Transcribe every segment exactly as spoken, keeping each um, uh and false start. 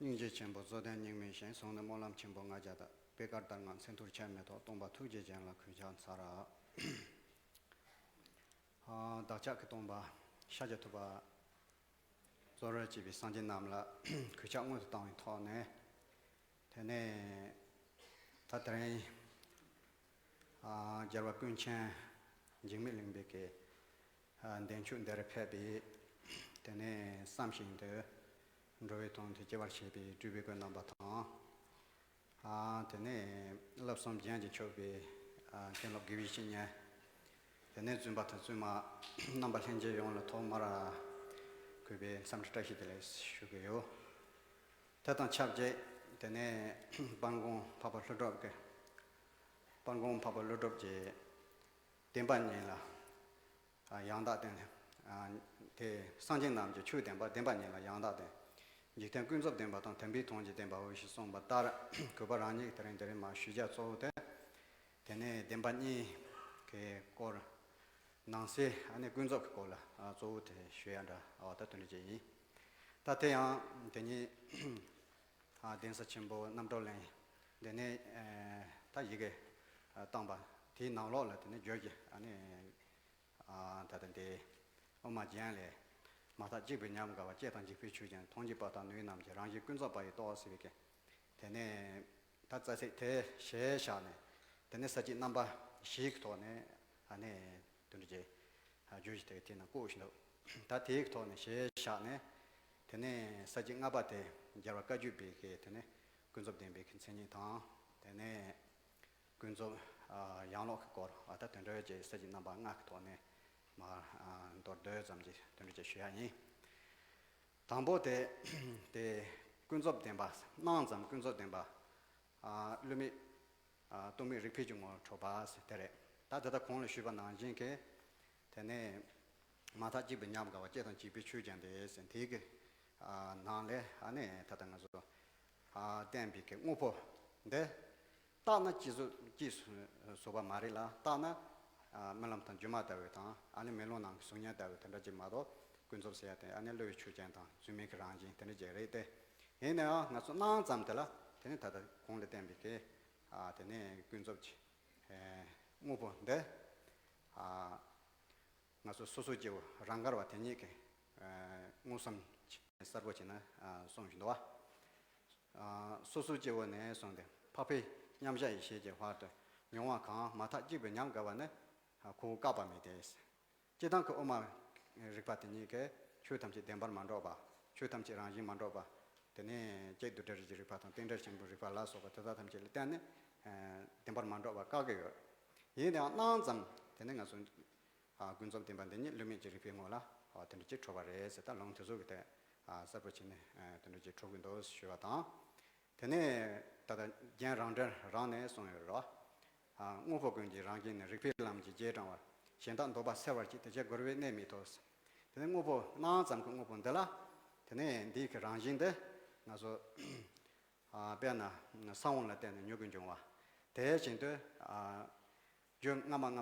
སྙིང་རྗེ་ཆེན་པོ་རྩོད་ལྡན་སྙིགས་མའི་ཞིང་། གཟུང་ནས་སྨོན་ལམ་ཆེན་པོ་ལྔ་བརྒྱ་དང་། པད་དཀར་ལྟར་ངང་ཚེ་ཐུར་ཆད་མེད་ཐོག། སྟོང་པ་ཐུགས་རྗེ་ཅན་ལ་གུས་ཕྱག་འཚལ། ཨ། བདག་ཅག་གི་སྟོན་པ་ཤཱཀྱ་ཐུབ་པ་གཙོ་བོར་བྱས་པའི་སངས་རྒྱས་རྣམས་ལ་གུས་ཕྱག་སྔོན་དུ་བཏང་བའི་ཐོག་ནས། དེ་ནས་ད་དེ་རིང་ཨ། རྒྱལ་བ་ཀུན་མཁྱེན་འཇིགས་མེད་གླིང་པའི་གི་ཨ། འདས་མཆོད་འདིར་ཕེབས་པའི། དེ་ནས་བསམ་བཞིན་དུ་འགྲོ་བའི་དོན་དུ་སྐྱེ་བར་བྱེད་པའི་སྤྲུལ་པའི་སྐུ་རྣམ་པ་དང་། ཨ། དེ་ནས་བསླབ་གསུམ་རྒྱན་གྱིས་མཆོད་པའི་ཨ། མཁན་སློབ་དགེ་བའི་བཤེས་གཉེན། དེ་ནས་བཙུན་པ་དང་བཙུན་མ་རྣམ་པ་ལྷན་རྒྱས་ཡོངས་ལ་ཐོག་མར་གུས་པའི་འཚམས་འདྲི་བཀྲ་ཤིས་བདེ་ལེགས་ཞུ་གི་ཡོད། དེ་དང་ཆབས་ཅིག་དེ་ནས་དཔལ་མགོན་འཕགས་པ་ཀླུ་སྒྲུབ་ཀྱི། དཔལ་མགོན་འཕགས་པ་ཀླུ་སྒྲུབ་ཀྱི་བདེན་པ་གཉིས་ལ་ཡང་དག་བརྟེན། དེ་སངས་རྒྱས་རྣམས་ཀྱི་ཆོས་བདེན་པ། བདེན་པ་གཉིས་ལ་ཡང་དག་བརྟེན། འཇིག་རྟེན་ཀུན་རྫོབ་བདེན་པ་དང་དམ་པའི་དོན་གྱི་བདེན་པའོ་ཞེས་གསུངས་པ་ལྟར། གུས་པ་རང་ཉིད་དེ་རིང་འདི་རིང་མ་ཞུ་རྒྱུ་གཙོ་བོ་དེ། དེ་ནས་བདེན་པ་གཉིས་ཀྱི་སྐོར། ནང་གསེས་ཨ་ནི་ཀུན་རྫོབ་ཀྱི་སྐོར་ལ་གཙོ་བོ་དེ་ཞུ་ཡ་འདྲ་བ་ད་དོན་འགྲིག་ཅིག་ཡིན། ད་དེ་ཡང་དེ་ཉིད་གདན་ས་ཆེན་པོ་རྣམ་གྲོལ་གླིང་། དེ་ནས་ད་ཡི་གེ་བཏང་པ་དེའི་ནང་ལོགས་ལ་དེ་ནས་བརྗོད་ཀྱི་ཨ་ནི། ད་ལྟ་འདི་དབུ་མ་རྒྱན་ལས། མ་ཐག་གཅིག་པའི་ཉམས་དགའ་བ། སྐྱེ་དང་འཇིག་པའི་ཆོས་ཅན། མཐོང་བྱེད་པ་དང་ནུས་རྣམས་ཀྱི། རང་བཞིན་ཀུན་རྫོབ་པ་ཡི་རྟོགས་ཟེར་བའི་གི། དེ་ནས་ད་རྩ་ཚིག་དེ་ཞེས་བཞག་ནས། དེ་ནས་ས་བཅད་རྣམ་པ་བཞི་གི་ཐོག་ནས་ཨ་ནི་དོན་འགྲེལ་གྱི་བརྗོད་གཞི་དེ་དེ་ནང་བཀོད་བཞིན་འདུག་ད་དེའི་ཐོག་ནས་ཞེས་བཞག་ནས། དེ་ནས་ས་བཅད་ལྔ་པ་དེ་རྒྱལ་བ་བཀའ་བརྒྱུད་པའི་གི་དེ་ནས་ཀུན་རྫོབ་བདེན་པའི་གི་མཚན་ཉིད་དང་། དེ་ནས་ཀུན་རྫོབ་ཨ་ཡང་ལོག་གི་སྐོར། ཨ་ད་དོན་འགྲེལ་གྱི་ས་བཅད་རྣམ་པ་ལྔ་གི་ཐོག་ནས་མར་ཨ་མདོར་བསྡུས་ཙམ་གྱི་དོན་འགྲེལ་ཅིག་ཞུ་ཡ་ཡིན། དང་པོ་དེ། དེ་ཀུན་རྫོབ་བདེན་པ། སྣང་ཙམ་ཀུན་རྫོབ་བདེན་པ། ཨ་བསླུ་མེད་ཨ་རྟོག་མེད་རིགས་ཕུད་ཀྱི་ངོ་བོར་གྲུབ་པ་ཟེར་དེ་རེད། ད་དེ་ལྟར་གོང་ལ་ཞུས་པ་ནང་བཞིན་གྱི། དེ་ནས་མ་ཐག་གཅིག་པའི་ཉམས་དགའ་བ། སྐྱེ་དང་འཇིག་པའི་ཆོས་ཅན་ཏེ་ཟེར། དེའི་གི་ཨ་ནང་ལས་ཨ་ནི་ད་ལྟ་ང་ཚོ་ཨ་བསྟན་པའི་གི་དངོས་པོ་འདི། བརྟགས་ན་གཅིག་བཟོ་གཅིག་བཟོ་བ་མ་རེད་ལ། བརྟགས་ན་ཨ་རྨི་ལམ་དང་སྒྱུ་མ་ལྟ་བུ་དང་། ཨ་ནི་མེ་ལོང་ནང་གི་གཟུགས་བརྙན་ལྟ་བུ་དེ་འདྲ་ཅིག་མ་གཏོགས། ཀུན་རྫོབ་ཟེར་ཡ་དེ་ཨ་ནི་བསླུ་བའི་ཆོས་ཅན་དང་རྫུན་མའི་གི་རང་བཞིན་དེ་འདྲ་ཅིག་རེད་དེ། ཡིན་ནའང་ང་ཚོ་སྣང་ཙམ་དེ་ལ། དེ་ནི་ད་ལྟ་གོང་ལ་བསྟན་པའི་གི་ཨ་དེ་ནས་ཀུན་རྫོབ་ཀྱི་ཨེ་དངོས་པོ་འདི་ཨ་ང་ཚོ་སོ་སོ་སྐྱེ་བོ་རང་དགར་བ་དེ་ཉིད་ཀྱི་ཨེ་མངོན་སུམ་གྱིས་གསལ་པོ་བྱས་ནས་ཨ་གསུངས་བཞིན་འདུག་བ། ཨ་སོ་སོ་སྐྱེ་བོ་ནས་བཟུང་སྟེ་འཕགས་པའི་མཉམ་གཞག་ཡེ་ཤེས་ཀྱི་བར་དུ་མྱོང་བ་གང་མ་ཐག་གཅིག་པའི་ཉམས་དགའ་བ་ནི་ཁོ་བོ་བཀག་པ་མེད་དེ། སྤྱིར་བཏང་གི་དབུ་མ་རིག་པ་དེ་ཉིད་ཀྱིས་ཆོས་ཐམས་ཅད་བདེན་པར་མ་འགྲོགས་པ། ཆོས་ཐམས་ཅད་རང་བཞིན་མ་འགྲོགས་པ། དེ་ནས་ཀྱེ་རྡུལ་བྲལ་རིགས་ཀྱི་རིག་པ་དང་རྟེན་འབྲེལ་ཆེན་པོའི་རིག་པ་ལ་སོགས་པ་དེ་དག་ཐམས་ཅད་ལ་བརྟེན་ནས་ཨ་བདེན་པར་མ་འགྲོགས་པ་བཀག་གི་ཡོད། ཡིན་ནའང་སྣང་ཙམ་དེ་ནི་ང་ཚོ་ཨ་ཀུན་རྫོབ་བདེན་པ་འདི་ཉིད་བསླུ་མེད་ཀྱི་རིགས་པའི་ངོ་ལ་ཨ་དེ་འདྲ་ཅིག་གྲུབ་པ་རེད་ཟེར། ད་ལུང་དེ་ཚོ་གི་དེ་ཨ་གསལ་པོ་བྱས་ནས་ཨ་དེ་འདྲ་ཅིག་གྲུབ་ཀྱི་འདུག་ཞུ་བ་དང་། དེ་ནས་ད་ལྟ་རྒྱན་རང་འགྲེལ་རང་ནས་གསུངས་ཡོད་རེད་བ། ཨ་དངོས་པོ་ཀུན་གྱི་རང་བཞིན་ནི། རིག་པའི་ལམ་གྱིས་རྗེས་འབྲང་བར། གཞན་དག་འདོད་པ་སེལ་བར་བྱེད། དེ་ཕྱིར་རྒོལ་བའི་གནས་མེད་དོ། དེ་ནས་དངོས་པོ་སྣང་ཙམ་གྱི་དངོས་པོ་འདི་ལ། དེ་ནས་འདིའི་གི་རང་བཞིན་འདི་ང་ཚོ་ཨ་དཔེར་ན་ས་བོན་ལ་བརྟེན་ནས་མྱུ་གུ་འབྱུང་བ། དེ་བཞིན་དུ་ཨ་རྒྱུ་སྔ་མ་སྔ་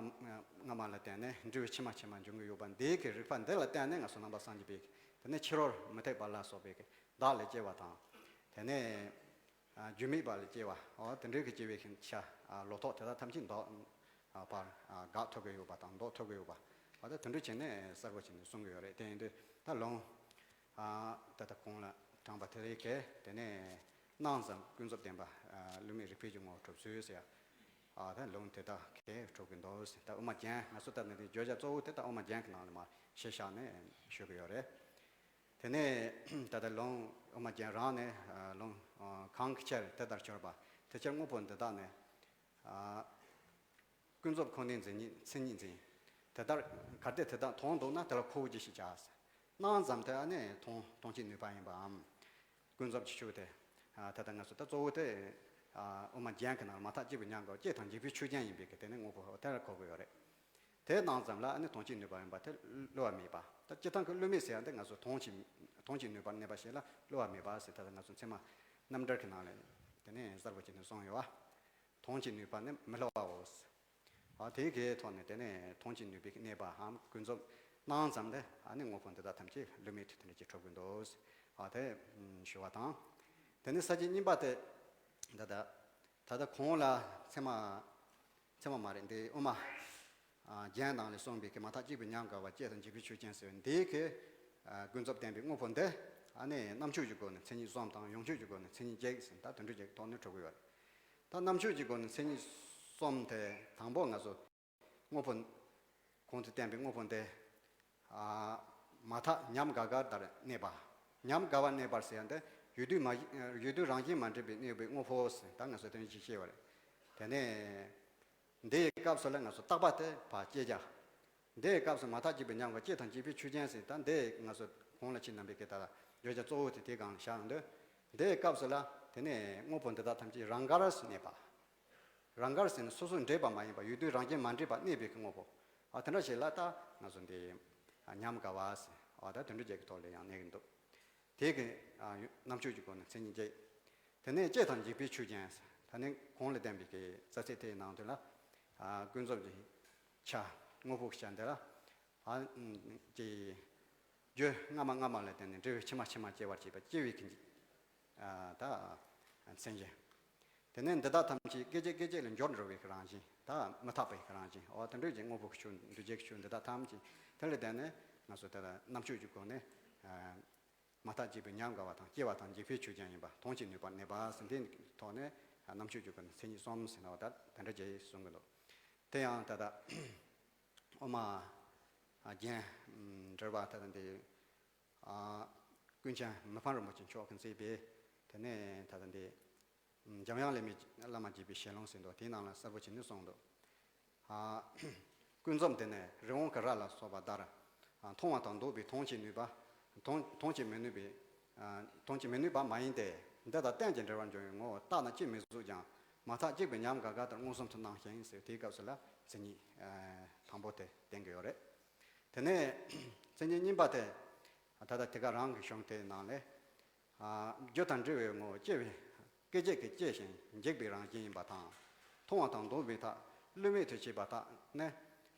སྔ་མ་ལ་བརྟེན་ནས་འབྲས་བུ་ཕྱི་མ་ཕྱི་མ་འབྱུང་གི་ཡོད་པ། འདིའི་གི་རིགས་པ་འདི་ལ་བརྟེན་ནས་ང་ཚོ་རྣམ་པ་སངས་རྒྱས་པའི། དེ་ནས་ཕྱི་རོལ་མུ་སྟེགས་པ་ལ་སོགས་པའི་གི་བདག་ལས་སྐྱེ་བ་དང་། དེ་ནས་ཨ་རྒྱུ་མེད་པ་ལས་སྐྱེ་བ། འོ་དེ་འདྲའི་གི་སྐྱེ་བའི་གི་ཆ་ཨ་ལོག་རྟོག་དེ་དག་ཐམས་ཅད་ལྡོག་ཨ་བར་ཨ་དགག་ཐུབ་ཀྱི་ཡོད་པ་དང་ལྡོག་ཐུབ་ཀྱི་ཡོད་པ། འོ་ད་དེ་འདྲ་བྱས་ནས་གསལ་པོ་བྱས་ནས་གསུང་གི་ཡོད་རེད། དེ་ཡིན་དུས་ད་ལུང་ཨ་ད་ལྟ་གོང་ལ་དྲངས་པ་དེ་རིགས་ཀྱིས་དེ་ནས་སྣང་ཙམ་ཀུན་རྫོབ་བདེན་པ་ཨ་བསླུ་མེད་རིགས་ཕུད་ཀྱི་ངོ་བོར་གྲུབ་ཚུལ་ཟེར་ཡ། ཨ་ད་ལུང་དེ་དག་གིས་གྲུབ་ཀྱི་འདུག་ཟེར། ད་དབུ་མ་རྒྱན་ང་ཚོ་ལྟ་ན་དེ་བརྗོད་བྱ་གཙོ་བོ་དེ་ད་དབུ་མ་རྒྱན་གྱི་ནང་ལ་མར་གཞི་བཞག་ནས་ཞུ་གི་ཡོད་རེད། དེ་ནས་ད་ལྟ་ལུང་དབུ་མ་རྒྱན་རང་ནས་ཨ་ལུང་ཨ་གང་གི་ཕྱིར་དེ་ལྟར་གྱུར་པ། དེ་ཕྱིར་དངོས་པོ་འདི་དག་ནི་ཨ་ཀུན་རྫོབ་ཁོ་ནའི་མཚན་ཉིད་མཚན་ཉིད་འཛིན། དེ་ལྟར་གལ་ཏེ་དེ་དག་མཐོང་འདུག་ན། དེ་ལ་ཁོ་བོ་གྱིས་ཤིག་བྱ། སྣང་ཙམ་དེ་ཨ་ནི་མཐོང་མཐོང་བྱེད་ནུས་པ་ཡིན་པའམ། ཀུན་རྫོབ་ཀྱི་ཆོས་དེ། ཨ་ད་ལྟ་ང་ཚོ་ད་གཙོ་བོ་དེ་ཨ་དབུ་མ་རྒྱན་གྱི་ནང་ལ་མ་ཐག་གཅིག་པའི་ཉམས་དགའ་བ། སྐྱེ་དང་འཇིག་པའི་ཆོས་ཅན་ཡིན་པའི་གི་དེ་ནི་དངོས་པོ་དེ་ལ་གོ་དགོས་ཡོད་རེད། དེ་སྣང་ཙམ་ལ་ཨ་ནི་མཐོང་བྱེད་ནུས་པ་ཡིན་པ་དེ་བསླུ་བ་མེད་པ། ད་སྤྱིར་བཏང་གི་བསླུ་མེད་ཟེར་ཡ་འདི་ང་ཚོ་མཐོང་བྱེད་མཐོང་བྱེད་ནུས་པར་གནས་པ་ཞིག་ལ་བསླུ་བ་མེད་པ་ཟེར། ད་ལྟ་ང་ཚོ་ཚད་མ་རྣམ་འགྲེལ་གྱི་ནང་ལ་དེ་ནས་གསལ་པོ་བྱས་ནས་གསུངས་ཡོད་པ། མཐོང་བྱེད་ནུས་པ་ནི་མི་བསླུ་བའོ། ཨ་དེའི་གི་ཐོག་ནས་དེ་ནས་མཐོང་བྱེད་ནུས་པའི་གནས་པའམ་ཀུན་རྫོབ་སྣང་ཙམ་དེ་ཨ་ནི་དངོས་པོ་འདི་དག་ཐམས་ཅད་བསླུ་མེད་དུ་དེ་འདྲ་ཅིག་གྲུབ་ཀྱི་འདུག། ཨ་དེ་ཞུ་བ་དང་། དེ་ནས་ས་བཅད་གཉིས་པ་དེ། ད་ལྟ་ད་ལྟ་གོང་ལ་ཚད་མ། ཚད་མ་མ་རེད་འདི་དབུ་མ། ཨ། རྒྱན་དང་ལས་གསུངས་པའི་གི་མ་ཐག་གཅིག་པའི་ཉམས་དགའ་བ་སྐྱེ་དང་འཇིག་པའི་ཆོས་ཅན་ཟེར་བའི་འདིའི་གི། ཨ། ཀུན་རྫོབ་བསྟན་པའི་དངོས་པོ་འདི། ཨ་ནི་རྣམ་དཔྱོད་ཀྱི་སྒོ་ནས་མཚན་ཉིད་གསུམ་དང་ཡོངས་ཆོས་ཀྱི་སྒོ་ནས་མཚན་ཉིད་གཅིག་ཟེར་ད་དོན་འགྲུབ་རྒྱལ་གྱི་ཐོག་ནས་གྲུབ་ཀྱི་ཡོད་རེད། ད་རྣམ་དཔྱོད་ཀྱི་སྒོ་ནས་མཚན་ཉིད་གསུམ་དེ་དང་པོ་ང་ཚོ། དངོས་པོ། གོང་དུ་བསྟན་པའི་དངོས་པོ་འདི། ཨ། མ་ཐག་ཉམས་དགའ་དགའ་ལྟར་གནས་པ། ཉམས་དགའ་བར་གནས་པར་ཟེར་ཡ་འདི། ཡུལ་དུས་མ། ཡུལ་དུས་རང་བཞིན་མ་འདྲེས་པའི་གནས་པའི་དངོས་པོ་ཟེར་ད་ང་ཚོ་དོན་ཅིག་ཤེས་པ་རེད། དེ་ནས། འདི་ཡི་སྐབས་སུ་ལ་ང་ཚོ་རྟག་པ་དེ་ཕར་སྐྱེ་རྒྱ། འདི་ཡི་སྐབས་སུ་མ་ཐག་གཅིག་པའི་ཉམས་དགའ་སྐྱེ་དང་འཇིག་པའི་ཆོས་ཅན་ཟེར་ད་འདི་ང་ཚོ་གོང་ལ་ཁྱེད་རྣམ་པས་ཀྱི་ད་བརྗོད་བྱ་གཙོ་བོ་དེ་དེའི་སྒང་ལ་བཞག་འདོད། འདི་ཡི་སྐབས་སུ་ལ་དེ་ནས་དངོས་པོ་འདི་དག་ཐམས་ཅད་རང་དགར་གནས་པ། རང་དགར་ཟེར་ན་སོ་སོར་འདྲེས་པ་མ་ཡིན་པ་ཡུལ་དུས་རང་བཞིན་མ་འདྲེས་པར་གནས་པའི་གི་དངོས་པོ། ཨ། དེ་འདྲ་ཞིག་ལ་ད་ང་ཚོ་འདི། ཨ། ཉམས་དགའ་བ་ཟེར། ཨ། ད་དོན་འགྲུབ་རྒྱལ་གྱི་ཐོག་ལ་ཡང་གནས་ཀྱི་འདུག་དེ་གི། ཨ། རྣམ་དཔྱོད་ཀྱི་སྒོ་ནས་མཚན་ཉིད་བརྒྱད། དེ་ནས་སྐྱེ་དང་འཇིག་པའི་ཆོས་ཅན་ཟེར། ད་ནི་གོང་ལ་བསྟན་པའི་གི་རྩ་ཚིག་དེའི་ནང་དུ་ལ། ཨ། ཀུན་རྫོབ་ཀྱི་ཆ། དངོས་པོ་གི་ཆ་འདི་ལ། ཨ། ཀྱི། རྒྱུ་སྔ་མ་སྔ་མ་ལ་བརྟེན་ནས་འབྲས་བུ་ཕྱི་མ་ཕྱི་མ་སྐྱེ་བར་བྱེད་པ་སྐྱེ་བའི་གི། ཨ། ད་མཚན་གཞི། དེ་ནས་འདི་དག་ཐམས་ཅད་སྐད་ཅིག་སྐད་ཅིག་ལ་འགྱུར་འགྲོ་བའི་རང་བཞིན། ད་མི་རྟག་པའི་རང་བཞིན། འོ་དེ་འདྲ་ཅིག་དངོས་པོ་གི་ཆོས། འདུས་བྱས་ཀྱི་ཆོས་འདི་དག་ཐམས་ཅད་དེ་ལ་བརྟེན་ནས་ང་ཚོ་དེ་ལ་རྣམ་དཔྱོད་ཀྱི་སྒོ་ནས། ཨ། མ་མཐའ་གཅིག་པའི་ཉམས་དགའ་བ་དང་སྐྱེ་བ་དང་འཇིག་པའི་ཆོས་ཅན་ཡིན་པ་མཐོང་ཆོས་ནུས་པར་གནས་པ་ཟེར། འདིའི་ཐོག་ནས་རྣམ་དཔྱོད་ཀྱི་སྒོ་ནས་མཚན་ཉིད་གསུམ་ཟེར་ན་འོ་ད་དེ་འདྲ་ཅིག་གསུང་གི་འདུག་དེ་ཡང་ད་ལྟ་དབུ་མ་རྒྱན་འགྲེལ་པ་ད་ལྟ་འདི། ཨ། ཀུན་མཁྱེན་མི་ཕམ་རིན་པོ་ཆེ་མཆོག་གིས་མཛད་པའི། དེ་ནས་ད་ལྟ་འདི། འཇམ་དབྱངས་བླ་མའི། བླ་མ་དགྱེས་པའི་ཞལ་ལུང་ཟེར་འདུག་དེའི་ནང་ལ་གསལ་པོ་བྱས་ནས་གསུངས་འདུག་ཨ། ཀུན་རྫོབ་འདི་ནི་རི་བོང་གི་རྭ་ལ་སོགས་པ་ལྟར། ཨ། མཐོང་བ་དང་ལྡོག་པའི་མཐོང་བྱེད་ནུས་པ། མཐོང་། མཐོང་བྱེད་མི་ནུས་པའི། ཨ། མཐོང་བྱེད་མི་ནུས་པ་མ་ཡིན་ཏེ། འདི་དང་གཏན་གྱི་འབྲེལ་བར་འབྱུང་བའི་ངོ་བོ་རྟག་ན་ཅིས་མི་གཟུགས་ཀྱང་། མ་མཐའ་གཅིག་པའི་ཉམས་དགའ་དགའ་ལྟར་མངོན་སུམ་དུ་སྣང་ཞིང་ཟེར། དེའི་སྐབས་སུ་ལ་མཚན་ཉིད། ཨ། དང་པོ་དེ་བསྟན་གྱི་ཡོད་རེད། དེ་ནས་མཚན་ཉིད་གཉིས་པ་དེ། ད་ལྟ་དེ་ག་རང་གི་གཞུང་དེའི་ནང་ལས། ཨ། རྒྱུ་དང་འབྲས་བུའི་ངོ་བོ་སྐྱེ་བའི། སྐད་ཅིག་གིས་སྐྱེ་ཞིང་འཇིག་པའི་རང་བཞིན་ཡིན་པ་དང་། མཐོང་བ་དང་ལྡོག་པའི་མཐའ་བསླུ་མེད་དུ་བྱེད་པ་དག་ནི།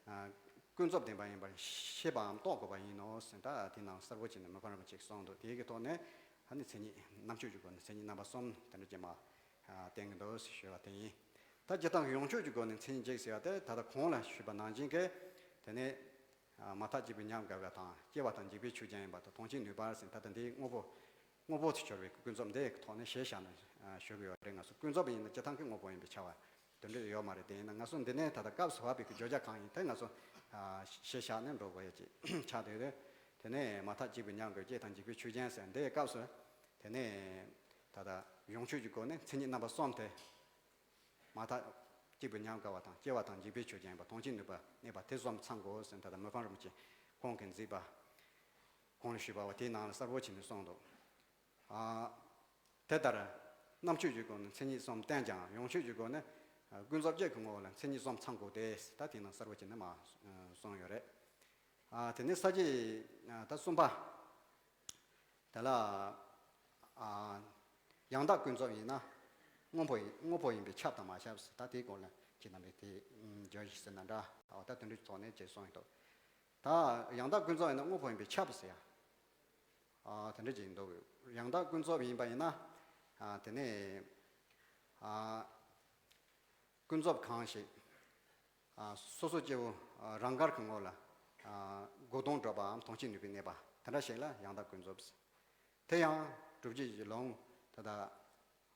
ཨ། ཀུན་རྫོབ་བདེན་པ་ཡིན་པར་ཤེས་པའམ་རྟོགས་དགོས་པ་ཡིན་ནོ་ཟེར། ད་དེའི་ནང་གསལ་པོ་བྱས་ནས་མི་ཕམ་རིན་པོ་ཆེས་གསུངས་འདུག་དེའི་གི་ཐོག་ནས་ཨ་ནི་མཚན་ཉིད། རྣམ་དཔྱོད་ཀྱི་སྒོ་ནས་མཚན་ཉིད་རྣམ་པ་གསུམ་དེ་འདྲ་ཅིག་མ། ཨ། བསྟན་གྱི་འདུག་ཞུས་པ་དེ་ཡིན། ད་སྤྱིར་བཏང་གི་ཡོངས་ཆོས་ཀྱི་སྒོ་ནས་མཚན་ཉིད་གཅིག་ཟེར་བ་དེ་ད་ལྟ་གོང་ལ་ཞུས་པ་ནང་བཞིན་གྱི། དེ་ནས། ཨ། མ་མཐའ་གཅིག་པའི་ཉམས་དགའ་བ་དང་སྐྱེ་བ་དང་འཇིག་པའི་ཆོས་ཅན་ཡིན་པ་དང་མཐོང་བྱེད་ནུས་པ་ཟེར། ད་ལྟ་འདིའི་དངོས་པོ། དངོས་པོ་དུ་གྱུར་པའི་ཀུན་རྫོབ་འདིའི་ཐོག་ནས་གཞིར་བཞག་ནས། ཨ། ཞུ་གི་ཡོད་རེད། ང་ཚོ་ཀུན་རྫོབ་ཡིན་ན་སྤྱིར་བཏང་གི་དངོས་པོ་ཡིན་པས་ཁྱབ་པ་དོན་འགྲིག་ཡོད་མ་རེད། དེ་ཡིན་ན་ང་ཚོ་འདི་ནས་ད་ལྟ་སྐབས་སུ་བབས་པའི་གི་བརྗོད་བྱ་གང་ཡིན་དེ་ང་ཚོ། ཨ། གཞིར་བཞག་ནས་འགྲོ་དགོས་ཡ་ཅིག་ཆགས་བསྡད་རེད། དེ་ནས་མ་མཐའ་གཅིག་པའི་ཉམས་དགའ་སྐྱེ་དང་འཇིག་པའི་ཆོས་ཅན་ཟེར་འདིའི་སྐབས་སུ། དེ་ནས་ད་ལྟ་ཡོངས་ཆོས་ཀྱི་སྒོ་ནས་མཚན་ཉིད་རྣམ་པ་གསུམ་དེ། མ་མཐའ་གཅིག་པའི་ཉམས་དགའ་བ་དང་སྐྱེ་བ་དང་འཇིག་པའི་ཆོས་ཅན་ཡིན་པ་མཐོང་བྱེད་ནུས་པ་གནས་པ་དེ་གསུམ་ཚང་དགོས་ཟེར། ད་ལྟ་མི་ཕམ་རིན་པོ་ཆེ་ཁོང་གིས་མཛད་པ། གོང་ལ་ཞུས་པ་བ་དེའི་ནང་ལ་གསལ་པོ་བྱས་ནས་གསུངས་འདུག་ཨ། དེ་ལྟར་རྣམ་དཔྱོད་ཀྱི་སྒོ་ནས་མཚན་ཉིད་གསུམ་བསྟན་ཀྱང་ཡོངས་ཆོས་ཀྱི་སྒོ་ནས། ཨ། ཀུན་རྫོབ་གཅིག་གི་ངོ་བོ་ལ་མཚན་ཉིད་གསུམ་ཚང་དགོས་ཏེ། ད་དེའི་ནང་གསལ་པོ་བྱས་ནས་མ་གསུངས་ཡོད་རེད། ཨ། དེ་ནས་ས་བཅད། ཨ། ད་གསུམ་པ། དེ་ལ། ཨ། ཡང་དག་ཀུན་རྫོབ་ཡིན་ན་དངོས་པོ་ཡིན། དངོས་པོ་ཡིན་པས་ཁྱབ་དང་མ་ཁྱབ་ཟེར། ད་དེའི་སྐོར་ལ་ཁྱེད་རྣམ་པས་དེ་བརྗོད་གཞི་ཟེར་ན་འདྲ། འོ་ད་དེ་འདྲའི་ཐོག་ནས་ཅེས་གསུངས་ཡོད་དོ། ད་ཡང་དག་ཀུན་རྫོབ་ཡིན་ན་དངོས་པོ་ཡིན་པས་ཁྱབ་ཟེར་ཡ། ཨ། དེ་འདྲ་ཅིག་འདུག་ཡང་དག་ཀུན་རྫོབ་ཡིན་པ་ཡིན་ན། ཨ། དེ་ནས། ཨ། ཀུན་རྫོབ་གང་ཞིག་ཨ། སོ་སོ་སྐྱེ་བོ། ཨ། རང་དགར་གྱི་ངོ་ལ། ཨ། གོ་དོན་སྒྲུབ་པའམ་མཐོང་བྱེད་ནུས་པའི་གནས་པ་དེ་འདྲ་ཞིག་ལ་ཡང་དག་ཀུན་རྫོབ། དེ་ཡང་སྒྲུབ་བྱེད་ཀྱི་ལུང་དེ་དག་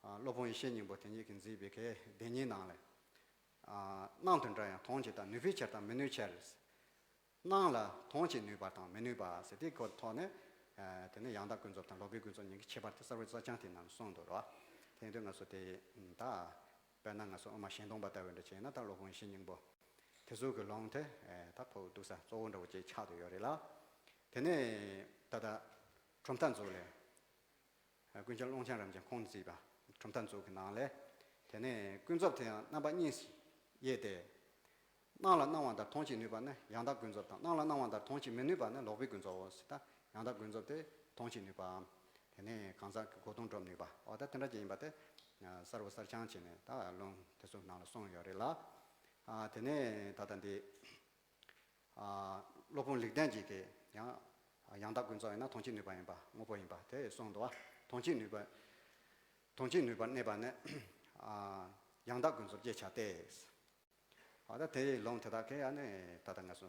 ཨ། སློབ་དཔོན་ཡེ་ཤེས་སྙིང་པོ་དེ་ཉིད་ཀྱིས་མཛད་པའི་གི་སྡེ་གཉིས་ནང་ལས། ཨ། སྣང་དུ་འདྲ་ཡང་མཐོང་བྱེད་དང་ནུས་པའི་ཕྱིར་དང་མི་ནུས་ཕྱིར། སྣང་ལ་མཐོང་བྱེད་ནུས་པ་དང་མི་ནུས་པ་ཟེར་དེའི་སྐོར་ཐོག་ནས། ཨ། དེ་ནས་ཡང་དག་ཀུན་རྫོབ་དང་ལོག་པའི་ཀུན་རྫོབ་གཉིས་ཀྱི་ཁྱད་པར་དེ་གསལ་བའི་རྩ་ཆེན་དེ་ནང་གསུངས་འདུག་རོ། དེ་ཡིན་དུས་ང་ཚོ་དེ་ད། དཔེར་ན་ང་ཚོ་དབུ་མ་ཤིང་སྡོང་པ་ལྟ་བུ་འདྲ་བྱས་ན་ད་སློབ་དཔོན་ཡེ་ཤེས་སྙིང་པོ་དེ་ཚོ་གི་ལུང་དེ། ཨེ། ད་ཕོག་འདུག་ས་གཙོ་བོ་འདྲ་བོ་ཅིག་ཆགས་བསྡད་ཡོད་རེད་ལ། དེ་ནས་ད་ལྟ་གྲུབ་མཐའ་མཛོད་ལས། ཨ། ཀུན་མཁྱེན་ཀློང་ཆེན་རབ་འབྱམས་ཁོང་གིས་མཛད་པ་གྲུབ་མཐའ་མཛོད་ཀྱི་ནང་ལས། དེ་ནས་ཀུན་རྫོབ་དེ་ཡང་རྣམ་པ་གཉིས་སུ་དབྱེ་སྟེ། སྣང་ལ་སྣང་བ་ལྟར་མཐོང་བྱེད་ནུས་པ་ནི་ཡང་དག་ཀུན་རྫོབ་དང་། སྣང་ལ་སྣང་བ་ལྟར་མཐོང་བྱེད་མི་ནུས་པ་ནི་ལོག་པའི་ཀུན་རྫོབ་བོ་ཟེར། ད་ཡང་དག་ཀུན་རྫོབ་དེ་མཐོང་བྱེད་ནུས་པའམ། དེ་ནས་གང་ཟག་གི་གོ་དོན་སྒྲུབ་ནུས་པ། འོ་ད་དེ་འདྲ་ཅིག་ཡིན་པ་དེ་གསལ་པོ་གསལ་རྐྱང་བྱས་ནས་ད་ལུང་དེ་ཚོའི་ནང་ལ་གསུངས་ཡོད་རེད་ལ། ཨ། དེ་ནས་ད་ལྟ་འདི། ཨ། སློབ་དཔོན་ལེགས་ལྡན་གྱིས་ཀྱི་ཡང་ཡང་དག་ཀུན་རྫོབ་ཡིན་ན་མཐོང་བྱེད་ནུས་པ་ཡིན་པ་དངོས་པོ་ཡིན་པ་དེ་གསུངས་འདུག་བ། མཐོང་བྱེད་ནུས་པ། མཐོང་བྱེད་ནུས་པར་གནས་པ་ནི་ཡང་དག་ཀུན་རྫོབ་ཅེས་བྱ་སྟེ། ཨ་ད་དེའི་ལུང་དེ་དག་གིས་ཨ་ནི་ད་ལྟ་ང་ཚོ་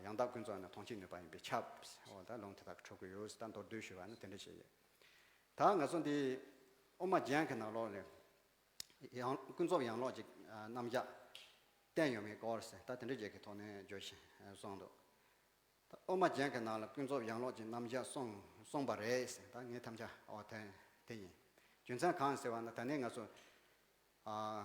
ཡང་དག་ཀུན་རྫོབ་ནི་མཐོང་བྱེད་ནུས་པ་ཡིན་པས་ཁྱབ། འོ་ད་ལུང་དེ་དག་གྲུབ་ཀྱི་ཡོད་ཟེར། ད་མདོར་བསྡུས་ཞུས་པ་ནི་དེ་འདྲ་ཞིག་ཡིན། ད་ང་ཚོ་འདི་དབུ་མ་རྒྱན་གྱི་ནང་ལོགས་ལས་ཡང་ཀུན་རྫོབ་ཡན་ལག་གི་རྣམ་གཞག་བསྟན་ཡོད་མེད་སྐོར་ཟེར། ད་དེ་འདྲ་ཅིག་གི་ཐོག་ནས་བརྗོད་བཞིན་གསུངས་འདུག་ད་དབུ་མ་རྒྱན་གྱི་ནང་ལ་ཀུན་རྫོབ་ཡན་ལག་གི་རྣམ་གཞག་གསུངས་གསུངས་པ་རེད་ཟེར། ད་ངས་ཐམས་ཅད་འོ་དེ་དེ་ཡིན། རྒྱུ་མཚན་གང་ཟེར་བ་ན། ད་ནས་ང་ཚོ་ཨ་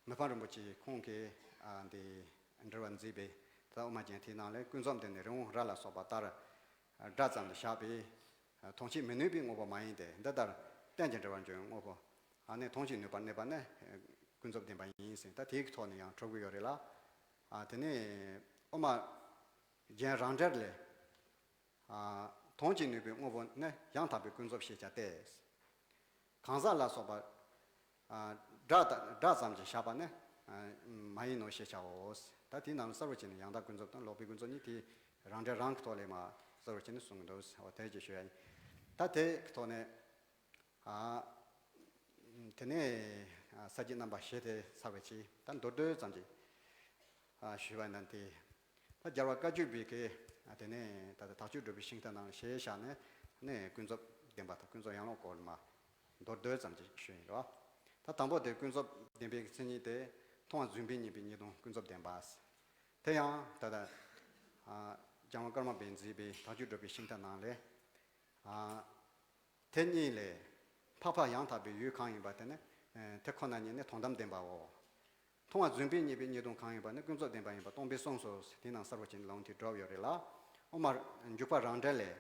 མི་ཕམ་རིན་པོ་ཆེ་ཁོང་གིས་ཨ་འདི་འགྲེལ་པ་མཛད་པའི་ད་དབུ་མ་རྒྱན་དེའི་ནང་ལས་ཀུན་རྫོབ་འདི་ནི་རི་བོང་རྭ་ལ་སོགས་པ་ལྟར་སྒྲ་ཙམ་དུ་བཞག་པས་མཐོང་བྱེད་མི་ནུས་པའི་དངོས་པོ་མ་ཡིན་ཏེ། འདི་ལྟར་རྟེན་ཅིང་འབྲེལ་བར་འབྱུང་བའི་དངོས་པོ་ཨ་ནི་མཐོང་བྱེད་ནུས་པར་གནས་པ་ནི་ཀུན་རྫོབ་བདེན་པ་ཡིན་ཟེར། ད་དེའི་ཐོག་ནས་ཡང་གྲུབ་ཀྱི་ཡོད་རེད་ལ། ཨ་དེ་ནས་དབུ་མ་རྒྱན་རང་འགྲེལ་ལས། ཨ་མཐོང་བྱེད་ནུས་པའི་དངོས་པོ་ནི་ཡང་དག་པའི་ཀུན་རྫོབ་ཞེས་བྱ་སྟེ། གང་ཟག་ལ་སོགས་པ་ཨ་སྒྲ་དང་སྒྲ་ཙམ་གྱིས་བཞག་པ་ནི་ཨ་མ་ཡིན་ནོ་ཞེས་བྱའོ། ད་དེའི་ནང་ལ་གསལ་པོ་བྱས་ནས་ཡང་དག་ཀུན་རྫོབ་དང་ལོག་པའི་ཀུན་རྫོབ་གཉིས་དེ་རང་འགྲེལ་རང་གི་ཐོག་ལས་མར་གསལ་པོ་བྱས་ནས་གསུངས་འདུག་འོ་དེ་ཅིག་ཞུ་ཡ་ཡིན། ད་དེ་གི་ཐོག་ནས། ཨ། དེ་ནས་ས་བཅད་རྣམ་པ་བཞི་དེ་ཚར་བའི་ཕྱིར་ད་མདོར་བསྡུས་ཙམ་ཅིག་ཨ་ཞུས་པ་ཡིན་ན། དེ་ད་རྒྱལ་བ་བཀའ་བརྒྱུད་པའི་གི་དེ་ནས་ད་ལྟ་དག་བཅུས་སྒྲུབ་པའི་ཤིང་རྟ་ནང་ཞེས་བཞག་ནས་ནས་ཀུན་རྫོབ་བདེན་པ་དང་ཀུན་རྫོབ་ཡན་ལག་སྐོར་མ་མདོར་བསྡུས་ཙམ་ཅིག་ཞུས་ཡིན་རོ། ད་དང་པོ་དེ་ཀུན་རྫོབ་བདེན་པའི་མཚན་ཉིད་དེ་མཐོང་བ་རྫུན་པས་རྙེད་པའི་གཉིས་སྟོང་ཀུན་རྫོབ་བདེན་པ། དེ་ཡང་ད་ལྟ་ཨ་ལྕང་མ་ཀརྨ་པས་མཛད་པའི་དག་བཅུས་སྒྲུབ་པའི་ཤིང་རྟ་ནང་ལས། ཨ། དེ་གཉིས་ལས། འཕགས་པ་ཡང་དག་པའི་ཡུལ་གང་ཡིན་པ་དེ་ནི་དེ་ཁོ་ན་ཉིད་ནི་མཐོང་དམ་བདེན་པའོ། མཐོང་བ་རྫུན་པས་རྙེད་པའི་གཉིས་སྟོང་གང་ཡིན་པ་ནི་ཀུན་རྫོབ་བདེན་པ་ཡིན་པ་སྟོང་པས་གསུངས་སོ། དེ་ནང་གསལ་པོ་བྱས་ནས་ལུང་དེ་བསྒྲུབས་ཡོད་རེད་ལ། དབུ་མ་འཇུག་པ་རང་འགྲེལ་ལས།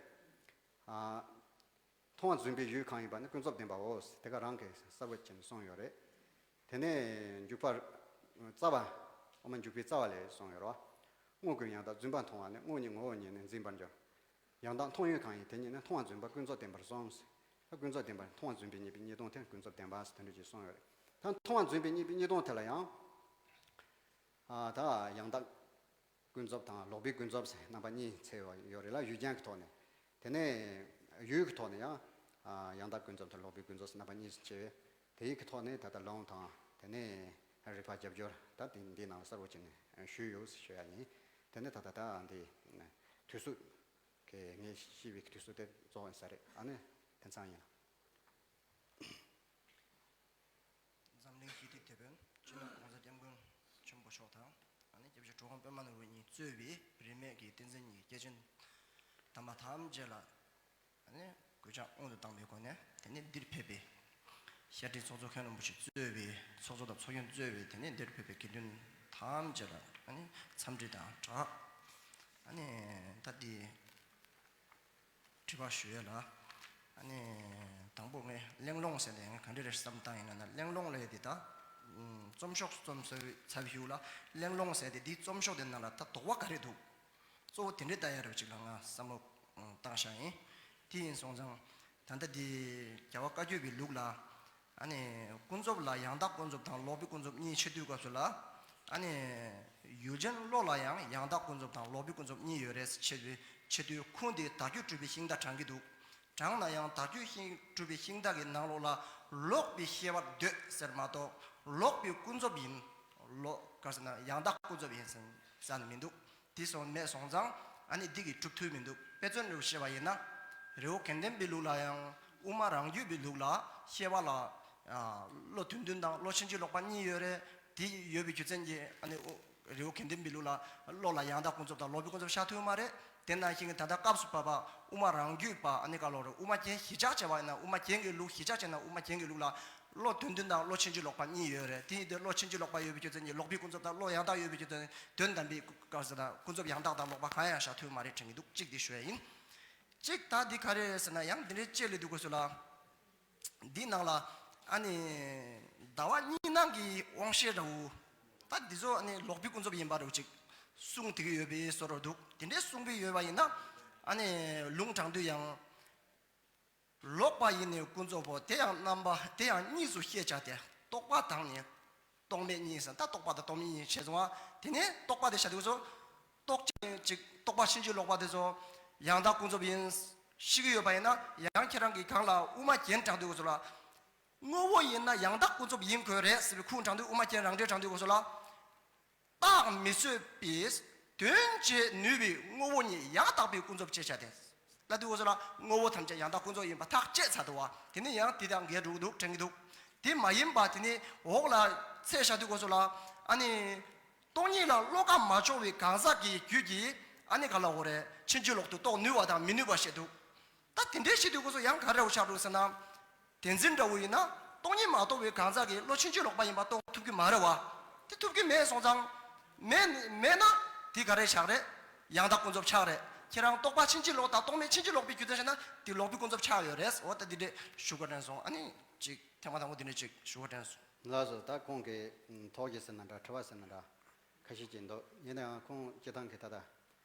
ཨ། མཐོང་བ་རྫུན་པའི་ཡུལ་གང་ཡིན་པ་ནི་ཀུན་རྫོབ་བདེན་པའོ། དེ་ག་རང་གིས་གསལ་པོ་བྱས་ནས་གསུངས་ཡོད་རེད། དེ་ནས་འཇུག་པ་རྩ་བ། དབུ་མ་འཇུག་པའི་རྩ་བ་ལས་གསུངས་ཡོད་རེད་བ། དངོས་ཀུན་ཡང་དག་རྫུན་པར་མཐོང་བ་ནི་དངོས་ཉིད་ངོ་བོ་ཉིད་ནི་འཛིན་པར་འགྱུར། ཡང་དག་མཐོང་ཡུལ་གང་ཡིན་དེ་ཉིད་ནི་མཐོང་བ་རྫུན་པ་ཀུན་རྫོབ་བདེན་པར་གསུངས། ད་ཀུན་རྫོབ་བདེན་པར་མཐོང་བ་རྫུན་པས་རྙེད་པའི་གཉིས་སྟོང་དེ་ཀུན་རྫོབ་བདེན་པ་ཟེར་དེ་འདྲ་ཅིག་གསུངས་ཡོད་རེད། ད་མཐོང་བ་རྫུན་པས་རྙེད་པའི་གཉིས་སྟོང་དེ་ལ་ཡང་། ཨ་ད་ཡང་དག་ཀུན་རྫོབ་དང་ལོག་པའི་ཀུན་རྫོབ་ཟེར་རྣམ་པ་གཉིས་ཕྱེ་བ་ཡོད་རེད་ལ། ཡུལ་ཅན་གྱི་ཐོག་ནས། དེ་ནས་ཡུལ་གྱི་ཐོག་ནས་ཡང་ཨ་ཡང་དག་ཀུན་རྫོབ་དང་ལོག་པའི་ཀུན་རྫོབ་ཟེར་རྣམ་པ་གཉིས་ཕྱེ་བས། དེའི་གི་ཐོག་ནས་ད་ལྟ་ལུང་དང་དེ་ནས་རིགས་པ་རྒྱབ་སྐྱོར་ད་དེ་འདི་ནང་གསལ་པོ་བྱས་ནས་ཞུས་ཡོད་ཞུ་ཡ་ཡིན། དེ་ནས་ད་ལྟ་ད་འདི་དུས་ཚོད་གི་ངས་ཤེས་པའི་དུས་ཚོད་དེ་རྫོགས་ཡིན་ས་རེད། ཨ་ནི་དེང་སང་ཡིན། འཛམ་གླིང་ཞི་བདེའི་དེད་དཔོན་སྤྱི་ནོར་གོང་ས་སྐྱབས་མགོན་ཆེན་པོ་མཆོག་དང་། ཨ་ནི་སྐྱབས་རྗེ་གྲུབ་དབང་པད་མ་ནོར་བུ་གཉིས་གཙོས་པའི་རིས་མེད་ཀྱི་བསྟན་འཛིན་གྱི་སྐྱེས་ཆེན་དམ་པ་ཐམས་ཅད་ལ། ཨ་ནི་གུས་ཕྱག་སྔོན་དུ་བཏང་བའི་སྒོ་ནས། དེ་ནས་འདིར་ཕེབས་པའི་ཤར་སྒྲིལ་ཚོགས་གཙོ་མཁན་རིན་པོ་ཆེ་གཙོས་པའི་ཚོགས་གཙོ་དང་ཚོགས་གཞོན་གཙོས་པའི་དེ་ནས་འདིར་ཕེབས་པའི་དགེ་འདུན་ཐམས་ཅད་ལ་ཨ་ནི་འཚམས་འདྲི་དང་སྦྲགས། ཨ་ནི་ད་འདི་དྲི་བ་ཞུ་ཡས་ལ། ཨ་ནི་དང་པོ་ངས་གླེང་སློང་ཟེར་ནས་ང་ག་འདྲ་རེད་བསམ་བཏང་ཡིན་ན། གླེང་སློང་ལས་དེ་ད་རྩོམ་ཤོག་རྩོམ་ཚར་བའི་ཤུལ་ལ་གླེང་སློང་ཟེར་དེ་འདིའི་རྩོམ་ཤོག་དེ་ནང་ལ་ད་དོགས་པ་ག་རེ་འདུག་གཙོ་བོ་དེ་འདྲའི་ལྟ་ཡ་རེ་བ་ཅིག་ལ་ང་བསམ་བློ་བཏང་བཞག་ཡིན། དེ་ཡིན་སོང་ཙང་ད་ལྟ་འདི་རྒྱལ་བ་བཀའ་བརྒྱུད་པའི་ལུགས་ལ། ཨ་ནི་ཀུན་རྫོབ་ལ་ཡང་དག་ཀུན་རྫོབ་དང་ལོག་པའི་ཀུན་རྫོབ་གཉིས་ཕྱེ་དུས་སྐབས་སུ་ལ། ཨ་ནི་ཡུལ་ཅན་བློ་ལ་ཡང་ཡང་དག་ཀུན་རྫོབ་དང་ལོག་པའི་ཀུན་རྫོབ་གཉིས་ཡོད་རེད་ཟེར་བྱེད་དུས། བྱེད་དུས་ཁུངས་དེ་དག་བཅུས་གྲུབ་པའི་ཤིང་རྟ་དྲངས་ཀྱི་འདུག་དྲངས་ན་ཡང་དག་བཅུས་ཤིང་གྲུབ་པའི་ཤིང་རྟ་གི་ནང་ལོགས་ལ་ལོག་པའི་ཤེས་པ་འདོད་ཟེར་མ་གཏོགས། ལོག་པའི་ཀུན་རྫོབ་ཡིན། ལོག་ག་ཟེར་ན་ཡང་དག་ཀུན་རྫོབ་ཡིན་ཟེར་ཟེར་ནི་མི་འདུག་དེ་སོང་མེད་སོང་ཙང་ཨ་ནི་འདི་གི་གྲུབ་ཐུབ་མི་འདུག་དཔེ་མཚོན་རེ་བ་བཤད་པ་ཡིན་ན། རི་བོ་དགེ་ལྡན་པའི་ལུགས་ལ་ཡང་དབུ་མ་རང་རྒྱུད་པའི་ལུགས་ལ་ཤེས་པ་ལ་ཨ་བློ་དོན་མཐུན་དང་བློ་ཕྱིན་ཅི་ལོག་པ་གཉིས་ཡོད་རེད། དེ་ཡོད་པའི་རྒྱུ་མཚན་གྱིས་ཨ་ནི་རི་བོ་དགེ་ལྡན་པའི་ལུགས་ལ་བློ་ལ་ཡང་དག་ཀུན་རྫོབ་དང་ལོག་པའི་ཀུན་རྫོབ་བཞག་ཐུབ་མ་རེད། དེ་ནང་བཞིན་གྱི་ད་ལྟ་སྐབས་སུ་བབ་པ་དབུ་མ་རང་རྒྱུད་པ་ཨ་ནི་ག་ལོག་རེད། དབུ་མ་རྒྱན་གཞི་བཞག་བྱས་པ་ཡིན་ན། དབུ་མ་རྒྱན་གྱི་ལུགས་གཞི་བཞག་བྱས་ན། དབུ་མ་རྒྱན་གྱི་ལུགས་ལ་བློ་དོན་མཐུན་དང་བློ་ཕྱིན་ཅི་ལོག་པ་གཉིས་ཡོད་རེད། དེ་ཡིན་དུས་བློ་ཕྱིན་ཅི་ལོག་པ་ཡོད་པའི་རྒྱུ་མཚན་གྱིས་ལོག་པའི་ཀུན་རྫོབ་དང་བློ་ཡང་དག་ཡོད་པའི་རྒྱུ་མཚན་དོན་དམ་པའི་སྐབས་སུ་ད་ཀུན་རྫོབ་ཡང་དག་དང་ལོག་པ་གང་ཡང་བཞག་ཐུབ་མ་རེད་དྲན་གྱི་འདུག་གཅིག་འདི་ཞུ་ཡ་ཡིན། གཅིག་ད་འདི་ག་རེ་རེད་ཟེར་ན། ཡང་འདི་འདྲའི་དཔྱད་ལས་འདུག་དགོས་ཚུལ་ལ། འདི་ནང་ལ་ཨ་ནི་ཟླ་བ་གཉིས་སྣང་གི་དབང་ཤེས་འདྲ་བོ། ད་འདི་ཚོ་ཨ་ནི་ལོག་པའི་ཀུན་རྫོབ་ཡིན་པ་འདྲ་བོ་ཅིག་གསུངས་བསྡད་ཀྱི་ཡོད་པའི་བཟོ་འདྲ་འདུག་དེ་འདྲའི་གསུངས་པའི་ཡོད་པ་ཡིན་ན། ཨ་ནི་ལུང་དྲངས་དུས་ཡང་། ལོག་པ་ཡིས་ནི་ཀུན་རྫོབ་བོ། དེ་ཡང་རྣམ་པ་དེ་ཡང་གཉིས་སུ་ཤེས་བྱ་སྟེ། རྟོག་པ་དང་ནི་རྟོག་མེད་གཉིས་ཟེར། ད་རྟོག་པ་དང་རྟོག་མེད་གཉིས་བྱས་སོང་བ། དེ་ནས་རྟོག་པ་དེ་བྱ་དུས་སོ། རྟོག་ཅིང་ཅིག་རྟོག་པ་ཕྱིན་ཅི་ལོག་པ་དེ་ཚོ་ཡང་དག་ཀུན་རྫོབ་ཡིན་ཤེས་ཀྱི་ཡོད་པ་ཡིན་ན། ཡང་ཁྱེད་རང་གིས་གང་ལ་དབུ་མ་རྒྱན་དྲངས་དུས་སོ་ལ། དངོས་པོ་ཡིན་ན་ཡང་དག་ཀུན་རྫོབ་ཡིན་དགོས་རེད་ཟེར་བའི་ཁུངས་དྲངས་དུས། དབུ་མ་རྒྱན་རང་འགྲེལ་དྲངས་དུས་སྐབས་སུ་ལ། བརྟགས་མི་ཚུགས་པའི་དོན་བྱེད་ནུས་པའི་དངོས་པོ་ཉིད་ཡང་དག་པའི་ཀུན་རྫོབ་ཅེས་བྱ་སྟེ། ལབ་དུས་སྐབས་སུ་ལ་དངོས་པོ་ཐམས་ཅད་ཡང་དག་ཀུན་རྫོབ་ཡིན་པ་ཐག་བཅད་ཚར་འདུག་བ། དེ་ནི་ཡང་དེ་དང་འགལ་འགྲོ་གི་འདུག་དྲན་གྱི་འདུག་དེ་མ་ཡིན་པ་དེ་ནི་འོག་ལ་ཚད་བཞག་དུས་སྐབས་སུ་ལ། ཨ་ནི། སྟོང་ཉིད་ལ་བློ་ཁ་མ་ཕྱོགས་པའི་གང་ཟག་གི་རྒྱུད་ཀྱིས་ཨ་ནི་ག་ལབ་དགོས་རེད། ཕྱིན་ཅི་ལོག་ཏུ་རྟོགས་ནུས་པ་དང་མི་ནུས་པ་བཤད་འདུག་ད་དེ་འདྲའི་བཤད་དུས་སྐབས་སུ་ཡང་ག་རེ་ཆགས་འགྲོ་ཟེར་ན། བདེན་འཛིན་འདྲ་བོ་ཡིན་ན་སྟོང་ཉིད་མ་རྟོགས་པའི་གང་ཟག་གིས་བློ་ཕྱིན་ཅི་ལོག་པ་ཡིན་པ་རྟོགས་ཐུབ་ཀྱི་མ་རེད་བ། དེ་ཐུབ་ཀྱི་མེད་སོང་ཙང་། མེད་མེད་ན་དེ་ག་རེ་ཆགས་རེད། ཡང་དག་ཀུན་རྫོབ་ཆགས་རེད། ཁྱེད་རང་རྟོག་པ་ཕྱིན་ཅི་ལོག་དང་རྟོག་མེད་ཕྱིན་ཅི་ལོག་པའི་རྒྱུད་དུ་བཤད་ན་དེ་ལོག་པའི་ཀུན་རྫོབ་ཆགས་ཡོད་རེད། འོ་ད་འདི་འདྲས་ཞུ་དགོས་དྲན་སོང་། ཨ་ནི་ཅིག་ཐེངས་མ་དང་པོ་འདི་འདྲས་ཅིག་ཞུ་དགོས་དྲན་སོང་། ལགས་སོ། ད་ཁོང་གིས་ཐོག་གི་ཟེར་ན་འདྲ། དྲི་བ་ཟེར་ན་འདྲ། ཁ་ཤས་ཅིག་འདུག་ཡིན་ན་ཡང་ཁོང་སྤྱིར་བཏང་གི་ད་ལྟ།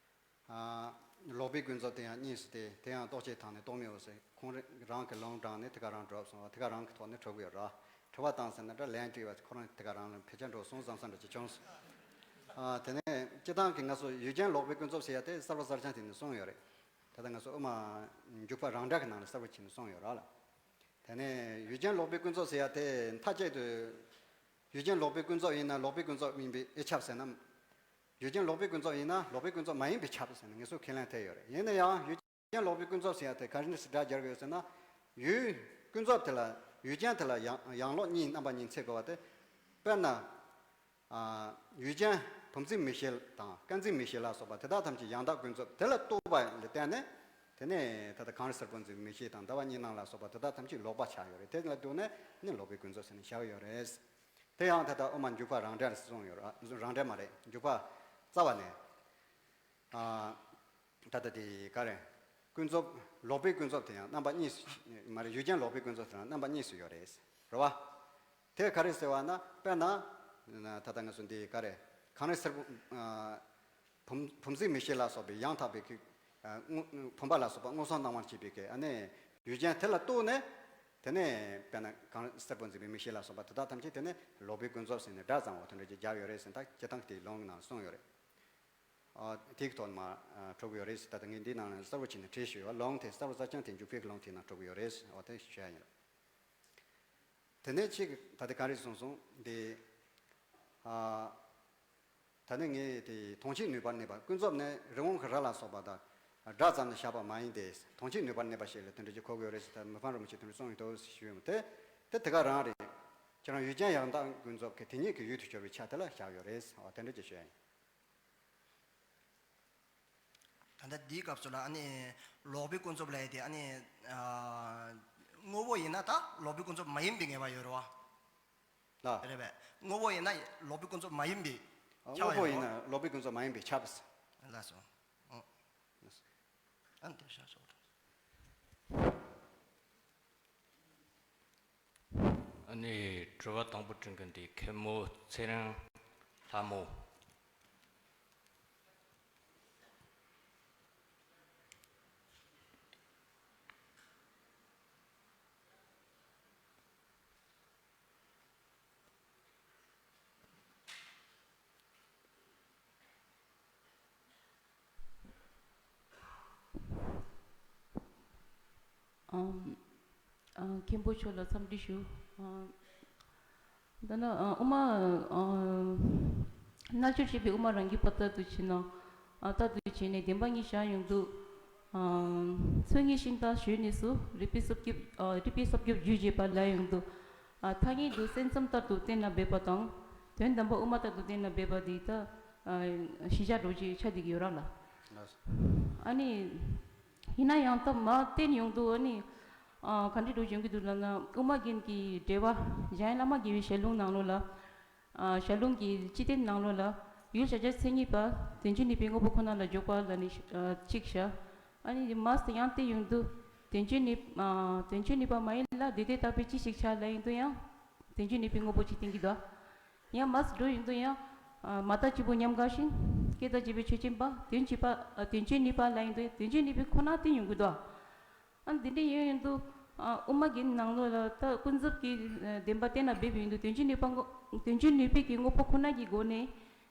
ཨ། ལོག་པའི་ཀུན་རྫོབ་དེ་ཡང་གཉིས་སུ་སྟེ། དེ་ཡང་རྟོག་བཅས་དང་ནི་རྟོག་མེད་འོ་ཟེར། ཁོང་རང་གི་ལུང་དྲངས་ནས་དེ་ག་རང་གྲུབ་སོང་བ། དེ་ག་རང་གི་ཐོག་ནས་གྲུབ་ཡོད་ར། དྲི་བ་བཏང་ཟེར་ན་འདྲ། ལན་དྲིས་པ་ཁོ་རང་དེ་ག་རང་ལ་ཕལ་ཆེར་འགྲོ་སོང་བསམ་བསམ་འདྲ་ཅིག་བྱུང་སོང་། ཨ། དེ་ནས་སྤྱིར་བཏང་གི་ང་ཚོ་ཡུལ་ཅན་ལོག་པའི་ཀུན་རྫོབ་ཟེར་ཡ་དེ་གསར་པ་གསར་རྐྱང་དེ་ནས་གསུངས་ཡོད་རེད། ད་ལྟ་ང་ཚོ་དབུ་མ་འཇུག་པ་རང་འགྲེལ་གྱི་ནང་ལ་གསར་པ་བྱས་ནས་གསུངས་ཡོད་ར་ལ། དེ་ནས་ཡུལ་ཅན་ལོག་པའི་ཀུན་རྫོབ་ཟེར་ཡ་དེ་མཐའ་གཅིག་ཏུ། ཡུལ་ཅན་ལོག་པའི་ཀུན་རྫོབ་ཡིན་ན་ལོག་པའི་ཀུན་རྫོབ་ཡིན་པས་ཨེ་ཁྱབ་ཟེར་ན། ཡུལ་ཅན་ལོག་པའི་ཀུན་རྫོབ་ཡིན་ན་ལོག་པའི་ཀུན་རྫོབ་མ་ཡིན་པས་ཁྱབ་ཟེར་ནས་ངེས་སུ་ཁས་ལེན་ཐེབས་ཡོད་རེད། ཡིན་ན་ཡང་ཡུལ་ཅན་ལོག་པའི་ཀུན་རྫོབ་ཟེར་ཡ་དེ་ག་རེ་ནས་སྒྲ་སྦྱར་དགོས་ཟེར་ན། ཡུལ་ཀུན་རྫོབ་དེ་ལ། ཡུལ་ཅན་དེ་ལ་ཡང་ཡང་ལོག་གཉིས་རྣམ་པ་གཉིས་འཚོལ་དགོས་པ་དེ། དཔེར་ན། ཨ། ཡུལ་ཅན་བུམ་འཛིན་མིག་ཤེས་དང་སྐད་འཛིན་མིག་ཤེས་ལ་སོགས་པ་དེ་དག་ཐམས་ཅད་ཡང་དག་ཀུན་རྫོབ་དེ་ལ་རྟོགས་པ་ལ་བརྟེན་ནས། དེ་ནས་ད་ལྟ་གངས་རི་སེར་པོ་འཛིན་པའི་མིག་ཤེས་དང་ཟླ་བ་གཉིས་སྣང་ལ་སོགས་པ་དེ་དག་ཐམས་ཅད་ལོག་པ་ཆགས་ཡོད་རེད། དེ་ལ་ལྟོས་ནས་ནི་ལོག་པའི་ཀུན་རྫོབ་ཟེར་ནས་བཞག་ཡོད་རེད། དེ་ཡང་ད་ལྟ་དབུ་མ་འཇུག་པ་རང་འགྲེལ་གསུངས་ཡོད་ར། རང་འགྲེལ་མ་རེད། འཇུག་པ་རྩ་བ་ནས། ཨ། ད་ལྟ་དེ་ག་རེ། ཀུན་རྫོབ། ལོག་པའི་ཀུན་རྫོབ་དེ་ཡང་རྣམ་པ་གཉིས་སུ། མ་རེད། ཡུལ་ཅན་ལོག་པའི་ཀུན་རྫོབ་དེ་ཡང་རྣམ་པ་གཉིས་སུ་ཡོད་རེད། རེད་བ། དེ་ག་རེ་ཟེར་བ་ན། དཔེར་ན། ད་ལྟ་ང་ཚོ་འདི་ག་རེ། གངས་རི་སེར་པོ། ཨ། བུམ། བུམ་འཛིན་མིག་ཤེས་ལ་སོགས་པའི་ཡང་དག་པའི་གི། ཨ། དངོས། བུམ་པ་ལ་སོགས་པ་མངོན་སུམ་སྣང་བར་བྱེད་པའི་གི། ཨ་ནི། ཡུལ་ཅན་དེ་ལ་ལྟོས་ནས། དེ་ནས་དཔེར་ན་གངས་རི་སེར་པོ་འཛིན་པའི་མིག་ཤེས་ལ་སོགས་པ་དེ་དག་ཐམས་ཅད་དེ་ནི་ལོག་པའི་ཀུན་རྫོབ་ཟེར་ནས་སྒྲ་བཟང་བོ་དེ་འདྲ་ཅིག་བརྒྱབ་ཡོད་རེད་ཟེར། ད་སྤྱིར་བཏང་གི་དེའི་ལུང་གི་ནང་ལ་གསུངས་ཡོད་རེད། ཨ། དེའི་ཐོག་ནས་མར། ཨ། གྲུབ་ཡོད་རེད་ཟེར། ད་ལྟ་ངས་འདིའི་ནང་ལ་གསལ་པོ་བྱས་ནས་བྲིས་ཞུས་ཡོད། ལུང་དེ་གསར་པ་གསར་རྐྱང་དེ་འཇུག་པའི་ལུང་དེའི་ནང་གྲུབ་ཡོད་རེད། འོ་དེ་ཞུ་ཡ་ཡིན། དེ་ནས་གཅིག་ད་ལྟ་ག་རེ་གསུངས་སོང་འདི། ཨ། ད་ནི་ངས་དེ་མཐོང་བྱེད་ནུས་པར་གནས་པ། ཀུན་རྫོབ་ནི་རི་བོང་གི་རྭ་ལ་སོགས་པ་དང་སྒྲ་ཙམ་ལ་བཞག་པ་མ་ཡིན་ཏེ། མཐོང་བྱེད་ནུས་པར་གནས་པ་ཞིག་ལ་དེ་འདྲ་ཅིག་གོ་དགོས་རེད་ཟེར། ད་མི་ཕམ་རིན་པོ་ཆེས་དེ་འདྲ་གསུངས་ཡོད་དོ་ཞུས་ཡོད་མོད། དེ་དེ་དེ་ག་རང་རེད། ཁྱེད་རང་ཡུལ་ཅན་ཡང་དག་ཀུན་རྫོབ་ཀྱི་དེ་ཉིད་ཀྱི་ཡུལ་དུ་གྱུར་པའི་ཆ་དེ་ལ་བཞག་ཡོད་རེད། འོ་དེ་འདྲ་ཅིག་ཞུ་ཡ་ཡིན། ད་ལྟ་འདིའི་སྐབས་སུ་ལ་ཨ་ནི་ལོག་པའི་ཀུན་རྫོབ་ལབ་ཡ་དེ། ཨ་ནི། ཨ། དངོས་པོ་ཡིན་ན་ད་ལོག་པའི་ཀུན་རྫོབ་མ་ཡིན་པའི་ངེས་པ་ཡོད་རེད་བ། ལགས། རེད་པས། དངོས་པོ་ཡིན་ན་ལོག་པའི་ཀུན་རྫོབ་མ་ཡིན་པའི་ཨ། ཁྱབ་པ་དངོས་པོ་ཡོད་ཡིན་རེད་ན་ལོག་པའི་ཀུན་རྫོབ་མ་ཡིན་པའི་ཁྱབ། བ། ལགས་སོ། ཨོ། ལགས་སོ། ཨ་ནི་དེ་བཞག་ཆོག་ཨ་ནི་དྲི་བ་དང་པོ་དྲི་མཁན་དེ་མཁན་མོ་ཚེ་རིང་ལྷ་མོ། ཨམ། ཨ། མཁན་པོ་མཆོག་ལ་འཚམས་འདྲི་ཞུ། ཨ། ད་ནི། ཨ། དབུ་མ། ཨ། རྣལ་འབྱོར་བྱེད་པའི་དབུ་མ་རང་རྒྱུད་པ་ལྟར་དུ་བྱས་ན། ཨ། ལྟར་དུ་བྱས་ནས་བདེན་པ་གཉིས་བཞག་ཡོང་དུས། ཨ། ཚུལ་གཉིས་ཤིང་རྟ་ཞོན་ནས་སུ་རིགས་པའི་སྲོག་སྐྱོབ། ཨ། རིགས་པའི་སྲོག་སྐྱོབ་རྒྱུད་བྱེད་པ་ལ་ཡོང་དུས། ཨ། ཐ་སྙད་དུ་སེམས་ཙམ་ལྟར་དུ་བསྟན་ན་འབེབས་པ་དང་། དོན་དམ་པ་དབུ་མ་ལྟར་དུ་བསྟན་ན་འབེབས་པ་དེ་ད། ཨ། གཞི་བཞག་འགྲོ་ཅིག་ཆགས་བསྡད་ཀྱི་ཡོད་ར་ལ། ལགས་སོ། ཨ་ནི། ཡིན་ན་ཡང་ད་མར་བསྟན་ཡོང་དུས་ཨ་ནི། ཨ། ག་འདྲ་འགྲོ་བྱུང་གི་འདུག་ལབ་ན། དབུ་མ་རྒན་གྱི་འགྲེལ་པ། འཇམ་དབྱངས་བླ་མ་དགེ་བའི་ཞལ་ལུང་ནང་ལོགས་ལ། ཨ། ཞལ་ལུང་གི་སྤྱི་དོན་ནང་ལོགས་ལ། ཡུལ་གཞལ་བྱ་མཚན་ཉིད་པ། དོན་བྱེད་ནུས་པའི་དངོས་པོ་ཁོ་ན་ལ་འཇོག་པ་ལབ་ནས། ཨ། གཅིག་བཞག་ཨ་ནི་མར་ཡང་བལྟས་ཡོང་དུས། དོན་བྱེད་ནུས། ཨ། དོན་བྱེད་ནུས་པ་མ་ཡིན་ལ་དེ་དེ་ལྟ་བུའི་ཅི་ཞིག་བྱ་ལབ་ཡོང་དུས་ཡང་། དོན་བྱེད་ནུས་པའི་དངོས་པོ་ཅིག་བསྟན་གྱི་འདུག་ཡང་མར་འགྲོ་ཡོང་དུས་ཡང་། ཨ། མ་བརྟགས་གཅིག་པུ་ཉམས་དགའ་ཞིང་། སྐད་དང་བཅས་པའི་ཆོས་ཅན་པ། དོན་བྱེད་པ། ཨ། དོན་བྱེད་ནུས་པ་ལབ་ཡོང་དུས་དོན་བྱེད་ནུས་པའི་ཁོ་ན་བསྟན་ཡོང་གི་འདུག་ཨ། འདི་འདྲ་ཡོང་ཡོང་དུས། ཨ། དབུ་མ་གི་ནང་ལོགས་ལ་ད་ཀུན་རྫོབ་ཀྱི། ཨ། བདེན་པ་བསྟན་ན་འབེབས་ཡོང་དུས་དོན་བྱེད་ནུས་པ་དངོས། དོན་བྱེད་ནུས་པའི་གི་དངོས་པོ་ཁོ་ན་གི་སྒོ་ནས་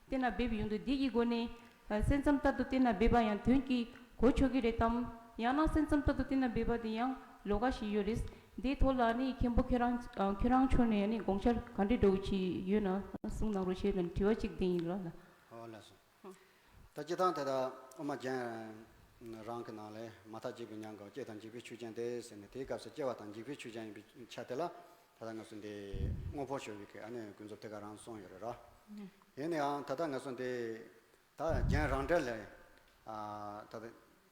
བསྟན་ན་འབེབས་ཡོང་དུས་འདི་གི་སྒོ་ནས། ཨ། སེམས་ཙམ་ལྟར་དུ་བསྟན་ན་འབེབས་པ་ཡང་དོན་གྱིས་གོ་ཆོག་གི་རེད་དམ། ཡང་ན་སེམས་ཙམ་ལྟར་དུ་བསྟན་ན་འབེབས་པ་དེ་ཡང་ལོགས་ཀ་ཞིག་ཡོད་རེད། འདིའི་ཐོག་ལ་ནི་མཁན་པོ་ཁྱེད་རང་ཁྱེད་རང་ཕྱོགས་ནས་ནི་དགོངས་འཆར་ག་འདྲ་འདྲ་བོ་ཅིག་ཡོད་ན་གསུང་གནང་རོགས་ཞེས་དྲི་བ་གཅིག་དེ་ཡིན་ལ། ཨོ་ལགས་སོ། ད་སྤྱིར་བཏང་དེ་ལ་དབུ་མ་རྒྱན་རང་གི་ནང་ལས་མ་ཐག་འཇིག་པའི་ཉམས་དགའ་བ། སྐྱེ་དང་འཇིག་པའི་ཆོས་ཅན་ཏེ་ཟེར་ནས་དེའི་སྐབས་སུ་སྐྱེ་བ་དང་འཇིག་པའི་ཆོས་ཅན་ཡིན་པའི་ཆ་དེ་ལ་ད་ལྟ་ང་ཚོ་འདི་དངོས་པོ་ཞུ་བའི་གི་ཨ་ནི་ཀུན་རྫོབ་དེ་ག་རང་གསུངས་ཡོད་རེད་ར། ཡིན་ན་ཡང་ད་ལྟ་ང་ཚོ་འདི་ད་རྒྱན་རང་འགྲེལ་ལས་ད་ལྟ་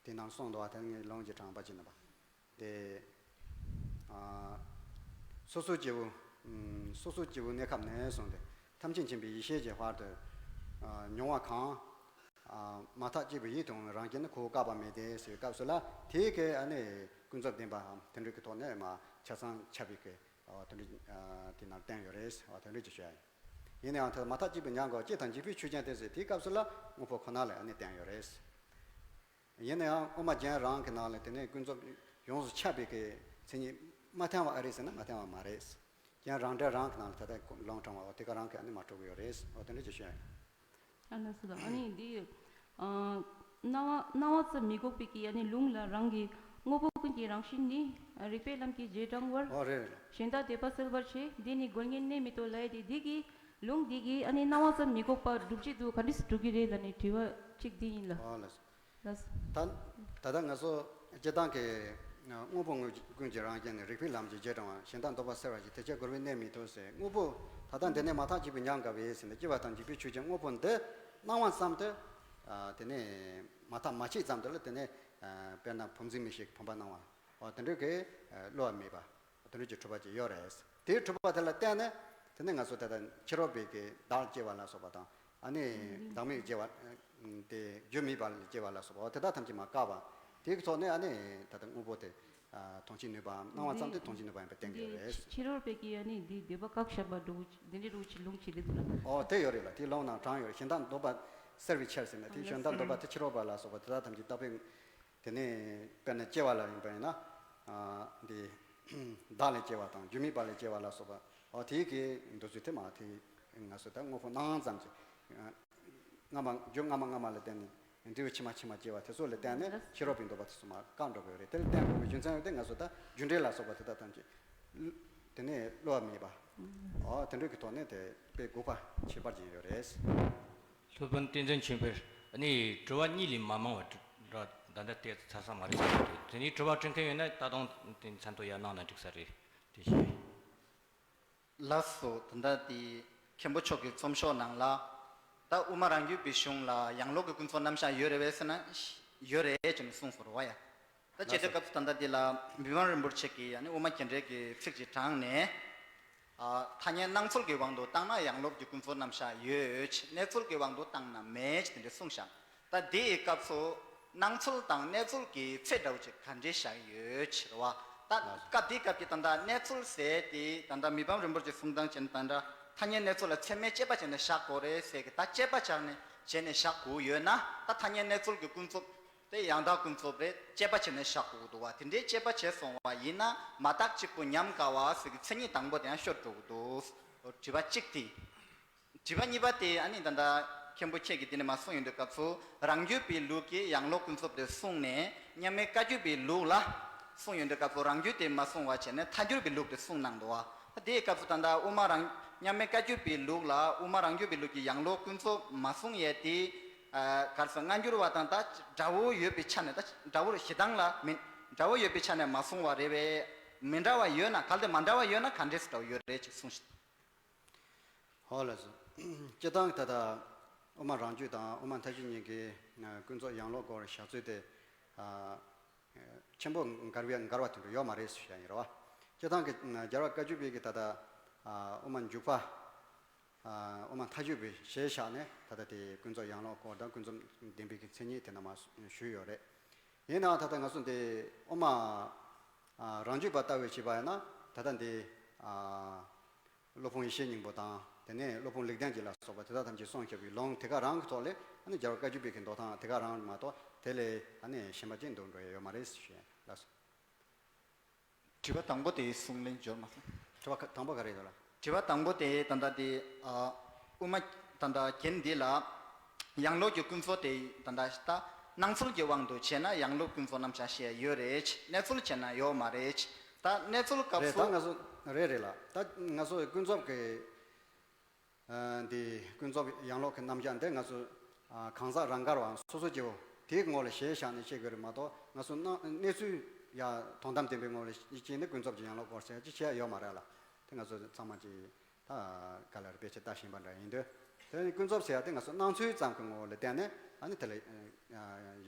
དེ་ནང་གསུངས་འདུག་བ། དེ་ངས་ལུང་གཅིག་དྲངས་པ་ཅིག་ན་པ། དེ། ཨ། སོ་སོ་སྐྱེ་བོ། ཨམ། སོ་སོ་སྐྱེ་བོའི་གནས་སྐབས་ནས་བཟུང་སྟེ་ཐམས་ཅད་མཁྱེན་པའི་ཡེ་ཤེས་ཀྱི་དཔལ་དུ། ཨ། མྱོང་བ་གང་། ཨ། མ་ཐག་གཅིག་པའི་ཡིད་དུ་འོང་བའི་རང་རྒྱལ་ནི་ཁོ་བོ་བཀག་པ་མེད་དེ་ཟེར་བའི་སྐབས་སུ་ལ་དེའི་གི་ཨ་ནི་ཀུན་རྫོབ་བདེན་པའམ་དེ་འདྲ་གི་ཐོག་ནས་མ་ཆ་ཚང་ཁྱབ་པའི་གི། ཨ། དེ་འདྲ། ཨ། དེ་ནང་བསྟན་ཡོད་རེད། ཨ། དེ་འདྲ་ཅིག་ཞུ་ཡ་ཡིན། ཡིན་ན་ཡང་དེ་མ་ཐག་གཅིག་པའི་ཉམས་དགའ་བ་སྐྱེ་དང་འཇིག་པའི་ཆོས་ཅན་ཏེ་ཟེར་དེའི་སྐབས་སུ་ལ་དངོས་པོ་ཁོ་ན་ལ་ཨ་ནི་བསྟན་ཡོད་རེད། ཡིན་ན་ཡང་དབུ་མ་རྒྱན་རང་གི་ནང་ལ་དེ་ནས་ཀུན་རྫོབ་ཡོངས་སུ་ཁྱབ་པའི་གི་མཚན་ཉིད་མ་བསྟན་པ་ཨེ་རེད་ཟེར་ན་མ་བསྟན་པ་མ་རེད། རྒྱན་རང་འགྲེལ་རང་གི་ནང་ལ་ད་ལྟ་ལུང་དྲངས་པ་འོ་དེ་ག་རང་གི་ཨ་ནི་མ་གྲུབ་ཀྱི་ཡོད་རེད། འོ་དེ་འདྲ་ཅིག་ཞུ་ཡ་ཡིན། ཨ་ལགས་སོ། ཨ་ནི་འདི་ཨ་སྣང་བ་སྣང་བ་ཙམ་མི་འགོག་པའི་གི་ཨ་ནི་ལུང་ལ་རང་གི་དངོས་པོ་ཀུན་གྱི་རང་བཞིན་ནི་རིགས་པའི་ལམ་གྱི་རྗེས་འབྲང་བར། འོ་རེད་རེད། གཞན་དག་འདོད་པ་སེལ་བར་བྱེད། འདི་ནི་རྒོལ་ངན་གནས་མི་ཐུབ་ལབ་ཡ་དེ་འདི་གི་ལུང་འདི་གི་ཨ་ནི་སྣང་བ་ཙམ་མི་འགོག་པར་སྒྲུབ་བྱེད་དུ་ག་འདྲས་སུ་འགྲུབ་ཀྱི་རེད་ལབ་ནས་དྲི་བ་གཅིག་འདི་ཡིན་ལ། ཨོ་ལགས་སོ། ལགས་སོ། ད་ད་ལྟ་ང་ཚོ་སྤྱིར་བཏང་གི་དངོས་པོ་དངོས་ཀུན་གྱི་རང་བཞིན་ནི་རིགས་པའི་ལམ་གྱི་རྗེས་འབྲང་བ། གཞན་དག་འདོད་པ་སེལ་བར་བྱེད། དེ་ཕྱིར་རྒོལ་བས་གནས་མི་ཐུབ་ཟེར། དངོས་པོ་ད་ལྟ་འདི་ནས་མ་ཐག་གཅིག་པའི་ཉམས་དགའ་བས་ཟེར་ནས་སྐྱེ་བ་དང་འཇིག་པའི་ཆོས་ཅན་དངོས་པོ་འདི་སྣང་བ་ཙམ་དུ་དེ་ནས་མ་ཐག་མ་སྐྱེས་ཙམ་དུ་ལ་དེ་ནས་དཔེར་ན་བུམ་འཛིན་མིག་ཤེས་ཀྱི་བུམ་པ་སྣང་བ། འོ་དེ་འདྲ་གི་བསླུ་བ་མེད་པ། དེ་འདྲ་གྱི་གྲུབ་པ་ཅིག་ཡོད་རེད། དེའི་གྲུབ་པ་དེ་ལ་བརྟེན་ནས་དེ་ནས་ང་ཚོ་ད་ལྟ་ཕྱི་རོལ་པའི་གི་བདག་སྐྱེ་བ་ལ་སོགས་པ་དང་། ཨ་ནི་བདག་མེད་སྐྱེ་བ། དེ་རྒྱུ་མེད་པ་ལ་སྐྱེ་བ་ལ་སོགས་པ་དེ་དག་ཐམས་ཅད་མ་བཀག་པ། དེའི་ཐོག་ནས་ཨ་ནི་ད་ལྟ་དངོས་པོ་དེ་མཐོང་བྱེད་ནུས་པའམ་སྣང་བ་ཙམ་དུ་མཐོང་བྱེད་ནུས་པ་ཡིན་པར་བསྟན་གྱི་ཡོད་རེད། ཕྱི་རོལ་པའི་གི་ཨ་ནི་འདི་འདོད་པ་བཀག་བཞག་པ་འདྲ་བོ་འདི་འདྲའི་འདྲ་བོ་ཅིག་ལུང་ཅིག་རེད་འདུག་ལ། ཨོ་དེ་ཡོད་རེད་ལ། དེའི་ལུང་ནང་དྲངས་ཡོད་རེད། གཞན་དག་འདོད་པ་སེལ་བའི་ཕྱིར་ཟེར་ནས་དེ་གཞན་དག་འདོད་པ་དེ་ཕྱི་རོལ་པ་ལ་སོགས་པ་དེ་དག་ཐམས་ཅད་བརྟག་པའི། དེ་ནས་དཔེར་ན་སྐྱེ་བ་ལ་ཡིན་པ་ཡིན་ན། ཨ། འདི་བདག་ལས་སྐྱེ་བ་དང་རྒྱུ་མེད་པ་ལས་སྐྱེ་བ་ལ་སོགས་པ། ཨ། དེའི་གི་འདོད་ཚུལ་དེ་མ་དེ་ང་ཚོ་ད་དངོས་པོ་སྣང་ཙམ་གྱིས། ཨ། སྔ་མ་རྒྱུ་སྔ་མ་སྔ་མ་ལ་བརྟེན་ནས་འབྲས་བུ་ཕྱི་མ་ཕྱི་མ་སྐྱེ་བ་དེ་ཚོ་ལ་བརྟེན་ནས་ཕྱི་རོལ་པའི་འདོད་པ་དེ་ཚོ་མ་བཀག་འགྲོ་གི་ཡོད་རེད། དེ་ལ་བརྟེན་དགོས་པའི་རྒྱུ་མཚན་ཡོད་དེ་ང་ཚོ་ད་རྒྱུ་འབྲས་ལ་སོགས་པ་དེ་དག་ཐམས་ཅད་དེ་ནས་བསླུ་བ་མེད་པ། ཨ། དེ་འདྲ་གི་ཐོག་ནས་དེ་དཔེ་འགོག་པ་ཁྱད་པར་ཅན་ཡོད་རེད། སློབ་དཔོན་བསྟན་འཛིན་ཆོས་འཕེལ། ཨ་ནི་དྲི་བ་གཉིས་ལས་མ་མང་བ་དྲི་ར་ད་ལྟ་དེ་ཚར་ས་མ་རེད་བསམ་གྱི་འདུག་དེ་ནས་དྲི་བ་དྲི་མཁན་ཡོད་ན་ད་དུང་དེ་མཚན་ཐོ་ཡར་གནང་ན་འགྲིག་ས་རེད། དེ་བཞིན། ལགས་སོ། ད་ལྟ་དེ་མཁན་པོ་མཆོག་གི་རྩོམ་ཤོག་ནང་ལ་ད་དབུ་མ་རང་རྒྱུད་པའི་གཞུང་ལ་ཡང་ལོག་གི་ཀུན་རྫོབ་རྣམ་གཞག་ཡོད་རེད་པས་ཟེར་ན་ཡོད་རེད་ཅེས་ནས་གསུངས་སོང་རེད་བ་ཡ། ད་བྱེད་དུས་སྐབས་སུ་ད་ལྟ་འདི་ལ་མི་ཕམ་རིན་པོ་ཆེ་གིས་ཡང་ནི་དབུ་མ་རྒྱན་འགྲེལ་གྱི་ཚིག་ཅིག་དྲངས་ནས། ཨ། ཐ་སྙད་སྣང་ཚུལ་གྱི་དབང་དུ་བཏང་ན་ཡང་ལོག་གི་ཀུན་རྫོབ་རྣམ་གཞག་ཡོད། གནས་ཚུལ་གྱི་དབང་དུ་བཏང་ན་མེད་ཅེས་དེ་འདྲ་གསུངས་ཤག་ད་འདི་ཡི་སྐབས་སུ་སྣང་ཚུལ་དང་གནས་ཚུལ་གྱི་ཚད་འདྲ་བོ་ཅིག་ག་འདྲས་བཞག་ཡོད་ཅེས་རེད་བ། ད་སྐབས་འདིའི་སྐབས་ཀྱི་ད་ལྟ་གནས་ཚུལ་ཟེར་དེ་ད་ལྟ་མི་ཕམ་རིན་པོ་ཆེ་གསུང་སྟངས་བྱས་ན་ད་ལྟ་ཐ་སྙད་གནས་ཚུལ་ལ་ཚད་མས་དཔྱད་པ་བྱས་ནས་བཞག་དགོས་རེད་ཟེར་གི། ད་དཔྱད་པ་བྱས་ནས་བྱས་ནས་བཞག་དགོས་ཡོད་ན་ད་ཐ་སྙད་གནས་ཚུལ་གྱི་ཀུན་རྫོབ་དེ་ཡང་དག་ཀུན་རྫོབ་རེད། དཔྱད་པ་བྱས་ནས་བཞག་དགོས་ཀྱི་འདུག་བ། དེ་འདྲའི་དཔྱད་པ་བྱས་སོང་བ་ཡིན་ན་མ་བརྟགས་གཅིག་པུ་ཉམས་དགའ་བ་ཟེར་གྱི་མཚན་ཉིད་དང་པོ་དེ་ཡང་ཤོར་འགྲོ་གི་འདུག་དྲི་བ་གཅིག་དེ། དྲི་བ་གཉིས་པ་དེ་ཨ་ནི་ད་ལྟ་མཁན་པོ་ཁྱེད་ཀྱིས་དེ་ནས་མ་གསུངས་ཡོང་དུས་སྐབས་སུ་རང་རྒྱུད་པའི་ལུགས་ཀྱིས་ཡང་ལོག་ཀུན་རྫོབ་དེ་གསུངས་ནས་མཉམ་མེད་བཀའ་བརྒྱུད་པའི་ལུགས་ལ་གསུངས་ཡོང་དུས་སྐབས་སུ་རང་རྒྱུད་དེ་མ་གསུངས་པ་བྱས་ནས་ཐལ་འགྱུར་གྱི་ལུགས་དེ་གསུངས་གནང་འདུག་བ། དེའི་སྐབས་སུ་ད་ལྟ་དབུ་མ་རང་མཉམ་མེད་བཀའ་བརྒྱུད་པའི་ལུགས་ལ་དབུ་མ་རང་རྒྱུད་པའི་ལུགས་ཀྱིས་ཡང་ལོག་ཀུན་རྫོབ་མ་གསུངས་ཡས་དེ། ཨ། ག་རེ་ཟེར། སྔ་འགྱུར་བ་དང་ད་འདྲ་བོ་ཡོད་པའི་ཆ་ནས། ད་འདྲ་བོ་གཞི་དང་ལ་མི་འདྲ་བོ་ཡོད་པའི་ཆ་ནས་མ་གསུངས་པ་རེད་པས། མི་འདྲ་བ་ཡོད་ན། གལ་ཏེ་མ་འདྲ་བ་ཡོད་ན་ག་འདྲས་སེ་འདྲ་བོ་ཡོད་རེད་ཅེས་གསུངས་ཤིང་། ཧོ་ལགས་སོ། སྤྱིར་བཏང་ད་ལྟ་དབུ་མ་རང་རྒྱུད་དང་དབུ་མ་ཐལ་འགྱུར་གཉིས་ཀྱི་ཀུན་རྫོབ་ཡང་ལོག་སྐོར་བྱ་ཚུལ་དེ། ཨ། ཆེན་པོ་འགལ་བའི་འགལ་བ་དེ་འདྲ་ཡོད་མ་རེད་ཞུ་ཡ་ཡིན་རེད་བ། སྤྱིར་བཏང་གི་རྒྱལ་བ་བཀའ་བརྒྱུད་པའི་གི་ད་ལྟ་དབུ་མ་འཇུག་པ། དབུ་མ་མཐའ་དཔྱོད་པའི་ཞལ་བཞག་ནས་ད་ལྟ་དེ་ཀུན་རྫོབ་ཡང་ལོག་སྐོར་དང་ཀུན་རྫོབ་བདེན་པའི་གི་མཚན་ཉིད་དེ་རྣམས་ཞུས་ཡོད་རེད། ཡིན་ནའང་ད་ལྟ་ང་ཚོ་འདི་དབུ་མ་རང་རྒྱུད་པ་ལྟ་བུ་བྱས་པ་ཡིན་ན། ད་ལྟ་འདི་སློབ་དཔོན་ཡེ་ཤེས་སྙིང་པོ་དང་དེ་ནས་སློབ་དཔོན་ལེགས་ལྡན་འབྱེད་ལ་སོགས་པ་དེ་དག་ཐམས་ཅད་གསུངས་བཞག་པའི་ལུང་དེ་ག་རང་གི་ཐོག་ལས་ཨ་ནི་རྒྱལ་བ་བཀའ་བརྒྱུད་པའི་གི་འདོད་སྟངས་དེ་ག་རང་མ་གཏོགས་དེ་ལས་ཨ་ནི་གཞན་པ་ཅིག་འདུག་འགྲོ་ཡ་ཡོད་མ་རེད་ཞུ་ཡ་ལགས་སོ། དྲི་བ་དང་པོ་དེའི་གསུང་ལན་འབྱོར་མ་སོང་། དྲི་བ་དང་པོ་ག་རེ་ཡོད་ལ། དྲི་བ་དང་པོ་དེ་ད་ལྟ་དེ། ཨ། དབུ་མ་ད་ལྟ་རྒྱན་འདི་ལ་ཡང་ལོག་གི་ཀུན་རྫོབ་དེ་ད་ལྟ་ད་སྣང་ཚུལ་གྱི་དབང་དུ་བྱས་ན་ཡང་ལོག་ཀུན་རྫོབ་རྣམ་གཞག་བཤད་ཡོད་རེད། གནས་ཚུལ་བྱས་ན་ཡོད་མ་རེད། ད་གནས་ཚུལ་སྐབས་རེད། ད་སུ་ང་ཚོ་རེད་རེད་ལ། ད་ང་ཚོ་ཀུན་རྫོབ་ཀྱི་ཨ་འདི་ཀུན་རྫོབ་ཡང་ལོག་གི་རྣམ་གཞག་འདི་ང་ཚོ་ཨ་གང་ཟག་རང་དགར་བ་སོ་སོ་སྐྱེ་བོ་དེའི་ངོ་ལ་གཞི་བཞག་ནས་བཤད་དགོས་རེད་མ་གཏོགས། ང་ཚོ་སྣང་གནས་ཚུལ་ཡ་དོན་དམ་བདེན་པའི་ངོ་ལ་གཅིག་ནི་ཀུན་རྫོབ་ཀྱི་ཡང་ལོག་སྐོར་ཟེར་ཅིག་བཤད་ཡོད་མ་རེད་ལ། དེ་ང་ཚོ་ཚང་མ་ཅིག་ད་ག་ལ་རེ་ཕལ་ཆེར་ལྟ་བཞིན་པ་འདྲ་ཡིན་དུས། དེ་ནི་ཀུན་རྫོབ་ཟེར་ཡ་དེ་ང་ཚོ་སྣང་ཚུལ་ཙམ་གྱི་ངོ་བོ་ལ་བརྟེན་ནས་ཨ་ནི་དེ་ལ་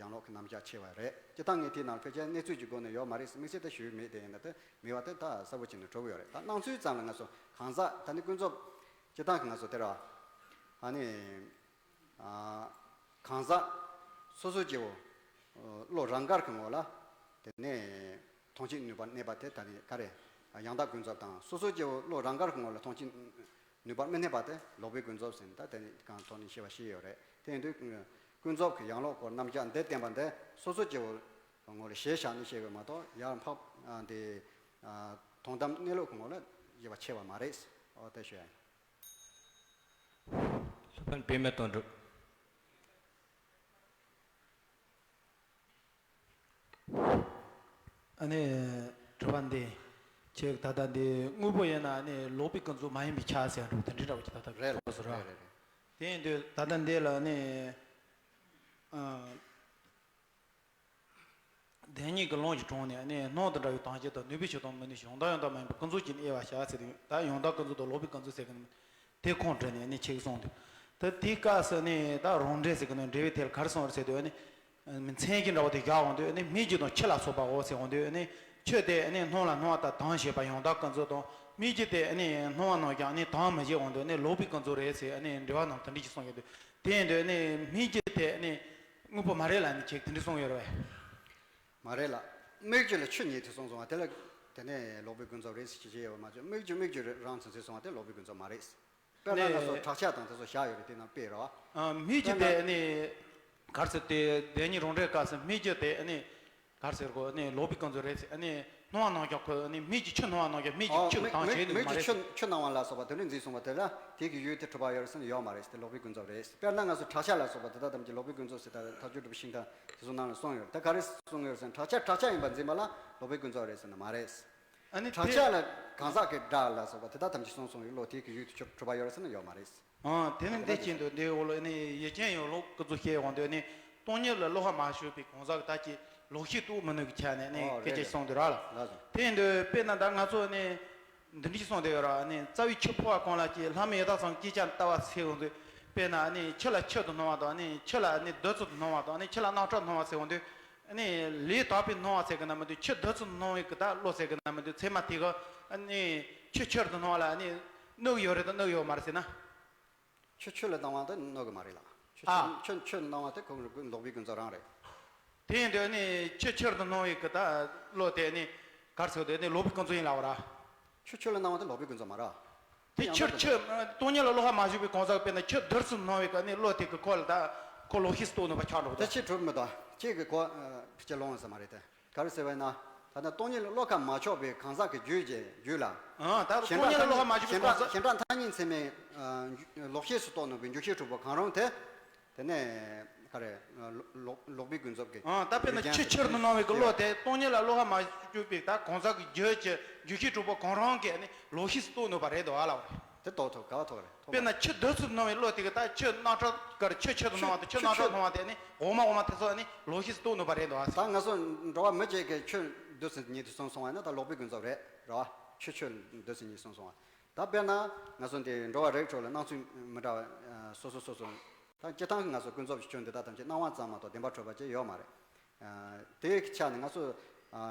ཡང་ལོག་གི་རྣམ་གཞག་ཕྱེ་བ་རེད། སྤྱིར་བཏང་ངས་དེའི་ནང་ལ་ཕལ་ཆེར་གནས་ཚུལ་གྱི་སྒོ་ནས་ཡོད་མ་རེད། དམིགས་བསལ་དེ་ཞུས་མེད། དེ་ཡིན་ན་དེ་མེད་པ་དེ་ད་གསལ་པོ་བྱས་ནས་གྲུབ་ཡོད་རེད། ད་སྣང་ཚུལ་ཙམ་ལ་ང་ཚོ་གང་ཟག་ད་ནི་ཀུན་རྫོབ་སྤྱིར་བཏང་གི་ང་ཚོ་དེ་ར་ཨ་ནི་གང་ཟག་སོ་སོ་སྐྱེ་བོ་བློ་རང་དགར་གྱི་ངོ་ལ་དེ་ནས་མཐོང་ཆོས་ནུས་པར་གནས་པ་དེ་ད་ནི་ག་རེ། ཡང་དག་ཀུན་རྫོབ་དང་། སོ་སོ་སྐྱེ་བོ་བློ་རང་དགར་གྱི་ངོ་ལ་མཐོང་ཆོས་ནུས་པར་མི་གནས་པ་དེ་ལོག་པའི་ཀུན་རྫོབ་ཟེར་ནས་ད་དེ་ནི་གང་ཐོག་ནས་བཤད་པ་ཞིག་ཡོད་རེད། དེ་ཡིན་དུས་ཀུན་རྫོབ་ཀྱི་ཡང་ལོག་སྐོར་རྣམ་གཞག་འདི་བསྟན་པ་འདི་སོ་སོ་སྐྱེ་བོ་ངོ་ལ་གཞི་བཞག་ནས་བཤད་པ་མ་གཏོགས། ཡར་འཕགས་འདི་དོན་དམ་གནས་ལུགས་ཀྱི་ངོ་ལ་དབྱེ་བ་ཕྱེ་བ་མ་རེད། ཨོ་དེ་ཞུ་ཡ་ཡིན། སློབ་དཔོན་པདྨ་དོན་གྲུབ། ཨ་ནི་དྲི་བ་འདི་ཁྱེད་ད་ལྟ་འདི་དངོས་པོ་ཡིན་ན་ཨ་ནི་ལོག་པའི་ཀུན་རྫོབ་མ་ཡིན་པའི་ཆ་ཟེར་འགྲོ་དེ་འདྲའི་འདྲ་བ་ཅིག་ད་ལྟ་རེད་ལ། གོ་སོང་ར། རེད་རེད་རེད། དེ་ཡིན་དུས་ད་ལྟ་འདི་ལ་ཨ་ནི་ཨ། བདེན་གཉིས་ཀྱི་ལུང་གི་དྲུང་ནས་ནི་སྣང་དང་བྲལ་བའི་དོན་བྱེད་དང་ནུས་པའི་ཕྱིར་དང་མི་ནུས་ཤིང་ཡང་དག་ཡང་དག་མ་ཡིན་པའི་ཀུན་རྫོབ་ཀྱི་ནི་དབྱེ་བ་བྱ་ཟེར་དུས། ད་ཡང་དག་ཀུན་རྫོབ་དང་ལོག་པའི་ཀུན་རྫོབ་ཟེར་གི་ནི་དེ་ཁོང་དྲན་ནས་ནི་ཆེ་གི་གསུངས་དུས། ད་དེའི་སྐབས་སུ་ནི་ད་རང་འགྲེལ་ཟེར་གི་ནི་འགྲེལ་བའི་ཐད་ལ་ག་རེ་གསུངས་རེད་ཟེར་དུས་ནི། མཚན་གཞི་འདྲ་བོ་དེ་བཞག་འོང་དུས་ནི་སྨིག་རྒྱུ་དང་ཆུ་ལ་སོགས་པའོ་ཟེར་འོང་དུས་ནི། ཆུ་དེ་ནི་སྣང་ལ་སྣང་བ་དང་དོན་བྱེད་པ་ཡང་དག་ཀུན་རྫོབ་དང་། སྨིག་རྒྱུ་དེ་ནི་སྣང་བ་རྣམས་ཀྱང་ནི་དོན་མི་བྱེད་འོང་དུས་ནི་ལོག་པའི་ཀུན་རྫོབ་རེད་ཟེར་ནི་འགྲེལ་བ་རྣམས་དེ་འདྲ་ཞིག་གསུངས་ཡོད་དུས། དེ་ཡིན་དུས་ནི་སྨིག་རྒྱུ་དེ་ནི། དངོས་པོ་མ་རེད་ལབ་ནས་ཁྱེད་དེ་འདྲ་གསུངས་ཡོད་རེད་པས། མ་རེད་ལ། སྨིག་རྒྱུ་ལ་ཆུ་ཉིད་དུ་གསུངས་སོང་བ་དེ་ལ། དེ་ནས་ལོག་པའི་ཀུན་རྫོབ་རེད་ཟེར་གྱི་ཡོད་པ་མ་ཚད། སྨིག་རྒྱུ་སྨིག་རྒྱུ་རང་ཚུན་ཚོད་སོང་བ་དེ་ལོག་པའི་ཀུན་རྫོབ་མ་རེད། དཔེར་ན་ང་ཚོ་ནས་བྲག་ཆ་དང་དེ་ཚོ་བཞག་ཡོད་རེད། དེ་ནང་དཔེ་རེད་བ། ཨ། སྨིག་རྒྱུ་དཔེར་ན། དེ་ནི་ག་རེ་ཟེར་ཏེ་བདེན་གཉིས་རང་འགྲེལ་སྐབས་སུ་སྨིག་རྒྱུ་དེ་ནི། ག་རེ་ཟེར་གོ་ནི་ལོག་པའི་ཀུན་རྫོབ་རེད་ཟེར་ནི། སྣང་བ་རྣམས་ཀྱང་ཁོ་ནི་སྨིག་རྒྱུ་ཆུ་སྣང་བ་རྣམས་ཀྱང་སྨིག་རྒྱུ་ཨོ་ཆུ་དང་བྱེད་ནུས་མ་རེད་ཟེར། སྨིག་རྒྱུ་ཆུ་སྣང་བ་ལ་སོགས་པ་དེ་འདྲ་འཛིན་སོང་བ་དེ་ལ་དེ་གི་ཡུལ་དེ་གྲུབ་པ་ཡོད་རེད་ཟེར་ན་ཡོད་མ་རེད་ཟེར། དེ་ལོག་པའི་ཀུན་རྫོབ་རེད་ཟེར། དཔེར་ན་ང་ཚོ་བྲག་ཆ་ལ་སོགས་པ་དེ་དག་ཐམས་ཅད་ལོག་པའི་ཀུན་རྫོབ་ཟེར། ད་མཐར་གྱུར་དྲུག་པའི་ཤིང་རྟ་དེ་ཚོ་ནང་ལ་གསུངས་ཡོད་རེད། ད་ག་རེ་གསུངས་ཡོད་ཟེར་ན། བྲག་ཆ་བྲག་ཆ་ཡིན་པ་འཛིན་པ་ལ་ལོག་པའི་ཀུན་རྫོབ་རེད་ཟེར་ན་མ་རེད་ཟེར། ཨ་ནི་བྲག་ཆ་ལ་གང་ཟག་གི་སྒྲ་ལ་སོགས་པ་དེ་དག་ཐམས་ཅད་གསུངས་སོང་ཡོད་ལོ། དེ་གི་ཡུལ་དེ་གྲུབ་པ་ཡོད་རེད་ཟེར་ན་ཡོད་མ་རེད་ཟེར། ཨ། དེ་ནི་འདི་བཞིན་དུ་འདིའི་འོག་ལ་ནི་ཡུལ་ཅན་ཡང་ལོག་ཀུན་རྫོབ་བཤད་ཡོང་དུས་ནི། སྟོང་ཉིད་ལ་བློ་ཁ་མ་ཞུགས་པའི་གང་ཟག་གི་ད་ཀྱི་ལོག་ཤེས་རྟོགས་མི་ནུས་ཀྱི་ཆ་ནས་ནི་ཨོ་སྐད་ཆ་རེད་གསུངས་འདུག་ར་ལ། ལགས་སོ། དེ་ཡིན་དུས་དཔེར་ན་ད་ང་ཚོ་ནི་འདི་འདྲ་ཞིག་གསུངས་བསྡད་ཡོད་ར། ནི་རྩ་བའི་ཆུ་ཕོ་བ་གང་ལ་སྐྱེས། ལྷ་མི་ཡི་དྭགས་ཚང་སྐྱེས་ཀྱང་ལྟ་བ་ཟེར་ཡོང་དུས། དཔེར་ན་ནི་ཆུ་ལ་ཆུ་དུ་སྣང་བ་དང་ནི་ཆུ་ལ་ནི་བདུད་རྩི་དུ་སྣང་བ་དང་ནི་ཆུ་ལ་རྣག་ཁྲག་སྣང་བ་ཟེར་ཡོང་དུས། ནི་ལས་དག་པའི་སྣང་བ་ཟེར་གི་ན་མི་འདུག་ཆུ་བདུད་རྩི་སྣང་བའི་གི་ད་བློ་ཟེར་གི་ན་མི་འདུག་ཚད་མ་དེ་གི་ནི་ཆུ་ཆུར་དུ་སྣང་བ་ལ་ནི་གནོད་ཡོད་རེད་དང་གནོད་ཡོད་མ་རེད་ཟེར་ན། ཆུ་ཆུ་ལ་སྣང་བ་དེ་གནོད་གི་མ་རེད་ལ། ཆུ་ཨ། ཆུ་ཆུ་ཆུ་སྣང་བ་དེ་ཁོ་ལོག་པའི་ཀུན་རྫོབ་རང་རེད། དེ་ཡིན་དུས་ནི་ཆུ་ཆུར་དུ་སྣང་བའི་གི་ད་བློ་དེ་ནི་གར་ཚོད་དེ་ནི་ལོག་པའི་ཀུན་རྫོབ་ཡིན་ལ་བ་ར། ཆུ་ཆུ་ལ་སྣང་བ་དེ་ལོག་པའི་ཀུན་རྫོབ་མ་ར། དེ་ཡང་ཆུ་དག་ཆུ་ཏུ་སྟོང་ཉིད་ལ་བློ་ཁ་མ་ཞུགས་པའི་གང་ཟག་དཔེར་ན་ཆུ་བདུད་རྩི་སྣང་བའི་གི་ནི་བློ་དེ་གི་ཁོ་ལ་ད་ཁོ་ལོག་ཤེས་སུ་རྟོགས་ནུས་པ་ཆགས་འགྲོ་གི་དེ་འདུག་ཆེས་གྲུབ་མི་འདུག་ཁྱེད་ཀྱི་གོ་ཁྱེད་ལོང་ཟེར་མ་རེད་དེ། ག་རེ་ཟེར་བས་ན། ད་ལྟ་སྟོང་ཉིད་ལ་བློ་ཁ་མ་ཕྱོགས་པའི་གང་ཟག་གི་རྒྱུད་ཀྱི་རྒྱུད་ལ། ཨ། ད་སྟོང་ཉིད་ལ་བློ་ཁ་མ་ཕྱོགས་པའི་གང་ཟག་གཞན་དག་མཐའ་གཉིས་ཚད་མའི་ལོག་ཤེས་སུ་རྟོགས་ནུས་པའི་འཇུག་ཤེས་གྲུབ་པ་གང་རུང་དེ། དེ་ནས་ག་རེ་ལོག་ལོག་པའི་ཀུན་རྫོབ་ཀྱི། ཨ། ད་དཔེར་ན་ཆུ་ཆུར་དུ་སྣང་བའི་གི་བློ་དེ་སྟོང་ཉིད་ལ་བློ་ཁ་མ་ཕྱོགས་པའི་ད་གང་ཟག་གི་རྒྱུད་ཀྱི་འཇུག་ཤེས་གྲུབ་པ་གང་རུང་གི་ནི་ལོག་ཤེས་སུ་རྟོགས་ནུས་པ་རེད་འདུག་ཨ་ལ་བ་རེད། དེ་རྟོགས་ཐུབ་ག་བ་ཐུབ་རེད་ཐུབ། དཔེར་ན་ཆུ་བདུད་རྩི་སྣང་བའི་བློ་དེ་གི་ད་ཆུ་རྣག་ཁྲག་གར་ཆུ་ཆུ་དུ་སྣང་བ་དང་ཆུ་ཆུ་རྣག་ཁྲག་ཆུ་སྣང་བ་དེ་ནི་འོག་མ་འོག་མ་དེ་ཚོ་ནི་ལོག་ཤེས་སུ་རྟོགས་ནུས་པ་རེད་འདུག་ཨ། ད་ང་ཚོ་འགྲོ་བ་མི་གཅིག་གི་ཆུ་བདུད་རྩི་ཉིད་དུ་སོང་སོང་བ་ན་ད་ལོག་པའི་ཀུན་རྫོབ་རེད་རེད་བ། ཆུ་ཆུ་བདུད་རྩི་ཉིད་སོང་སོང་བ། ད་དཔེར་ན་ང་ཚོ་འདི་འགྲོ་བ་རིགས་དྲུག་ལ་སྣང་ཚུལ་མི་འདྲ་བ་སོ་སོ་སོ་སོ། ད་སྤྱིར་བཏང་གི་ང་ཚོ་ཀུན་རྫོབ་ཀྱི་ཆོས་འདི་དག་ཐམས་ཅད་སྣང་བ་ཙམ་མ་གཏོགས་བདེན་པ་གྲུབ་པ་ཅིག་ཡོད་མ་རེད། དེའི་ཆ་ནས་ང་ཚོ་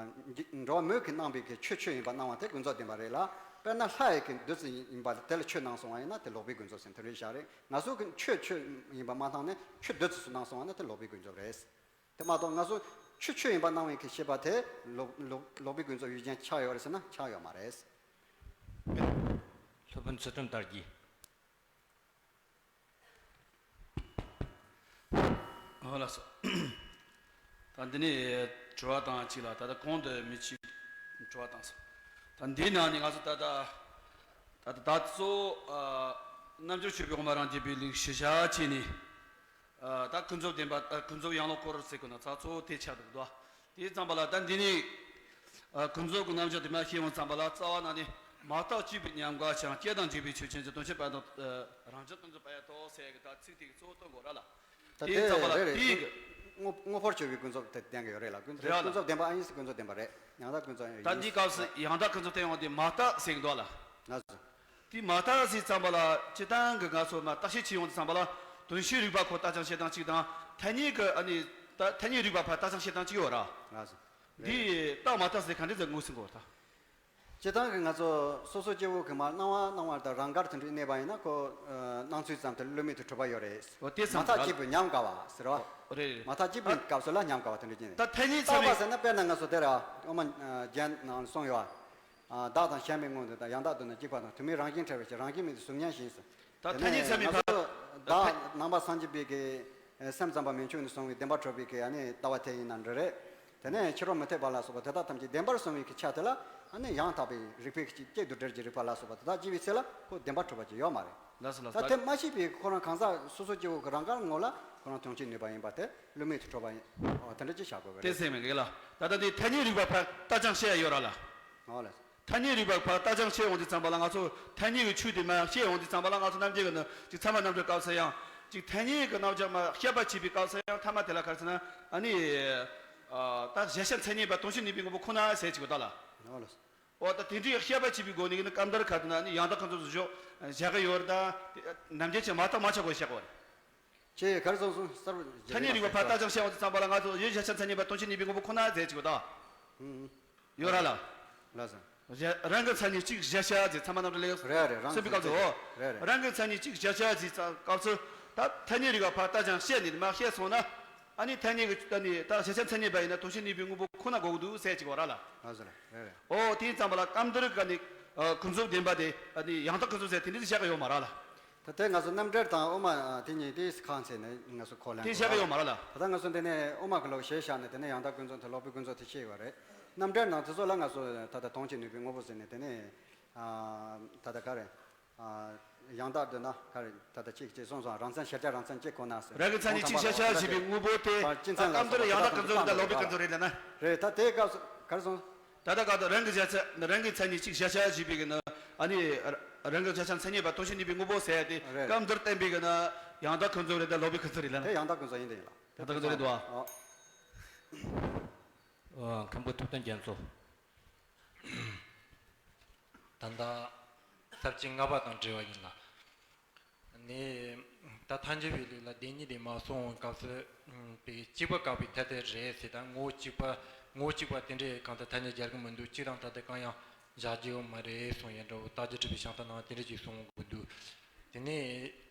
འགྲོ་བ་མོས་ཀྱིས་སྣང་བའི་གི་ཆོས་ཆོས་ཡིན་པ་སྣང་བ་དེ་ཀུན་རྫོབ་བདེན་པ་རེད་ལ། དཔེར་ན་ལྷ་ཡི་གི་བདུད་རྩི་ཡིན་པ་དེ་ལ་ཆོས་སྣང་སོང་བ་ཡིན་ན་དེ་ལོག་པའི་ཀུན་རྫོབ་ཟེར་དེ་རེད་བཞག་རེད། ང་ཚོ་གི་ཆོས་ཆོས་ཡིན་པ་མ་སྣང་ནས་ཆུ་བདུད་རྩི་སུ་སྣང་སོང་བ་ན་དེ་ལོག་པའི་ཀུན་རྫོབ་རེད། དེ་མ་གཏོགས་ང་ཚོ་ཆུ་ཆོས་ཡིན་པ་སྣང་བའི་གི་ཤེས་པ་དེ་ལོག་ལོག་ལོག་པའི་ཀུན་རྫོབ་ཡུལ་ཅན་ཆགས་ཡོད་རེད་ཟེར་ན་ཆགས་ཡོད་མ་རེད། སློབ་དཔོན་ཚུལ་ཁྲིམས་དར་རྒྱས། ཨོ་ལགས་སོ། ད་འདི་ནས་དྲི་བ་དང་གཅིག་ལ་ད་ལྟ་གོང་དུ་མི་གཅིག་དྲི་བ་བཏང་སོང་། ད་འདིའི་ནང་ནས་ང་ཚོ་ད་ལྟ་ད་ལྟ་ད་གཙོ་བོ་རྣལ་འབྱོར་སྤྱོད་པའི་དབུ་མ་རང་རྒྱུད་པའི་ལུགས་གཞི་བཞག་བྱས་ནས། ད་ཀུན་རྫོབ་བདེན་པ་ཀུན་རྫོབ་ཡང་ལོག་སྐོར་ཟེར་དགོས་ན་ད་གཙོ་བོ་དེ་ཆགས་འདུག་དོ། དེ་ཙམ་པ་ལ་ད་འདི་ནས་ ཨ། ཀུན་རྫོབ་ཀྱི་རྣམ་གཞག་དེ་མར་བཤད་ཡོང་ཙམ་པ་ལ། རྩ་བ་ནས་ནི་མ་བརྟགས་གཅིག་པུས་ཉམས་དགའ་ཞིང་། སྐྱེ་དང་འཇིག་པའི་ཆོས་ཅན་གྱི། དོན་ཕྱིར་བར་དོ། ཨ། རང་རྒྱུད་ཀུན་རྫོབ་པ་ཡང་དོ་ཟེར་གི་ད་ཚིག་དེ་གི་གཙོ་བོ་སྟོན་དགོས་ར་ལ། ད་དེ་ཡིན་ཙམ་པ་ལ། རེད། རེད། དེ་གི་དངོས་དངོས་པོར་གྱུར་པའི་ཀུན་རྫོབ་དེ་བསྟན་གི་ཡོད་རེད་ལ། ཀུན་རེད་ལ། ཀུན་རྫོབ་བདེན་པ་ཨ་ཡིན་ཟེར། ཀུན་རྫོབ་བདེན་པ་རེད། ཡང་དག་ཀུན་རྫོབ་ཡིན། ད་འདི་སྐབས་སུ་ཡང་དག་ཀུན་རྫོབ་བསྟན་ཡོང་དུས་མ་བརྟགས་ཟེར་གི་འདུག་ལ། ལགས་སོ། དེ་མ་བརྟགས་ཟེར་ཙམ་པ་ལ། སྤྱིར་བཏང་གི་ང་ཚོ་མར་བརྟག་དཔྱད་བྱེད་ཡོང་དུས་ཙམ་པ་ལ། དོན་ཤེས་རིག་པ་ཁོ་བརྟག་ཅིང་དཔྱད་སྟངས་གཅིག་དང་། ཐ་སྙད་ཀྱི་ཨ་ནི་ད་ཐ་སྙད་རིག་པ་ཕར་བརྟག་ཅིང་དཔྱད་སྟངས་གཅིག་ཡོད་ར། ལགས་སོ། རེད། འདི་བརྟགས་མ་བརྟགས་ཟེར་ག་འདྲ་ཟེར་ངོས་ཟིན་དགོས་རེད་ད། སྤྱིར་བཏང་གི་ང་ཚོ་སོ་སོ་སྐྱེ་བོ་གི་མར་སྣང་བ་སྣང་བ་དང་རང་དགར་དེ་འདྲ་གནས་པ་ཡིན་ན། ཁོ་ཨ་སྣང་ཚུལ་ཙམ་དེ་བསླུ་མེད་དུ་གྲུབ་པ་ཡོད་རེད། འོ་དེ་མ་བརྟགས་གཅིག་པུས་ཉམས་དགའ་བ་ཟེར་བ། འོ་རེད་རེད། མ་བརྟགས་གཅིག་པུའི་ད་སྐབས་སུ་ལ་ཉམས་དགའ་བ་དེ་འདྲ་ཅན་རེད། ད་ཐ་སྙད་ཚད་མའི། བརྟགས་པ་ཟེར་ན་དཔེར་ན་ང་ཚོ་དེ་ར་དབུ་མ་ཨ་རྒྱན་ནང་ལ་གསུངས་ཡོད་བ། ཨ། བདག་དང་གཞན་མའི་དངོས་དེ་དང་། ཡང་དག་བསྡུ་ན་གཅིག་པ་དང་། དུ་མས་རང་བཞིན་བྲལ་བའི་ཕྱིར། རང་བཞིན་མེད་དུ་གཟུགས་བརྙན་བཞིན་ཟེར། ད་ཐ་སྙད་ཚད་མའི་ཕར། དེ་ནས་ང་ཚོ་བདག་ནང་པ་སངས་རྒྱས་པའི་གི་སེམས་ཙམ་པ་མན་ཆོད་ནས་གསུངས་པའི་བདེན་པར་གྲུབ་པའི་གི་ཨ་ནི་ལྟ་བ་དེ་ཡིན་ན་འདྲ་རེད། དེ་ནས་ཕྱི་རོལ་མུ་སྟེགས་པ་ལ་སོགས་པ་དེ་དག་ཐམས་ཅད་བདེན་པར་གསུངས་པའི་གི་ཆ་དེ་ལ། ཨ་ནི་ཡང་དག་པའི་རིགས་པའི་གཅིག་གཅིག་ཏུ་འབྲེལ་གྱི་རིགས་པ་ལ་སོགས་པ་དེ་དག་དཔྱད་པའི་ཚེ་ལ་ཁོ་བདེན་པར་གྲུབ་པ་ཅིག་ཡོད་མ་རེད། ལགས་སོ་ལགས་སོ། ད་དེ་མ་ཤེས་པའི་ཁོ་རང་གང་ཟག་སོ་སོ་སྐྱེ་བོ་གི་རང་དགར་ངོ་ལ་ཁོ་རང་དོན་སྤྱི་ནུས་པ་ཡིན་པ་དེ་བསླུ་མེད་དུ་གྲུབ་པ་ཡིན། འོ་དེ་འདྲ་ཅིག་བཞག་དགོས་པ་དེ་རེད། སེམས་མེད་གི་ལ། ད་ལྟ་འདི་ཐ་སྙད་རིག་པ་ཕར་བརྟག་ཅིང་དཔྱད་ཡ་ཡོད་ར་ལ། ཨོ་ལགས། ཐ་སྙད་རིག་པ་ཕར་བརྟག་ཅིང་དཔྱད་འོང་དུས་ཙམ་པ་ལ། ང་ཚོ་ཐ་སྙད་ཀྱི་ཆོས་དེ་མར་བཤད་འོང་དུས་ཙམ་པ་ལ། ང་ཚོ་རྣམ་འབྱེད་ཀྱི་ནི་ཅིག་ཚད་མ་རྣམ་འགྲེལ་སྐབས་སུ་ཡང་ཅིག་ཐ་སྙད་ཀྱི་རྣམ་གཞག་མར་བཤད་པ་བྱེད་པའི་སྐབས་སུ་ཡང་། ཐ་མ་དེ་ལ་ག་རེ་ཟེར་ན། ཨ་ནི་ཨ་ད་གཞལ་བྱ་མཚན་ཉིད་པ་དོན་སྤྱི་ནུས་པའི་དངོས་པོ་ཁོ་ན་ཟེར་གྱི་ཡོད་ད་ལ། ཨོ་ལགས། འོ་ད་དེ་འདྲའི་བཤད་པ་བྱེད་པའི་སྒོ་ནས་ནི་སྐབས་འདིར་ག་རེ་ཟེར་ན། ཨ་ནི་ཡང་དག་ཀུན་རྫོབ་བཞག་བཞག་གི་ཡོད་རེད་ད། རྣམ་འབྱེད་ཀྱི་མ་བརྟགས་མ་ཆགས་པར་བཞག་པ་རེད། ཅེས་ག་རེ་གསུངས་སོང་། གསལ་པོ་ཐ་སྙད་རིག་པ་ཕར་བརྟག་ཅིང་དཔྱད་འོང་དུས་ཙམ་པ་ལ། ང་ཚོ་ཡུལ་གཞལ་བྱ་མཚན་ཉིད་པ་དོན་སྤྱི་ནུས་པའི་དངོས་པོ་ཁོ་ན་ཟེར་གྱི་ཡོད་ད། ཨུམ། ཡོད་ར་ལ། ལགས་སོ། རང་གི་མཚན་ཉིད་གཅིག་གཞལ་བྱ་ཟེར། ཚད་མ་རྣམ་འགྲེལ་ལས་རེད་རེད། རང་གི་མཚན་ཉིད་གཅིག་གཞལ་བྱ་ཟེར། ཚད་མ་རྣམ་འགྲེལ་ལས་གསུངས་པའི་སྐབས་སུ། འོ་རེད་རེད། རང་གི་མཚན་ཉིད་གཅིག་གཞལ་བྱ་ཟེར་སྐབས་སུ། ད་ཐ་སྙད་རིག་པ་ཕར་བརྟག་ཅིང་དཔྱད་ནས་མར་བཤད་སོང་ན། ཨ་ནི་ཐ་སྙད་ཀྱི་ད་ནི་ད་གཞལ་བྱ་མཚན་ཉིད་པ་ཡིན་ན་དོན་སྤྱི་ནུས་པའི་དངོས་པོ་ཁོ་ན་དགོས་ཀྱི་འདུག་ཟེར་གྱི་ཡོད་ར་ལ། ལགས་སོ་ལགས། རེད་རེད། འོ་དེ་ཙམ་པ་ལ་སྐབས་འདིར་ག་ནི་ཨ་ཀུན་རྫོབ་བདེན་པ་དེ། ཨ་ནི་ཡང་དག་ཀུན་རྫོབ་ཟེར་དེ་འདྲ་ཞིག་བཞག་གི་ཡོད་མ་རེད་ལ། ད་ལྟའི་ང་ཚོ་རྣམ་འགྲེལ་དང་དབུ་མ་དེ་གཉིས་དེ་ཁག་ཚེ་ནས་ང་ཚོ་ཁོ་ལན་དེ་གོ་བཞག་གི་ཡོད་མ་རེད་ལ། ད་ལྟ་ང་ཚོ་འདི་ནས་དབུ་མ་གི་ལུགས་གཞིར་བཞག་ནས། དེ་ནས་ཡང་དག་ཀུན་རྫོབ་དེ་ལོག་པའི་ཀུན་རྫོབ་དེ་བཤད་ཡོད་རེད། རྣམ་འགྲེལ་ནང་དེ་ཚོ་ལ་ང་ཚོ་ད་ལྟ་དོན་སྤྱི་ནུས་པའི་དངོས་པོ་ཟེར་ནས། དེ་ནས་ཨ་ད་ལྟ་ག་རེ། ཨ་ཡང་དག་བསྡུ་ན་ག་རེ། ད་ལྟ་གཅིག་གཅིག་གསུངས་སོང་། རང་མཚན་གཞལ་བྱ་རང་མཚན་གཅིག་ཁོ་ན་ཟེར། རང་གི་མཚན་ཉིད་གཅིག་གཞལ་བྱ་ཞེས་པའི་དངོས་པོ་དེ། ད་སྐབས་འདིར་ཡང་དག་ཀུན་རྫོབ་རེད་ད་ལོག་པའི་ཀུན་རྫོབ་རེད་ལབ་ན། རེད། ད་དེའི་སྐབས་སུ་ག་རེ་གསུངས། ད་ལྟ་ག་ད་རང་གི་གཞལ་བྱ། རང་གི་མཚན་ཉིད་གཅིག་གཞལ་བྱ་ཞེས་པའི་གི་ནི། ཨ་ནི་རང་གི་གཞལ་བྱ་མཚན་ཉིད་པ་དོན་སྤྱི་ནུས་པའི་དངོས་པོ་ཟེར་ཡ་དེ། རེད། སྐབས་འདིར་བསྟན་པའི་གི་ནི་ཡང་དག་ཀུན་རྫོབ་རེད་ད་ལོག་པའི་ཀུན་རྫོབ་རེད་ལབ་ན། དེ་ཡང་དག་ཀུན་རྫོབ་ཡིན་དེ་ཡིན་ལ། ཡང་དག་ཀུན་རྫོབ་རེད་འདུག་ཨ། ཨ། ཁམས་ཁུལ་ཐུབ་བསྟན་རྒྱ་མཚོ། ད་ལྟ་ས་བཅད་ལྔ་པ་དང་འབྲེལ་བ་ཡིན་ལ། ནི་ད་ཐལ་འགྱུར་བའི་ལུགས་ལ་བདེན་གཉིས་དེ་མ་གསུངས་པའི་སྐབས་སུ། པའི་གཅིག་པ་བཀག་པའི་ཐ་དད་རེད་ཟེར་དང་། ངོ་བོ་གཅིག་པ། ངོ་བོ་གཅིག་པ་དེ་འདྲའི་གང་ལྟར་ཐ་སྙད་སྦྱར་གི་མི་འདུག་གཅིག་དང་ཐ་དད་གང་ཡང་བཞག་རྒྱུ་ཡོད་མ་རེད་གསུངས་ཡོད་འདྲ་བོ། རྟགས་ཀྱི་གྲུབ་པའི་བྱང་ཐང་ནང་དེ་འདྲ་ཅིག་གསུང་གི་འདུག་དེ་ནས་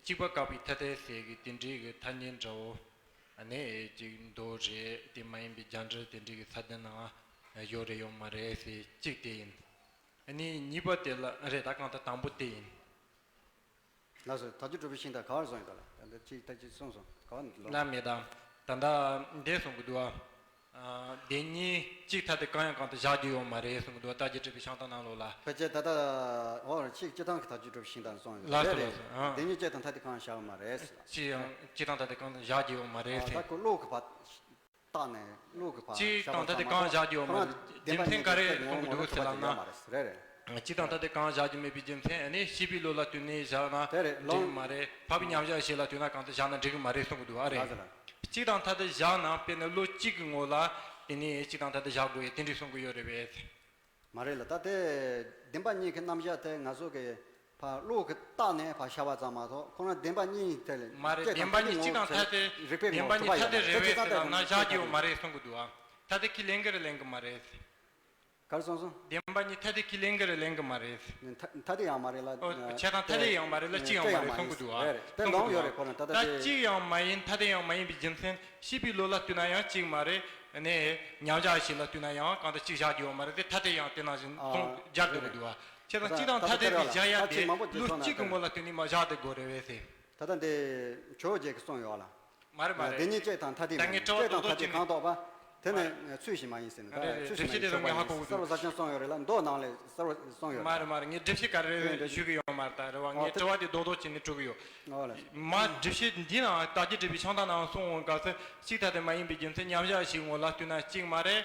གཅིག་པ་བཀག་པའི་ཐ་དད་ཟེར་གི་དེ་འདྲའི་གི་ཐ་སྙད་འདྲ་བོ། ཨ་ནི་ཅིག་མདོ་རེད། དེ་མ་ཡིན་པའི་རྒྱ་འགྲེལ་དེ་འདྲའི་གི་ས་བཅད་ནང་ཡོད་རེད་ཡོད་མ་རེད་ཟེར། གཅིག་དེ་ཡིན། ཨ་ནི་གཉིས་པ་དེ་ལ་རེད། ད་གང་ལྟར་དང་པོ་དེ་ཡིན། ལགས་སོ། རྟགས་ཀྱི་གྲུབ་པའི་ཤིང་རྟ་ག་བར་སོང་ཡོད་ད་ལ། ད་འདི་གཅིག་ད་གཅིག་གསུངས་སོང་། ག་བར་འདི་ལོ། ལ་མེད་དམ། ད་ལྟ་འདས་སོང་གི་འདུག་ཨ། བདེན་གཉིས་གཅིག་ཐ་དད་གང་ཡང་གང་དུ་བཞག་རྒྱུ་ཡོད་མ་རེད་གསུངས་གི་འདུག་རྟགས་ཀྱི་གྲུབ་པའི་བྱང་ཐང་ནང་ལོགས་ལ། ཕལ་ཆེར་ད་ལྟ་འོ་གཅིག་སྤྱིར་བཏང་གི་རྟགས་ཀྱི་གྲུབ་པའི་ཤིང་རྟ་སོང་ཡོད། ལགས་སོ་རེད་རེད། ལགས་སོ། ཨ། བདེན་གཉིས་གཅིག་དང་ཐ་དད་གང་ཡང་བཞག་ཡོད་མ་རེད། གཅིག་ཡང་གཅིག་དང་ཐ་དད་གང་དུ་བཞག་རྒྱུ་ཡོད་མ་རེད་ཟེར། ད་ཁོ་བློ་གི་བར། བརྟགས་ནས་བློ་གི་བར་གཅིག་དང་ཐ་དད་གང་བཞག་རྒྱུ་ཡོད་མ་རེད། རྒྱུ་མཚན་ག་རེ་གསུང་གི་འདུག་ཟེར་ལབ་ན། རེད་རེད། གཅིག་དང་ཐ་དད་གང་བཞག་རྒྱུ་མེད་པའི་རྒྱུ་མཚན་ནི་ཤེས་པའི་བློ་ལ་ལྟོས་ནས་བཞག་ན་དེ་རེད། འགྲིག་གི་མ་རེད། འཕགས་པའི་མཉམ་གཞག་ཞིག་ལ་ལྟོས་ན་གང་དུ་བཞག་ན་འགྲིག་གི་མ་རེད་གསུང་གི་འདུག་ཨ་རེད། གཅིག་དང་ཐ་དད་བཞག་ན་དཔེར་ན་བློ་གཅིག་གི་ངོ་ལ་དེ་ནས་གཅིག་དང་ཐ་དད་བཞག་དགོས་ཡ་དེ་འདྲའི་གསུང་གི་ཡོད་རེད་པས། མ་རེད་ལ། ད་དེ་བདེན་པ་གཉིས་ཀྱི་རྣམ་གཞག་དེ་ང་ཚོ་གི་ཕར་བློ་གི་བརྟགས་ནས་ཕར་བཞག་པ་ཙམ་མ་གཏོགས། ཁོ་རང་བདེན་པ་གཉིས་དེ་ལ་མ་རེད། བདེན་པ་གཉིས་གཅིག་དང་ཐ་དད། རིགས་པའི་བདེན་པ་གཉིས་ཐ་དད་རེད་པས་ཟེར་ལབ་ན་བཞག་རྒྱུ་ཡོད་མ་རེད་གསུང་གི་འདུག་ཨ། ཐ་དད་ཁས་ལེན་གི་རེད་ལེན་གི་མ་རེད། ག་རེ་གསུངས་སོང་། བདེན་པ་གཉིས་ཐ་དད་ཁས་ལེན་གི་རེད་ལེན་གི་མ་རེད། ཐ་ཐ་དད་ཡང་མ་རེད་ལ། ཨོ། བྱས་ཙང་ཐ་དད་ཡང་མ་རེད་ལ་གཅིག་ཡང་མ་རེད་གསུང་གི་འདུག་ཨ། དེ་ལོང་ཡོད་རེད། ཁོ་རང་ད་ལྟ་ད་དེ་གཅིག་ཡང་མ་ཡིན། ཐ་དད་ཡང་མ་ཡིན་པའི་རྒྱུ་མཚན་ཤེས་པའི་བློ་ལ་ལྟོས་ན་ཡང་གཅིག་མ་རེད། ནས་མཉམ་གཞག་ཞིག་ལ་ལྟོས་ན་ཡང་གང་ལྟར་གཅིག་བཞག་རྒྱུ་ཡོད་མ་རེད་དེ། ཐ་དད་ཡང་དེ་ནང་བཞིན་ཨ་གསུང་རྒྱག་རེད་དགོས་ཀྱི་འདུག་ཨ། བྱས་ཙང་གཅིག་དང་ཐ་དད་པའི་བཞག་ཡ་དེ་བློ་གཅིག་གི་ངོ་ལ་ལྟོས་ནས་མ་བཞག་དེ་དགོས་རེད་པས་ཟེར། ད་ལྟ་འདི་ཇོ་བོ་རྗེ་གིས་གསུངས་ཡོད་ལ། མ་རེད་མ་རེད། བདེན་གཉིས་གཅིག་དང་ཐ་དད་མ་ཡིན། གཅིག་དང་ཐ་དད་གང་རྟོགས་པ། དེ་ནི་ཚུལ་བཞིན་མ་ཡིན་ཟེར་ནས། ད་ཚུལ་བཞིན་མ་ཡིན་ཟེར་བ་ཡིན། གསལ་པོ་གསལ་རྐྱང་གསུངས་ཡོད་རེད་ལ། མདོ་ནང་ལ་གསལ་པོ་གསུངས་ཡོད་རེད། མ་རེད་མ་རེད། ངས་སྒྲུབ་བྱེད་ག་རེ་ཞུ་གི་ཡོད་མ་རེད། ད་རེད་བ། ངས་དྲི་བ་དེ་རྡོག་རྡོག་བྱས་ནས་དྲི་གི་ཡོད། ཨོ་ལགས། མ་སྒྲུབ་བྱེད་འདི་ནང་རྟགས་ཀྱི་སྒྲུབ་པའི་བྱང་ཐང་ནང་གསུངས་འོང་སྐབས་སུ་གཅིག་ཐ་དད་མ་ཡིན་པའི་རྒྱུ་མཚན་མཉམ་གཞག་ཞིག་ངོ་ལ་ལྟོས་ན་གཅིག་མ་རེད།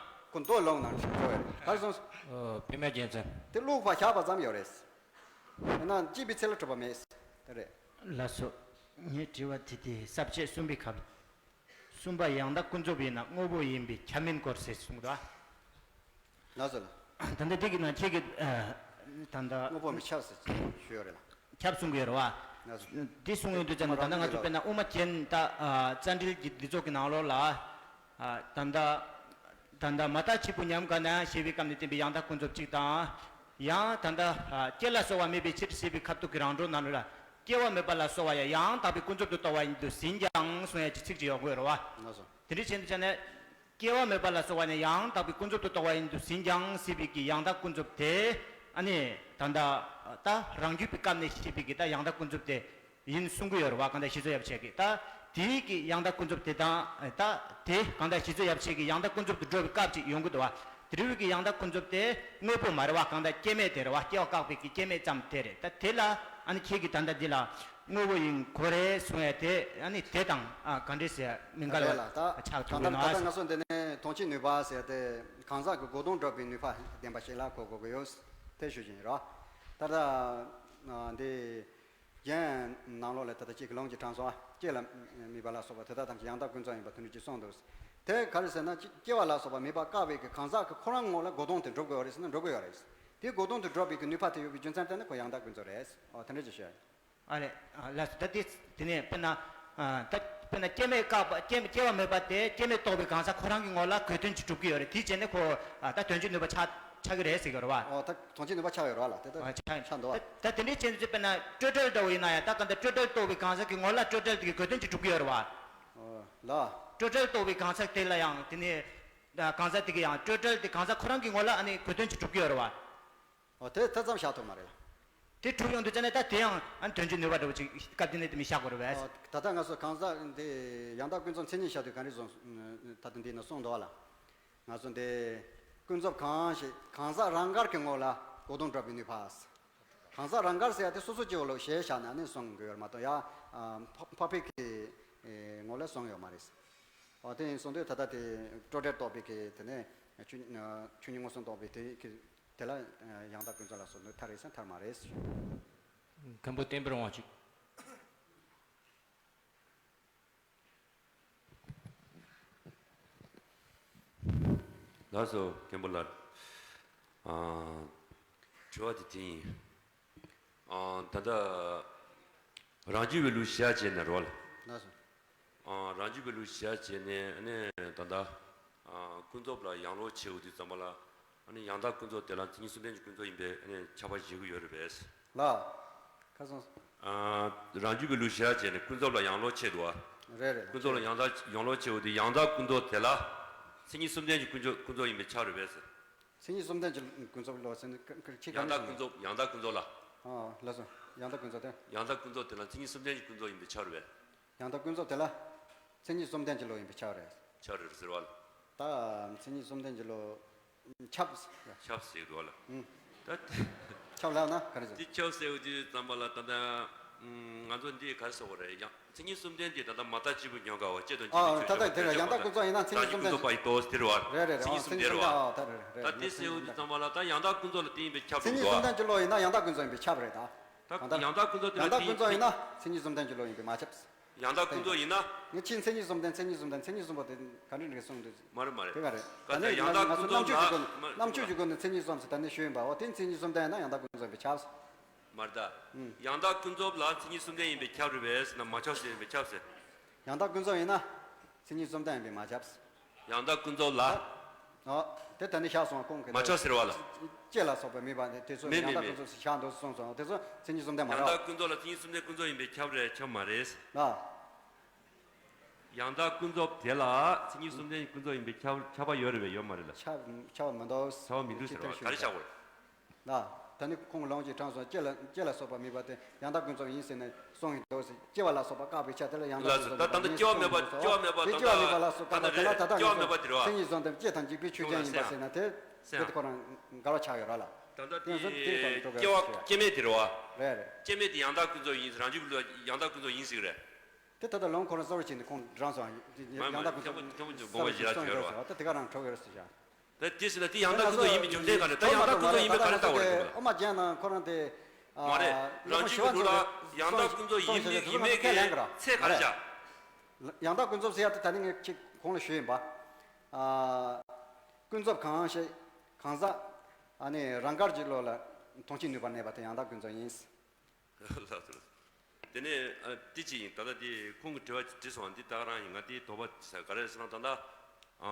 ཁོ་མདོ་ལུང་ནང་བཞིན་འགྲོ་བས། ག་རེ་སོང་། ཨོ། བི་མ་རྒྱལ་མཚན། དེ་བླུགས་པ་བཞག་པ་ཙམ་ཡོད་རེད། ཡིན་ན་སྐྱེས་པའི་ཚེ་ལ་གྲུབ་པ་མེད། དེ་རེད། ལགས་སོ། ངའི་དྲི་བ་དེ་དེ་ས་བཅད་གསུམ་པའི་ཁ། གསུམ་པ་ཡང་དག་ཀུན་རྫོབ་ཡིན་ན་དངོས་པོ་ཡིན་པས་ཁྱབ་མིན་སྐོར་ཟེར་གསུངས་འདུག་ཨ། ལགས་སོ་ལགས། ད་ལྟ་འདི་གི་ནང་ཁྱེད་ཀྱིས་ཨ། ད་ལྟ་དངོས་པོ་མི་ཁྱབ་ཟེར་ཞུས་ཡོད་རེད་ལགས། ཁྱབ་གསུང་གི་ཡོད་རེད་བ། ལགས་སོ། འདི་གསུང་ཡོང་དུས་ཙམ་ནས་ད་ལྟ་ང་ཚོ་དཔེར་ན་དབུ་མ་རྒྱན་ད་ཨ། རྩ་འགྲེལ་གྱི་འདི་ཚོ་གི་ནང་ལོགས་ལ་ཨ། ད་ལྟ་ད་ལྟ་མ་བརྟགས་གཅིག་པུ་ཉམས་དགའ་ན་ཞེས་པའི་སྐབས་ནས་བསྟན་པའི་ཡང་དག་ཀུན་རྫོབ་གཅིག་དང་། ཡང་ད་ལྟ་ཨ། སྐྱེ་ལ་སོགས་པ་མེད་པའི་ཕྱིར་ཞེས་པའི་ཁ་ཐུག་གི་རང་གྲོལ་ནང་ལོགས་ལ། སྐྱེ་བ་མེད་པ་ལ་སོགས་པ་ཡང་ཡང་དག་པའི་ཀུན་རྫོབ་ཏུ་རྟོགས་པ་ཡིན་དུ་ཟིན་ཀྱང་གསུང་ཡ་གྱི་ཚིག་ཅིག་ཡོད་དགོས་རེད་བ། ལགས་སོ། དེ་འདྲ་བྱས་འདུག་ཅེ་ན། སྐྱེ་བ་མེད་པ་ལ་སོགས་པ་ནི་ཡང་དག་པའི་ཀུན་རྫོབ་ཏུ་རྟོགས་པ་ཡིན་དུ་ཟིན་ཀྱང་ཟེར་བའི་གི་ཡང་དག་ཀུན་རྫོབ་དེ། ཨ་ནི་ད་ལྟ་ད་རང་རྒྱུད་པའི་སྐབས་ནས་བཤད་པའི་གི་ད་ཡང་དག་ཀུན་རྫོབ་དེ་ཡིན་གསུང་གི་ཡོད་རེད་བ། གང་ལྟར་གཞི་རྩ་ཡབ་ཆེན་གྱི་ད་དེའི་གི་ཡང་དག་ཀུན་རྫོབ་དེ་དང་ད་དེ་གང་ལྟར་གཞི་རྩ་ཡབ་ཆེན་གྱི་ཡང་དག་ཀུན་རྫོབ་ཏུ་འགྲོ་བའི་སྐབས་ཅིག་ཡོང་གི་འདུག་བ། དེ་རིགས་ཀྱི་ཡང་དག་ཀུན་རྫོབ་དེ་དངོས་པོ་མ་རེད་བ། གང་ལྟར་སྐྱེ་མེད་དེ་རེད་བ། སྐྱེ་བ་བཀག་པའི་གི་སྐྱེ་མེད་ཙམ་དེ་རེད། ད་དེ་ལ་ཨ་ནི་ཁྱེད་ཀྱིས་ད་ལྟ་འདི་ལ་དངོས་པོ་ཡིན་དགོས་རེད་གསུང་ཡ་དེ་ཨ་ནི་དེ་དང་ཨ་ག་འདྲ་ཟེར་མི་འགལ་བ་རེད་ལ། ད་ཆགས་ཐུབ་ད་ལྟ་ཡོད་ན། ད་ལྟ་ང་ཚོ་འདི་ནས་དོན་སྤྱིའི་ནུས་པ་ཟེར་ཏེ་གང་ཟག་གི་གོ་དོན་སྒྲུབ་པའི་ནུས་པ་ལྡན་པ་ཞིག་ལ་གོ་དགོས་ཀྱི་ཡོད་དེ་ཞུ་བཞིན་ཡིན་རོ། ད་ལྟ་འདི་རྒྱན་ནང་ལོགས་ལ་ད་ལྟ་གཅིག་གི་ལུང་གཅིག་དྲངས་སོང་། ཨ། སྐྱེ་ལ་དམིགས་པ་ལ་སོགས་པ་དེ་དག་ཐམས་ཅད་ཡང་དག་ཀུན་རྫོབ་ཡིན་པ་དོན་གཅིག་གསུངས་འདུག། དེ་ག་རེ་ཟེར་ན་སྐྱེ་བ་ལ་སོགས་པ་མེད་པ་བཀག་པའི་གི་གང་ཟག་གི་ཁོ་རང་ངོ་ལ་གོ་དོན་དེ་འགྲུབ་དགོས་པ་རེད་ཟེར་ན་འགྲུབ་དགོས་པ་རེད། དེ་གོ་དོན་དེ་འགྲུབ་པའི་གི་ནུས་པ་དེ་ཡོད་པའི་རྒྱུ་མཚན་དེ་ནི་ཁོ་ཡང་དག་ཀུན་རྫོབ་རེད། ཨོ་དེ་འདྲ་ཅིག་ཤོད། ཨ་ལས། ཨ་ལགས་སོ། ད་དེ་དེ་ནས་དཔེར་ན་ཨ་ད་དཔེར་ན་སྐྱེ་མེད་བཀག་པ་སྐྱེ་སྐྱེ་བ་མེད་པ་དེ་སྐྱེ་མེད་རྟོགས་པའི་གང་ཟག་ཁོ་རང་གི་ངོ་ལ་གོ་དོན་ཅིག་གྲུབ་ཀྱི་ཡོད་རེད། དེའི་རྗེས་ནས་ཁོ་ཨ་ད་དོན་གྱི་ནུས་པ་ཆགས་ཆགས་ཀྱི་རེད་ཟེར་གྱི་ཡོད་རེད་བ། ཨོ་ད་དོན་གྱི་ནུས་པ་ཆགས་ཡོད་རེད་བ་ལ་དེ་ད་ཨ་ཆགས་ཆགས་འདུག་བ། ད་ད་དེ་འདྲའི་རྐྱེན་དུ་དཔེར་ན་སྤྲོས་བྲལ་འདྲ་བོ་ཡིན་ན་ཡང་ད་གང་ལྟར་སྤྲོས་བྲལ་རྟོགས་པའི་གང་ཟག་གི་ངོ་ལ་སྤྲོས་བྲལ་དེ་གི་གོ་དོན་ཅིག་གྲུབ་ཀྱི་ཡོད་རེད་བ། ཨོ་ལ། སྤྲོས་བྲལ་རྟོགས་པའི་གང་ཟག་དེ་ལ་ཡང་དེ་ནས་ད་གང་ཟག་དེ་གི་ཡང་སྤྲོས་བྲལ་དེ་གང་ཟག་ཁོ་རང་གི་ངོ་ལ་ཨ་ནི་གོ་དོན་ཅིག་གྲུབ་ཀྱི་ཡོད་རེད་བ། ཨོ་དེ་ད་ཙམ་བཞག་ཐུབ་མ་རེད་ལ། དེ་གྲུབ་ཡོང་དུས་ཙ་ནས་ད་དེ་ཡང་ཨ་ནི་དོན་གྱི་ནུས་པ་འདྲ་བོ་ཅིག་སྐབས་དེ་ནས་དེ་མི་བཞག་དགོས་རེད་བས། ཨོ་ད་ལྟ་ང་ཚོ་གང་ཟག་འདི་ཡང་དག་ཀུན་རྫོབ་མཚན་ཉིད་བཞག་དུས་ག་རེ་བཟོ། ད་ལྟ་འདི་ན་གསུངས་འདུག་བ་ལ། ང་ཚོ་འདི་ཀུན་རྫོབ་གང་ཞིག་གང་ཟག་རང་དགར་གྱི་ངོ་ལ་གོ་དོན་སྒྲུབ་པའི་ནུས་པ། གང་ཟག་རང་དགར་ཟེར་ཡ་དེ་སོ་སོ་སྐྱེ་བོ་ལ་གཞི་བཞག་ནས་ཨ་ནི་གསུང་གི་ཡོད་མ་གཏོགས་ཡ་འཕགས་པའི་གི་ངོ་ལ་གསུངས་ཡོད་མ་རེད། ཨོ་དེ་ཡིན་སོང་དུས་ད་ལྟ་དེ་སྤྲོས་བྲལ་རྟོགས་པའི་གི་དེ་ནས་ཆོས་ཆོས་ཉིད་མངོན་སུམ་རྟོགས་པའི་དེ་གི་དེ་ལ་ཡང་དག་ཀུན་རྫོབ་ལ་སོགས་ནི་ཐར་རེད་ཟེར་ན་ཐར་མ་རེད། མཁན་པོ་བསྟན་པའི་དབང་ཕྱུག། ལགས་སོ་མཁན་པོ་ལགས། ཨ་དྲི་བ་དེ་དེ་ཡིན། ཨ་ད་ལྟ་རང་རྒྱུད་པའི་ལུགས་གཞི་བྱས་ནས་རོལ། ལགས་སོ། ཨ་རང་རྒྱུད་པའི་ལུགས་གཞི་བྱས་ནས་ནས་ད་ལྟ་ཨ་ཀུན་རྫོབ་ལ་ཡང་ལོག་བྱེད་འོས་དུས་ཙམ་པ་ལ་ཨ་ནི་ཡང་དག་ཀུན་རྫོབ་དེ་ལ་མཚན་ཉིད་གསུམ་ལྡན་གྱི་ཀུན་རྫོབ་ཡིན་པས་ཨ་ནི་ཁྱབ་པ་བཞེད་ཀྱི་ཡོད་རེད་པས། ལགས། ཁ་སང་། ཨ་རང་རྒྱུད་པའི་ལུགས་གཞི་བྱས་ནས་ཀུན་རྫོབ་ལ་ཡང་ལོག་བྱེད་འདུག་བ། རེད་རེད། ཀུན་རྫོབ་ལ་ཡང་དག་ཡང་ལོག་བྱེད་འོས་དུས་ཡང་དག་ཀུན་རྫོབ་དེ་ལ་མཚན་ཉིད་གསུམ་ལྡན་གྱི་ཀུན་རྫོབ་ཀུན་རྫོབ་ཡིན་པས་ཁྱབ་རེད་པས། མཚན་ཉིད་གསུམ་ལྡན་གྱི་ཀུན་རྫོབ་ལོ་ཟེར་ནས་ཁྱེད་ཡང་དག་ཀུན་རྫོབ་ཡང་དག་ཀུན་རྫོབ་ལ། ཨ་ལགས་སོ། ཡང་དག་ཀུན་རྫོབ་དེ། ཡང་དག་ཀུན་རྫོབ་དེ་ལ་མཚན་ཉིད་གསུམ་ལྡན་གྱི་ཀུན་རྫོབ་ཡིན་པས་ཁྱབ་རེད་པས། ཡང་དག་ཀུན་རྫོབ་དེ་ལ་མཚན་ཉིད་གསུམ་ལྡན་གྱི་བློ་ཡིན་པས་ཁྱབ་རེད། ཁྱབ་རེད་ཟེར་བ་ལ། ད་མཚན་ཉིད་གསུམ་ལྡན་གྱི་བློ་ཁྱབ། ཁྱབ་ཟེར་བ་ལ། ཨུམ། ད་ཁྱབ་ལབ་ན་ག་རེ་ཟེར། དེ་ཁྱབ་ཟེར་བ་དེ་ཙམ་པ་ལ་ད་ལྟ་ང་ཚོ་འདི་ག་རེ་ཟེར་བ་རེད་ཡང་། མཚན་ཉིད་གསུམ་ལྡན་གྱི་ད་ལྟ་མ་བརྟགས་གཅིག་པུ་ཉོན་དགའ་བ་སྐྱེ་དང་སྐྱེ་མེད་ཆོས་ཅན། ད་ལྟ་ཡང་དག་ཀུན་རྫོབ་ཡིན་ན་མཚན་ཉིད་གསུམ་ལྡན་གྱི། པ་ཡི་དོ་དེ་རེད་བ། རེད་རེད་རེད། མཚན་ཉིད་གསུམ་ལྡན་བ། ད་རེད་རེད་རེད། ད་དེ་ཟེར་བ་དེ་ཙམ་པ་ལ་ད་ཡང་དག་ཀུན་རྫོབ་ལ་དེ་ཡིན་པས་ཁྱབ་མཚན་ཉིད་གསུམ་ལྡན་གྱི་བློ་ཡིན་ན་ཡང་དག་ཀུན་རྫོབ་ཡིན་པས་ཁྱབ་རེད་ད། ད་གང་ལྟར་ཡང་དག་ཀུན་རྫོབ་དེ་ལ་ཡང་དག་ཀུན་རྫོབ་ཡིན་ན་མཚན་ཉིད་གསུམ་ལྡན་གྱི་བློ་ཡིན་པས་མ་ཁྱབ། ཡང་དག་ཀུན་རྫོབ་ཡིན་ན། ངས་ཁྱེད་མཚན་ཉིད་གསུམ་ལྡན་མཚན་ཉིད་གསུམ་ལྡན་མཚན་ཉིད་གསུམ་པོ་དེ་ག་འདྲ་འདྲ་གསུངས་འདུག་མ་རེད་མ་རེད། དེ་ག་རེད། ག་ད་ཡང་དག་ཀུན་རྫོབ་ལ་རྣམ་དཔྱོད་ཀྱི་སྒོ་ནས་མཚན་ཉིད་གསུམ་ཟེར་ད་ནི་ཞུས་ཡིན་པ། འོ་དེ་མཚན་ཉིད་གསུམ་ལྡན་ཡིན་ན་ཡང་དག་ཀུན་རྫོབ་ཡིན་པས་ཁྱབ། མ་རེད་ད། ཡང་དག་ཀུན་རྫོབ་ལ་མཚན་ཉིད་གསུམ་ལྡན་ཡིན་པས་ཁྱབ་རེད་པས་ཟེར་ན་མ་ཁྱབ་ཟེར་ཡིན་པས་ཁྱབ་ཟེར། ཡང་དག་ཀུན་རྫོབ་ཡིན་ན་མཚན་ཉིད་གསུམ་ལྡན་ཡིན་པས་མ་ཁྱབ། ཡང་དག་ཀུན་རྫོབ་ལ། ཨོ། དེ་ད་ནི་བཞག་སོང་ཁོང་གིས། མ་ཁྱབ་ཟེར་བ་ལ། ལྕེ་ལ་སོགས་པ་མེད་པ་དེ་ཚོ་མེད་ཡང་དག་མེད་ཀུན་རྫོབ་ཟེར་བཞག་འདུག་གསུངས་སོང་། དེ་ཚོ་མཚན་ཉིད་གསུམ་ལྡན་མ་ཡང་རེད། དག་ཀུན་རྫོབ་ལ་མཚན་ཉིད་གསུམ་ལྡན་ཀུན་རྫོབ་ཡིན་པས་ཁྱབ་རེད་ཁྱབ་མ་རེད། ལ། ཡང་དག་ཀུན་རྫོབ་དེ་ལ་མཚན་ཉིད་གསུམ་ལྡན་ཀུན་རྫོབ་ཡིན་པས་ཁྱབ་ཁྱབ་པ་ཡོད་རེད་པས་ཡོད་མ་རེད་ལ། ཁྱབ་ཁྱབ་པ་མི་འདུག་ཁྱབ་པ་མི་འདུག་ཟེར་བ་ག་རེ་བཞག་དགོས་རེད། ལ། ད་ནི་ཁོང་ལོངས་ཀྱི་དྲངས་སོང་། ལྕེ་ལ་ལྕེ་ལ་སོགས་པ་མེད་པ་དེ་ཡང་དག་ཀུན་རྫོབ་ཡིན་ཟེར་ནས་གསུངས་ཡོད་འདུག་ཟེར། སྐྱེ་བ་ལ་སོགས་པ་བཀག་པའི་ཆ་དེ་ལ་ཡང་དག་ཀུན་རྫོབ་ཡིན་ཟེར་ནས་གསུངས་ཡོད་འདུག་ཟེར། དེ་སྐྱེ་བ་མེད་པ་ད་ལྟ་ད་ལྟ་ད་ལྟ་ད་ལྟ་ད་ལྟ་ད་ལྟ་ད་ལྟ་ད་ལྟ་ད་ལྟ་ད་ལྟ་མཚན་ཉིད་གསུམ་ལྡན་སྐྱེ་དང་འཇིག་པའི་ཆོས་ཅན་ཡིན་པ་ཟེར་ན་དེ་དེ་ཁོ་རང་འགལ་བ་ཆགས་ཡོད་ར་ལ། ད་ལྟ་དེ་ཚོ་དེ་ཙམ་འགྲོ་དགོས་ཞེས། ད་ལྟ་དེ་སྐྱེ་བ་སྐྱེ་མེད་དེ་རེད་བ། རེད་རེད། སྐྱེ་མེད་དེ་ཡང་དག་ཀུན་རྫོབ་ཡིན་ཟེར། རང་རྒྱུད་ལ་ཡང་དག་ཀུན་རྫོབ་ཡིན་ཟེར་གི་རེད། དེ་ད་ལྟ་ལུང་ཁོ་རང་གསལ་བོ་བྱས་ནས་ཁོང་དྲངས་སོང་། ཡང་དག་ཀུན་རྫོབ་མཁན་པོ་མཁན་པོ་ཇི་ལ་གསལ་བོ་བྱས་ནས་གསུངས་ཡོད་ཟེར་བ། ད་དེ་ག་རང་གྲོལ་གི་རེད་ཟེར་བཞག། ད་དེ་ཟེར་ན་དེ་ཡང་དག་ཀུན་རྫོབ་ཡིན་པའི་རྒྱུ་མཚན་ག་རེ། ད་ཡང་དག་ཀུན་རྫོབ་ཡིན་པའི་ག་རེ་ལྟ་བ་རེད་འདུག་ག་ལ། ཨོ་མ་རྒྱན་ནང་ཁོ་རང་དེ། མ་རེད། རང་རྒྱུད་ཀྱི་ལུགས་ལ་ཡང་དག་ཀུན་རྫོབ་ཡིན་ཡིན་མེད་ཀྱི་ཚད་ག་རེ་བཞག། ཡང་དག་ཀུན་རྫོབ་ཟེར་ཡ་དེ་ད་ནི་ངས་ཅིག་གོང་ལ་ཞུས་ཡིན་པ། ཀུན་རྫོབ་གང་ཞིག་གང་ཟག་ཨ་ནི་རང་དགར་གྱི་བློ་ལ་མཐོང་ཆོས་ནུས་པར་གནས་པ་དེ་ཡང་དག་ཀུན་རྫོབ་ཡིན། ལགས་སོ། དེ་ནས་ཨ་དེ་ཅི་ཡིན། ད་ལྟ་དེ་ཁོང་གི་དྲི་བ་དྲིས་སོང་། འདི་ད་ག་རང་ཡིན། ང་དེའི་དོགས་པ་ག་རེ་ཟེར་ན་ད་ལྟ་ཨ་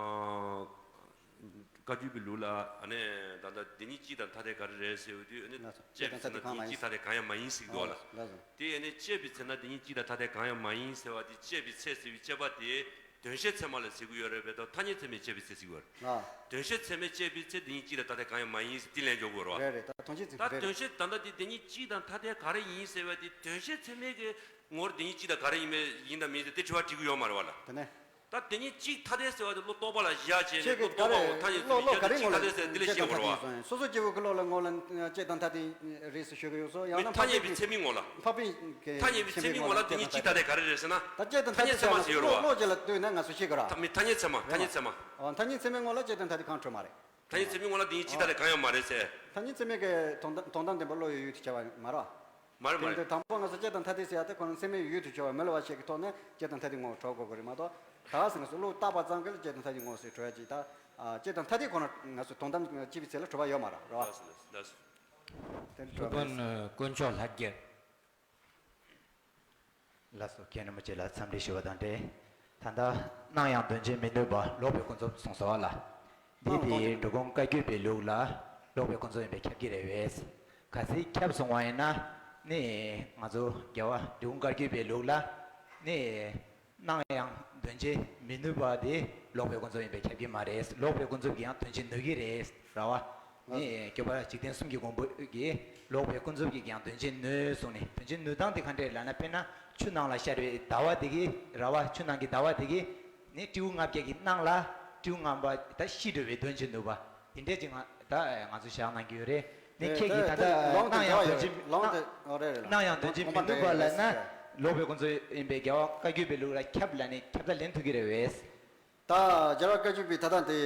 བཀའ་བརྒྱུད་པའི་ལུགས་ལ་ཨ་ནི་ད་ལྟ་དེ་ཉིད་གཅིག་དང་ཐ་དད་ག་རེ་རེད་ཟེར་བ་དུས་ཨ་ནི་ལགས་སོ། དཔྱད་པའི་ཚེ་ན་དེ་ཉིད་གཅིག་ཐ་དད་གང་ཡང་མ་ཡིན་ཟེར་གྱི་འདུག་ལ། ལགས་སོ། དེ་ཨ་ནི་དཔྱད་པའི་ཚེ་ན་དེ་ཉིད་གཅིག་དང་ཐ་དད་གང་ཡང་མ་ཡིན་ཟེར་བ་དེ་དཔྱད་པའི་ཚེ་ཟེར་བའི་དཔྱད་པ་དེ། དོན་བཤད་ཚད་མ་ལ་ཟེར་གྱི་ཡོད་རེད་པས། ད་ཐ་སྙད་ཚད་མས་དཔྱད་པའི་ཚེ་ཟེར་གྱི་ཡོད་རེད། ཨ། དོན་བཤད་ཚད་མས་དཔྱད་པའི་ཚེ་དེ་ཉིད་གཅིག་ལ་ཐ་དད་གང་ཡང་མ་ཡིན་ཟེར་དེ་ལན་འཇོག་དགོས་རེད་བ། རེད་རེད། ད་དོན་བཤད་ཚད་མས་ད་རེད། དོན་བཤད་ད་ལྟ་དེ་དེ་ཉིད་གཅིག་དང་ཐ་དད་ག་རེ་ཡིན་ཟེར་བ་དེ་དོན་བཤད་ཚད་མས་ཀྱི་ངོར་དེ་ཉིད་གཅིག་དང་ག་རེ་ཡིན་མེད་ཡིན་དང་མིན་ཟེར་དེ་དྲི་བ་དྲི་གི་ཡོད་མ་རེད་བ་ལ། དེ་ནས། ད་དེ་ཉིད་གཅིག་ཐ་དད་ཟེར་བ་དེ་བློ་རྟོག་པ་ལ་བཞག་བྱས་ནས་ཁྱེད་བློ་ཀྱིས་རྟོག་པའོ། ད་ཐ་སྙད་ཚད་མས་ཀྱི་བློ་ག་རེ་ངོ་ལ་གཅིག་ཐ་དད་ཟེར་དེ་ལ་བཤད་དགོས་རེད་བ། སོ་སོ་སྐྱེ་བོ་གི་བློ་ལ་ངོ་ལ་གཅིག་དང་ཐ་དད་རེད་ཟེར་ཞུ་གི་ཡོད་སོ། ཡང་ན་ཐ་སྙད་པའི་ཚད་མའི་ངོ་ལ། འཕགས་པའི་གི་འཕགས་པའི་ཚད་མའི་ངོ་ལ་དེ་ཉིད་གཅིག་ཐ་དད་ག་རེ་རེད་ཟེར་ན། ད་གཅིག་དང་ཐ་དད་ཟེར་ཡ་ང་ཚོ་ཤེས་གི་ར། བློ་བློ་གཅིག་ལ་ལྟོས་ན་ང་ཚོ་ཤེས་གི་ར། ཐ་མི་ཐ་སྙད་ཚད་མ་ཐ་སྙད་ཚད་མ། ཨོ་ཐ་སྙད་ཚད་མའི་ངོ་ལ་གཅིག་དང་ཐ་དད་གང་འཕྲོད་མ་རེད། ཐ་སྙད་ཚད་མའི་ངོ་ལ་དེ་ཉིད་གཅིག་ཐ་དད་གང་ཡང་མ་རེད་ཟེར། ཐ་སྙད་ཚད་མའི་གི་དོན་དམ་དོན་དམ་བདེན་པ་བློ་ཡོད་ཡོད་དུ་བྱ་བ་མ་རེད། མ་རེད་མ་དེ་འདྲ་རེད། དང་པོ་ང་ཚོ་གཅིག་དང་ཐ་དད་ཟེར་ཡ་དེ་ཁོ་རང་ཚད་མའི་ཡུལ་དུ་གྱུར་པ་མི་སླུ་བ་ཞིག་གི་ཐོག་ནས་གཅིག་དང་ཐ་དད་ངོ་བོར་གྲུབ་དགོས་ཀྱི་རེད་མ་གཏོགས། ད་ག་ཟེར་ན་སོ་བློ་བཏགས་པ་ཙམ་གྱིས་གཅིག་དང་ཐ་དད་ངོ་བོ་ཟེར་གྲུབ་ཡ་ཅིག་ད། ཨ་གཅིག་དང་ཐ་དད་ཁོ་རང་ང་ཚོ་དོན་དམ་སྤྱི་པའི་ཚད་ལ་གྲུབ་པ་ཡོད་མ་རེད། རེད་བ། ལགས་སོ་ལགས་སོ། དེ་འདྲ་གྲུབ་པ་ཡོད་མ་རེད། དཀོན་མཆོག་ལྷ་རྒྱལ། ལགས་སོ། མཁན་རིན་པོ་ཆེ་ལ་འཚམས་འདྲི་ཞུ་བ་དང་འབྲེལ། ད་ལྟ་སྣང་ཡང་དོན་བྱེད་མི་ནུས་པ་ལོག་པའི་ཀུན་རྫོབ་གསུངས་སོང་བ་ལ། འདི་དེ་འབྲི་གུང་བཀའ་བརྒྱུད་པའི་ལུགས་ལ་ལོག་པའི་ཀུན་རྫོབ་ཡིན་པས་ཁྱབ་ཀྱི་རེད་བས། གལ་སྲིད་ཁྱབ་སོང་བ་ཡིན་ན་ནི་ང་ཚོ་རྒྱལ་བ་འབྲི་གུང་བཀའ་བརྒྱུད་པའི་ལུགས་ལ་ནི་སྣང་ཡང་དོན་བྱེད་མི་ནུས་པ་དེ་ལོག་པའི་ཀུན་རྫོབ་ཡིན་པས་ཁྱབ་ཀྱི་མ་རེད། ལོག་པའི་ཀུན་རྫོབ་ཀྱིས་ཡང་དོན་བྱེད་ནུས་ཀྱི་རེད། ར་བ། ནི་སྐྱོབ་པ་འཇིག་རྟེན་གསུམ་གྱི་མགོན་པོ་གིས་ལོག་པའི་ཀུན་རྫོབ་ཀྱིས་ཀྱང་དོན་བྱེད་ནུས་གསུངས་ནས། དོན་བྱེད་ནུས་སྟངས་དེ་ག་འདྲས་ལབ་ན། དཔེར་ན་ཆུ་ནང་ལ་ཤར་བའི་ཟླ་བ་དེ་གིས། ར་བ། ཆུ་ནང་གི་ཟླ་བ་དེ་གིས་ནི་སྤྲེའུ་ལྔ་བརྒྱ་གི་སྣང་ལ་སྤྲེའུ་ངན་པ་ད་ཤི་འགྲོ་བའི་དོན་བྱེད་ནུས་པ་དེ་འདྲས་ཅིག་ང་ད་ང་ཚོ་བཞག་གནང་གི་ཡོད་རེད། ནི་ཁྱེད་ཀྱིས་ད་ལྟ་སྣང་ཡང་དོན་བྱེད་སྣང་ཡང་དོན་བྱེད་མི་ནུས་པ་ལབ་ན་ལོག་པའི་ཀུན་རྫོབ་ཡིན་པས་རྒྱལ་བ་བཀའ་བརྒྱུད་པའི་ལུགས་ལ་ཁྱབ་ལབ་ནས་ཁྱབ་ད་ལེན་ཐུབ་ཀྱི་རེད་བས། ད་རྒྱལ་བ་བཀའ་བརྒྱུད་པའི་ད་ལྟ་འདི་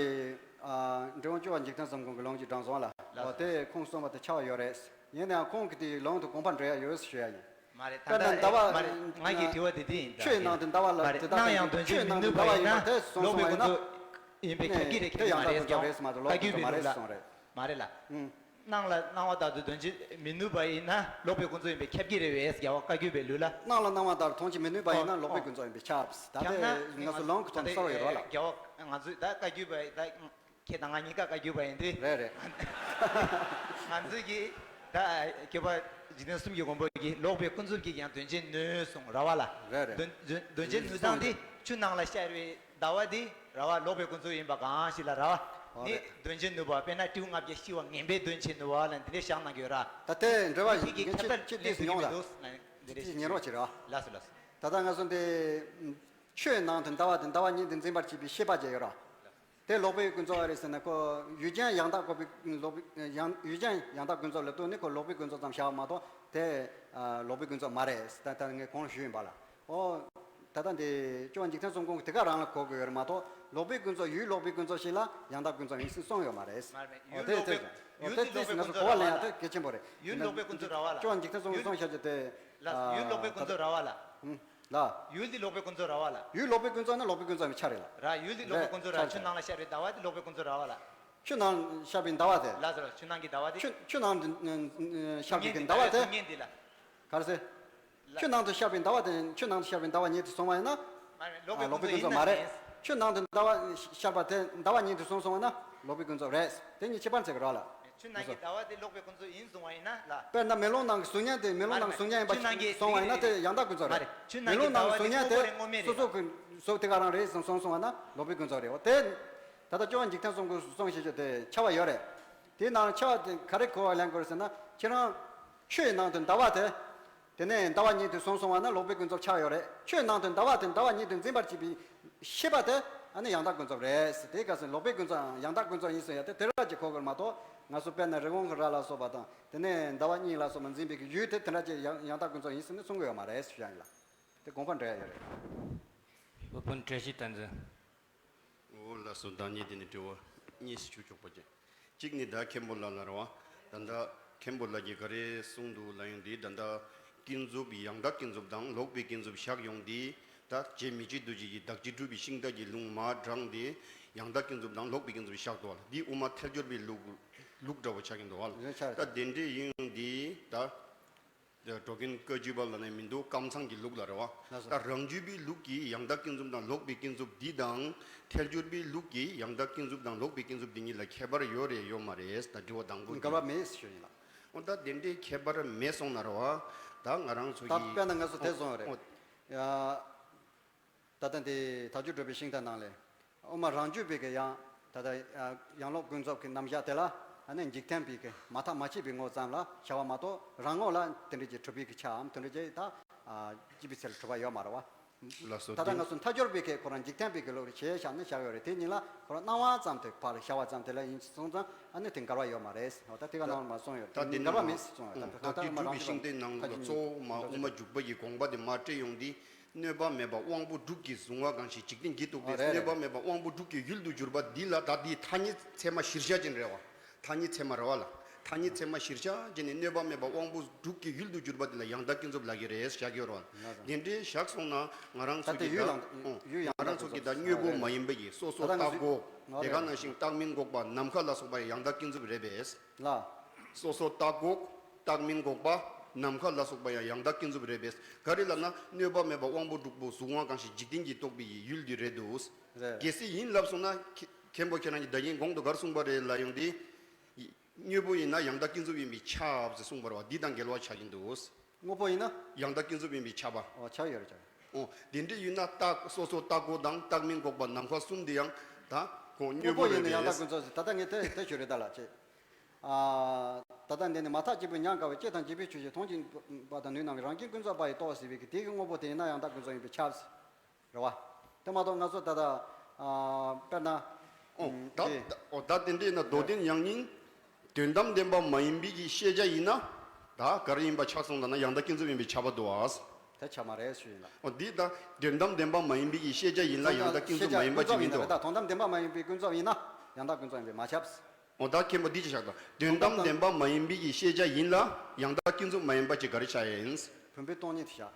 ཨ་འབྲི་གུང་སྐྱོབ་པ་འཇིག་རྟེན་གསུམ་མགོན་གྱི་ལུང་གཅིག་དྲངས་སོང་ལ། ལགས་སོ། འོ་དེ་ཁོང་གསུངས་པ་དེ་ཆགས་ཡོད་རེད། ཡིན་ནའང་ཁོང་གིས་དེའི་ལུང་དེ་དགོངས་པ་འགྲོ་ཡ་ཡོད་ཞུ་ཡ་ཡིན། མ་རེད། ད་དཔེར་ན་ལྟ་ཟླ་བ། མ་རེད། ང་གི་དྲི་བ་དེ་དེ་ཡིན། ད་ཆོས་ནང་དུ་ཟླ་བ་ལ། མ་རེད། དེ་ད་སྣང་ཡང་དོན་བྱེད་མི་ནུས་པ་ཡིན་ན་ལོག་པའི་ཀུན་རྫོབ་ཡིན་པས་ཁྱབ་ཀྱི་རེད་ཟེར་གྱི་མ་རེད། རྒྱལ་བ་བཀའ་བརྒྱུད་པའི་ལུགས་ལ། མ་རེད་ལ། ཨུ། སྣང་ལ་སྣང་བ་ལྟར་དུ་དོན་བྱེད་མི་ནུས་པ་ཡིན་ན་ལོག་པའི་ཀུན་རྫོབ་ཡིན་པས་ཁྱབ་ཀྱི་རེད་བས། རྒྱལ་བ་བཀའ་བརྒྱུད་པའི་ལུགས་ལ། སྣང་ལ་སྣང་བ་ལྟར་མཐོང་བྱེད་མི་ནུས་པ་ཡིན་ན་ལོག་པའི་ཀུན་རྫོབ་ཡིན་པས་ཁྱབ། ད་ལྟའི་ང་ཚོ་ལུང་གི་ཐོག་གསལ་བོ་ཡོད་རོགས་ལ། རྒྱལ་བ་ང་ཚོས་ད་བཀའ་བརྒྱུད་པ་ད་ཁྱེད་དང་ང་གཉིས་ཀ་བཀའ་བརྒྱུད་པ་ཡིན་དུས། རེད་རེད། ང་ཚོས་ཀྱིས་ད་སྐྱོབ་པ་འཇིག་རྟེན་གསུམ་གྱི་མགོན་པོ་གིས་ལོག་པའི་ཀུན་རྫོབ་ཀྱིས་ཀྱང་དོན་བྱེད་ནུས་གསུངས་ར་བ་ལ། རེད་རེད། དོན་དོན་དོན་བྱེད་ནུས་སྟངས་དེ་ཆུ་ནང་ལ་ཤར་བའི་ཟླ་བ་དེ་ར་བ་ལོག་པའི་ཀུན་རྫོབ་ཡིན་པ་གང་ཞིག་ལ་ར་བ། ཨོ་ནི་རེད། དོན་བྱེད་ནུས་པ། དཔེར་ན་སྤྲེའུ་ལྔ་བརྒྱ་ཤི་བ་ངན་པས་དོན་བྱེད་ནུས་པ་ལ་འདི་འདྲའི་བཞག་གནང་གི་ཡོད་ར། ད་དེ་འགྲེལ་བ་ཞིག་ངས་ཁྱེད་ཁྱེད་ལྟོས་སུ་མྱོང་ལ། འདི་ཉན་རོགས་བྱེད་ར། ལགས་སོ་ལགས་སོ། ད་ལྟ་ང་ཚོ་འདི་ཆོས་ནང་དུ་ཟླ་བ་དང་ཟླ་བ་ཉིད་དུ་འཛིན་པར་བྱེད་པའི་ཤེས་པ་ཅིག་ཡོད་ར། དེ་ལོག་པའི་ཀུན་རྫོབ་རེད་ཟེར་ན་ཁོ་ཡུལ་ཅན་ཡང་དག་ཀུན་རྫོབ་ལོག་པའི་ཡང་ཡུལ་ཅན་ཡང་དག་ཀུན་རྫོབ་ལ་ལྟོས་ནས་ཁོ་ལོག་པའི་ཀུན་རྫོབ་ཙམ་བཞག་མ་གཏོགས་དེ་ལོག་པའི་ཀུན་རྫོབ་མ་རེད། ད་ལྟ་ངས་གོང་ཞུས་ཡིན་པ་ལ། ཨོ། ད་ལྟ་འདི་སྐྱོབ་པ་འཇིག་རྟེན་གསུམ་མགོན་གྱིས་དེ་ག་རང་ལ་གོ་དགོས་ཡོད་རེད་མ་གཏོགས་ལོག་པའི་ཀུན་རྫོབ་ཡུལ་ལོག་པའི་ཀུན་རྫོབ་ཞིག་ལ་ཡང་དག་ཀུན་རྫོབ་ཡིན་ཟེར་གསུངས་ཡོད་མ་རེད། མ་རེད། ཨོ་དེ་ཡུལ་ལོག་པའི་ཀུན་རྫོབ་ར་བ་ལ། ཡང་དེ་གལ་ཆེན་པོ་རེད། ཡུལ་ལོག་པའི་ཀུན་རྫོབ་ར་བ་ལ། སྐྱོབ་པ་འཇིག་རྟེན་གསུམ་མགོན་གསུངས་བཞག་རྒྱུ་དེ། ལགས། ཡུལ་ལོག་པའི་ཀུན་རྫོབ་ར་བ་ལ། ལ། ཡུལ་འདི་ལོག་པའི་ཀུན་རྫོབ་ར་བ་ལ། ཡུལ་ལོག་པའི་ཀུན་རྫོབ་ནི་ལོག་པའི་ཀུན་རྫོབ་མི་ཆགས་རེད་ལ། ར་ཡུལ་འདི་ལོག་པའི་ཀུན་རྫོབ་ར། ཆུ་ནང་ལ་ཤར་བའི་ཟླ་བ་འདི་ལོག་པའི་ཀུན་རྫོབ་ར་བ་ལ། ཆུ་ནང་ཤར་བའི་ཟླ་བ་དེ། ལགས་སོ། ཆུ་ནང་གི་ཟླ་བ་དེ། ཆུ་ཆུ་ནང་དུ་ཤར་བའི་གི་ཟླ་བ་དེ། ག་རེ་ཟེར། ཆུ་ནང་དུ་ཤར་བའི་ཟླ་བ་དེ། ཆུ་ནང་དུ་ཤར་བའི་ཟླ་བ་ཉིད་དུ་སོང་བ་ཡིན་ན། ཨ་ལོག་པའི་ཀུན་རྫོབ་ཡིན་ན་མ་རེད། ཆོས་ནང་དུ་ཟླ་བ་ཤར་བ་དེ་ཟླ་བ་ཉིད་དུ་སོང་སོང་བ་ན་ལོག་པའི་ཀུན་རྫོབ་རེད། དེ་གཉིས་ཁྱད་པར་ཚིག་རོགས་ལ། ཆོས་ནང་གི་ཟླ་བ་དེ་ལོག་པའི་ཀུན་རྫོབ་ཡིན་གསུངས་པ་ཡིན་ན་ལ། དཔེར་ན་མེ་ལོང་ནང་གི་གཟུགས་བརྙན་དེ་མེ་ལོང་ནང་གི་གཟུགས་བརྙན་ཡིན་པ་ཞིག་སོང་བ་ཡིན་ན་དེ་ཡང་དག་ཀུན་རྫོབ་རེད། མེ་ལོང་ནང་གི་གཟུགས་བརྙན་དེ་སོ་སོ་གི་གཟུགས་དེ་ག་རང་རེད་ཟེར་སོང་སོང་བ་ན་ལོག་པའི་ཀུན་རྫོབ་རེད། འོ་དེ་ད་ལྟ་སྐྱོབ་པ་འཇིག་རྟེན་གསུམ་གྱིས་གསུངས་བཞིན་བྱས་དེ་ཁྱབ་པ་ཡོད་རེད། དེའི་ནང་ཁྱབ་པ་དེ་ག་རེ་གོ་བ་ལེན་དགོས་རེད་ཟེར་ན། ཁྱེད་རང་ཆོས་ནང་དུ་ཟླ་བ་དེ། དེ་ནས་ཟླ་བ་ཉིད་དུ་སོང་སོང་བ་ན་ལོག་པའི་ཀུན་རྫོབ་ཆགས་ཡོད་རེད། ཆོས་ནང་དུ་ཟླ་བ་དེ་ཟླ་བ་ཉིད་དུ་འཛིན་པར་བྱེད་པའི་ཤེས་པ་དེ་ཨ་ནི་ཡང་དག་ཀུན་རྫོབ་རེད། དེའི་སྐབས་སུ་ལོག་པའི་ཀུན་རྫོབ་ཡང་དག་ཀུན་རྫོབ་ཡིན་ཟེར་ཡ་དེ་དེ་ར་ཅིག་གོ་དགོས་མ་གཏོགས། ང་ཚོ་དཔེར་ན་རི་བོང་གི་རྭ་ལ་སོགས་པ་དང་དེ་ནས་ཟླ་བ་གཉིས་ལ་སོགས་པ་འཛིན་པའི་གི་ཡུལ་དེ་དེ་འདྲ་ཅིག་ཡང་ཡང་དག་ཀུན་རྫོབ་ཡིན་ཟེར་ནས་གསུང་གི་ཡོད་མ་རེད་ཞུ་ཡ་ཡིན་ལ། དེ་དགོངས་པ་འགྲོ་ཡ་ཡོད་རེད། སློབ་དཔོན་བཀྲ་ཤིས་བསྟན་འཛིན། འོ་ལགས་སོ། བདག་ཉིད་དེ་ནས་དྲི་བ་གཉིས་ཞུ་ཆོག་པ་ཅན། གཅིག་ནི་ད་མཁན་པོ་ལགས་ལ་རེད་བ། ད་ལྟ་མཁན་པོ་ལགས་ཀྱིས་ག་རེ་གསུངས་འདུག་ལབ་ཡོང་དུས། ད་ལྟ་ཀུན་རྫོབ་ཡང་དག་ཀུན་རྫོབ་དང་ལོག་པའི་ཀུན་རྫོབ་བཞག་ཡོང་དུས། ད་རྗེ་མི་འཇིགས་རྡོ་རྗེ་ཡིས་བདག་གཅིག་གྲུབ་པའི་ཤིང་རྟ་གི་ལུང་མར་དྲངས་ཏེ་ཡང་དག་ཀུན་རྫོབ་དང་ལོག་པའི་ཀུན་རྫོབ་བཞག་འདུག་བ། འདི་དབུ་མ་ཐལ་འགྱུར་བའི་ལུགས་ལུགས་འདྲ་བོ་ཆགས་ཀྱི་འདུག་བ། ད་དེ་འདྲ་ཡིན་དུས་ད། འགྲོ་མགོན་བཀའ་བརྒྱུད་པ་ལབ་ནས་མི་འདུག་ཀམ་ཚང་གི་ལུགས་ལ་རེད་བ། ལགས་སོ། ད་རང་རྒྱུད་པའི་ལུགས་ཀྱི་ཡང་དག་ཀུན་རྫོབ་དང་ལོག་པའི་ཀུན་རྫོབ་འདི་དང་། ཐལ་འགྱུར་པའི་ལུགས་ཀྱི་ཡང་དག་ཀུན་རྫོབ་དང་ལོག་པའི་ཀུན་རྫོབ་འདི་གཉིས་ལ་ཁྱད་པར་ཡོད་རེད་ཡོད་མ་རེད། ད་དྲི་བ་དང་པོ་འགལ་བ་མེད་ཞུ་ཡིན་ལ། འོ་ད་དེ་འདྲའི་ཁྱད་པར་མེད་སོང་ན་རེད་བ། ད་ང་རང་ཚོ་ད་གི་དཔེར་ན་ང་ཚོ་དེ་སོང་རེད། ཨོ། ཡ། ད་ལྟ་འདི་དལ་འབྱོར་འགྲོ་བའི་ཤིང་རྟ་ནང་ལས། དབུ་མ་རང་རྒྱུད་པའི་གི་ཡང་ད་ལྟ་ཡང་ལོག་ཀུན་རྫོབ་ཀྱི་རྣམ་གཞག་དེ་ལ་ཨ་ནི་འཇིག་རྟེན་པའི་གི་མ་ཐག་མ་ཆད་པའི་ངོ་ཙམ་ལ་བྱ་བ་མ་གཏོགས། རང་ངོ་ལ་དེ་འདྲ་ཅིག་གྲུབ་པའི་གི་ཆའམ་དེ་འདྲ་ཅིག་ད་སྐྱེས་བུའི་ཚེ་ལ་གྲུབ་པ་ཡོད་མ་རེད་བ། ལགས་སོ། ད་ལྟ་དེ་ང་ཚོ་མཐའ་སྦྱོར་པའི་གི་ཁོ་རང་འཇིག་རྟེན་པའི་གི་ལུགས་ལ་བྱས་བཞག་ནས་བཞག་ཡོད་རེད། དེ་གཉིས་ལ་ཁོ་རང་སྣང་བ་ཙམ་དེ་ཕར་བཞག་པ་ཙམ་དེ་ལ་ཡིན་སོང་ཙང་ཨ་ནི་དེ་འགལ་བ་ཡོད་མ་རེད། འོ་ད་དེ་ག་ནང་ལ་མ་སོང་ཡོད། ད་དེ་འགལ་བ་མེད་ཟེར་གསུངས་ཡོད། ད་བོད་ཐག་དེ་དམར་གྲུབ་པའི་ཤིང་རྟའི་ནང་ལ་གཙོ་བོ་མ་དབུ་མ་འཇུག་པ་ཡི་དགོངས་པ་དེ་མར་བཀྲལ་ཡོང་དུས། གནོད་པ་མེད་པ་དབང་པོ་དྲུག་གིས་གཟུང་བ་གང་ཞིག་འཇིག་རྟེན་གྱི་རྟོག་པས། ཨ་རེད་རེད། གནོད་པ་མེད་པ་དབང་པོ་དྲུག་གི་ཡུལ་དུ་གྱུར་པ་འདི་ལ། ད་འདི་ཐ་སྙད་ཚད་མ་གཞིར་བཞག་ཅན་རེད་བ། ཐ་སྙད་ཚད་མ་རེད་བ་ལ། ཐ་སྙད་ཚད་མ་གཞིར་བཞག་ཅན་ནི་གནོད་པ་མེད་པ་དབང་པོ་དྲུག་གི་ཡུལ་དུ་གྱུར་པ་འདི་ལ་ཡང་དག་ཀུན་རྫོབ་ལབ་ཀྱི་རེད་བཞག་ཡོད་རེད་བ། དེ་འདྲའི་བཞག་སོང་ན་ང་རང་ཚོ་གི་ད་ཡུལ་ཡང་ཡུལ་ཡང་ང་རང་ཚོ་གི་ད་དངོས་པོ་མ་ཡིན་པ་ཡི་སོ་སོ་བརྟགས་འགོག་དེ་ག་ནང་བཞིན་བརྟགས་མིན་འགོག་པ་ནམ་མཁའ་ལ་སོགས་པ་ཡང་དག་ཀུན་རྫོབ་རེད་པས། ལ། སོ་སོ་བརྟགས་འགོག་བརྟགས་མིན་འགོག་པ་ནམ་མཁའ་ལ་སོགས་པ་ཡང་ཡང་དག་ཀུན་རྫོབ་རེད་པས། ག་རེ་ལབ་ན་གནོད་པ་མེད་པ་དབང་པོ་དྲུག་པོ་གཟུང་བ་གང་ཞིག་འཇིག་རྟེན་གྱི་རྟོག་པའི་ཡུལ་འདི་རེད་འདུག་རེད། གལ་སྲིད་ཡིན་ལབ་སོང་ན་མཁན་པོ་ཁྱེད་རང་གིས་ད་གིན་གོང་དུ་ག་རེ་གསུངས་པ་རེད་ལབ་ཡོང་དུས། དངོས་པོ་ཡིན་ན་ཡང་དག་ཀུན་རྫོབ་ཡིན་པས་ཁྱབ་ཟེར་གསུངས་པ་རེད་བ། འདི་དང་འགལ་བ་ཆགས་ཀྱི་འདུག་དངོས་པོ་ཡིན་ན། ཡང་དག་ཀུན་རྫོབ་ཡིན་པས་ཁྱབ་པ། ཨོ་ཁྱབ་ཡོད་རེད་ཁྱབ། ཨོ། དེ་འདྲ་ཡིན་ན་བརྟགས་སོ་སོ་བརྟགས་འགོག་དང་བརྟགས་མིན་འགོག་པ་ནམ་མཁའ་གསུམ་འདི་ཡང་ད་ཁོ་དངོས་པོ་ཡིན་ན་ཡང་དག་ཀུན་རྫོབ་ཟེར། ད་ལྟ་ངས་དེ་དེ་ཞུ་རེད་ད་ལ་ཅེ། ཨ། ད་ལྟ་འདི་ནི་མ་ཐག་གཅིག་པུ་ཉམས་དགའ་བའི་སྐྱེ་དང་འཇིག་པའི་ཆོས་ཅན། མཐོང་བཞིན་པ་དང་ནུས་རྣམས་ཀྱི་རང་བཞིན་ཀུན་རྫོབ་པ་ཡི་རྟོགས་ཟེར་བའི་གི་དེ་གི་དངོས་པོ་དེ་ཡིན་ན་ཡང་དག་ཀུན་རྫོབ་ཡིན་པས་ཁྱབ་ཟེར། རེད་བ། དེ་མ་གཏོགས་ང་ཚོ་ད་ལྟ། ཨ། དཔེར་ན། ཨོ། ད་དེ། ད་ཨོ་ད་དེ་འདྲ་ཡིན་ན་མདོ་དོན་ཡང་སྙིང་དོན་དམ་བདེན་པ་མ་ཡིན་པའི་གི་ཤེས་བྱ་ཡིན་ན། ད་ག་རེ་ཡིན་པ་ཆགས་སོང་ལབ་ན་ཡང་དག་ཀུན་རྫོབ་ཡིན་པས་ཁྱབ་པ་འདུག་ཨ། དེ་ཁྱབ་མ་རེད་ཞུ་ཡིན་ལ། ཨོ་འདི་ད་དོན་དམ་བདེན་པ་མ་ཡིན་པའི་གི་ཤེས་བྱ་ཡིན་ལ་ཡང་དག་ཀུན་རྫོབ་མ་ཡིན་པ་ཅིག་མི་འདུག་ད་དོན་དམ་བདེན་པ་མ་ཡིན་པའི་ཀུན་རྫོབ་ཡིན་ན་ཡང་དག་ཀུན་རྫོབ་ཡིན་པས་མ་ཁྱབ། ཨོ་ད་མཁན་པོ་འདི་ཅི་བཞག་དང་དོན་དམ་བདེན་པ་མ་ཡིན་པའི་གི་ཤེས་བྱ་ཡིན་ལ་ཡང་དག་ཀུན་རྫོབ་མ་ཡིན་པ་ཅིག་ག་རེ་ཆགས་ཡིན། བུམ་པའི་སྟོང་ཉིད་དེ་བཞག་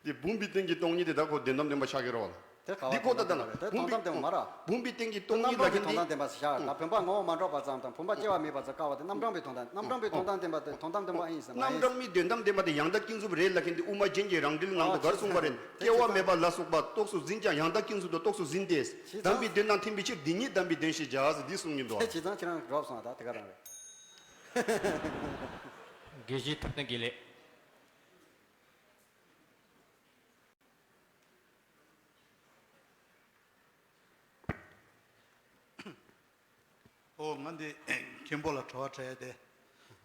དེ་བུམ་པའི་སྟེང་གི་སྟོང་ཉིད་དེ་ད་ཁོ་དོན་དམ་བདེན་པ་ཆགས་ཀྱི་རེད་བ། དེ་ག་བ་འདི་ཁོ་ད་ལྟ་ན་དོན་དམ་བདེན་པ་མ་རེད། བུམ་པའི་སྟེང་གི་སྟོང་ཉིད་ལ་རྣམ་གྲངས་ཀྱི་དོན་དམ་བདེན་པ་ཟེར་བཞག་ད་བུམ་པ་ངོ་བོ་མ་འདྲེས་པ་ཙམ་དང་བུམ་པ་སྐྱེ་བ་མེད་པ་ཙམ་བཀག་པ་དེ་རྣམ་གྲངས་པའི་དོན་དམ། རྣམ་གྲངས་པའི་དོན་དམ་བདེན་པ་དེ་དོན་དམ་བདེན་པ་ཨིན་ཟེར་མ་ཡིན། རྣམ་གྲངས་མི་དོན་དམ་བདེན་པ་དེ་ཡང་དག་ཀུན་རྫོབ་རེད་ལབ་མཁན་དེ་དབུ་མ་རྒྱན་གྱི་རང་འགྲེལ་ནང་དུ་ག་རེ་གསུངས་པ་རེད། སྐྱེ་བ་མེད་པ་ལ་སོགས་པ་རྟོགས་སུ་འཛིན་ཀྱང་ཡང་དག་ཀུན་རྫོབ་ཏུ་རྟོགས་སུ་འཛིན་ཏེ། དམ་པའི་དོན་དང་མཐུན་པའི་ཕྱིར་འདི་ཉིད་དམ་པའི་དོན་ཞེས་བྱ་ཟེར་འདི་གསུངས་ཀྱི་འདུག་དེ་བྱས་ཙང་ཁྱེད་རང་གྲོགས་སོང་ད་དེ་ག་རང་རེད། དགེ་བཤེས་ཐུབ་བསྟན་དགེ་ལེགས། ཨོ་ང་འདི་མཁན་པོ་ལ་དྲི་བ་དྲི་ཡ་དེ།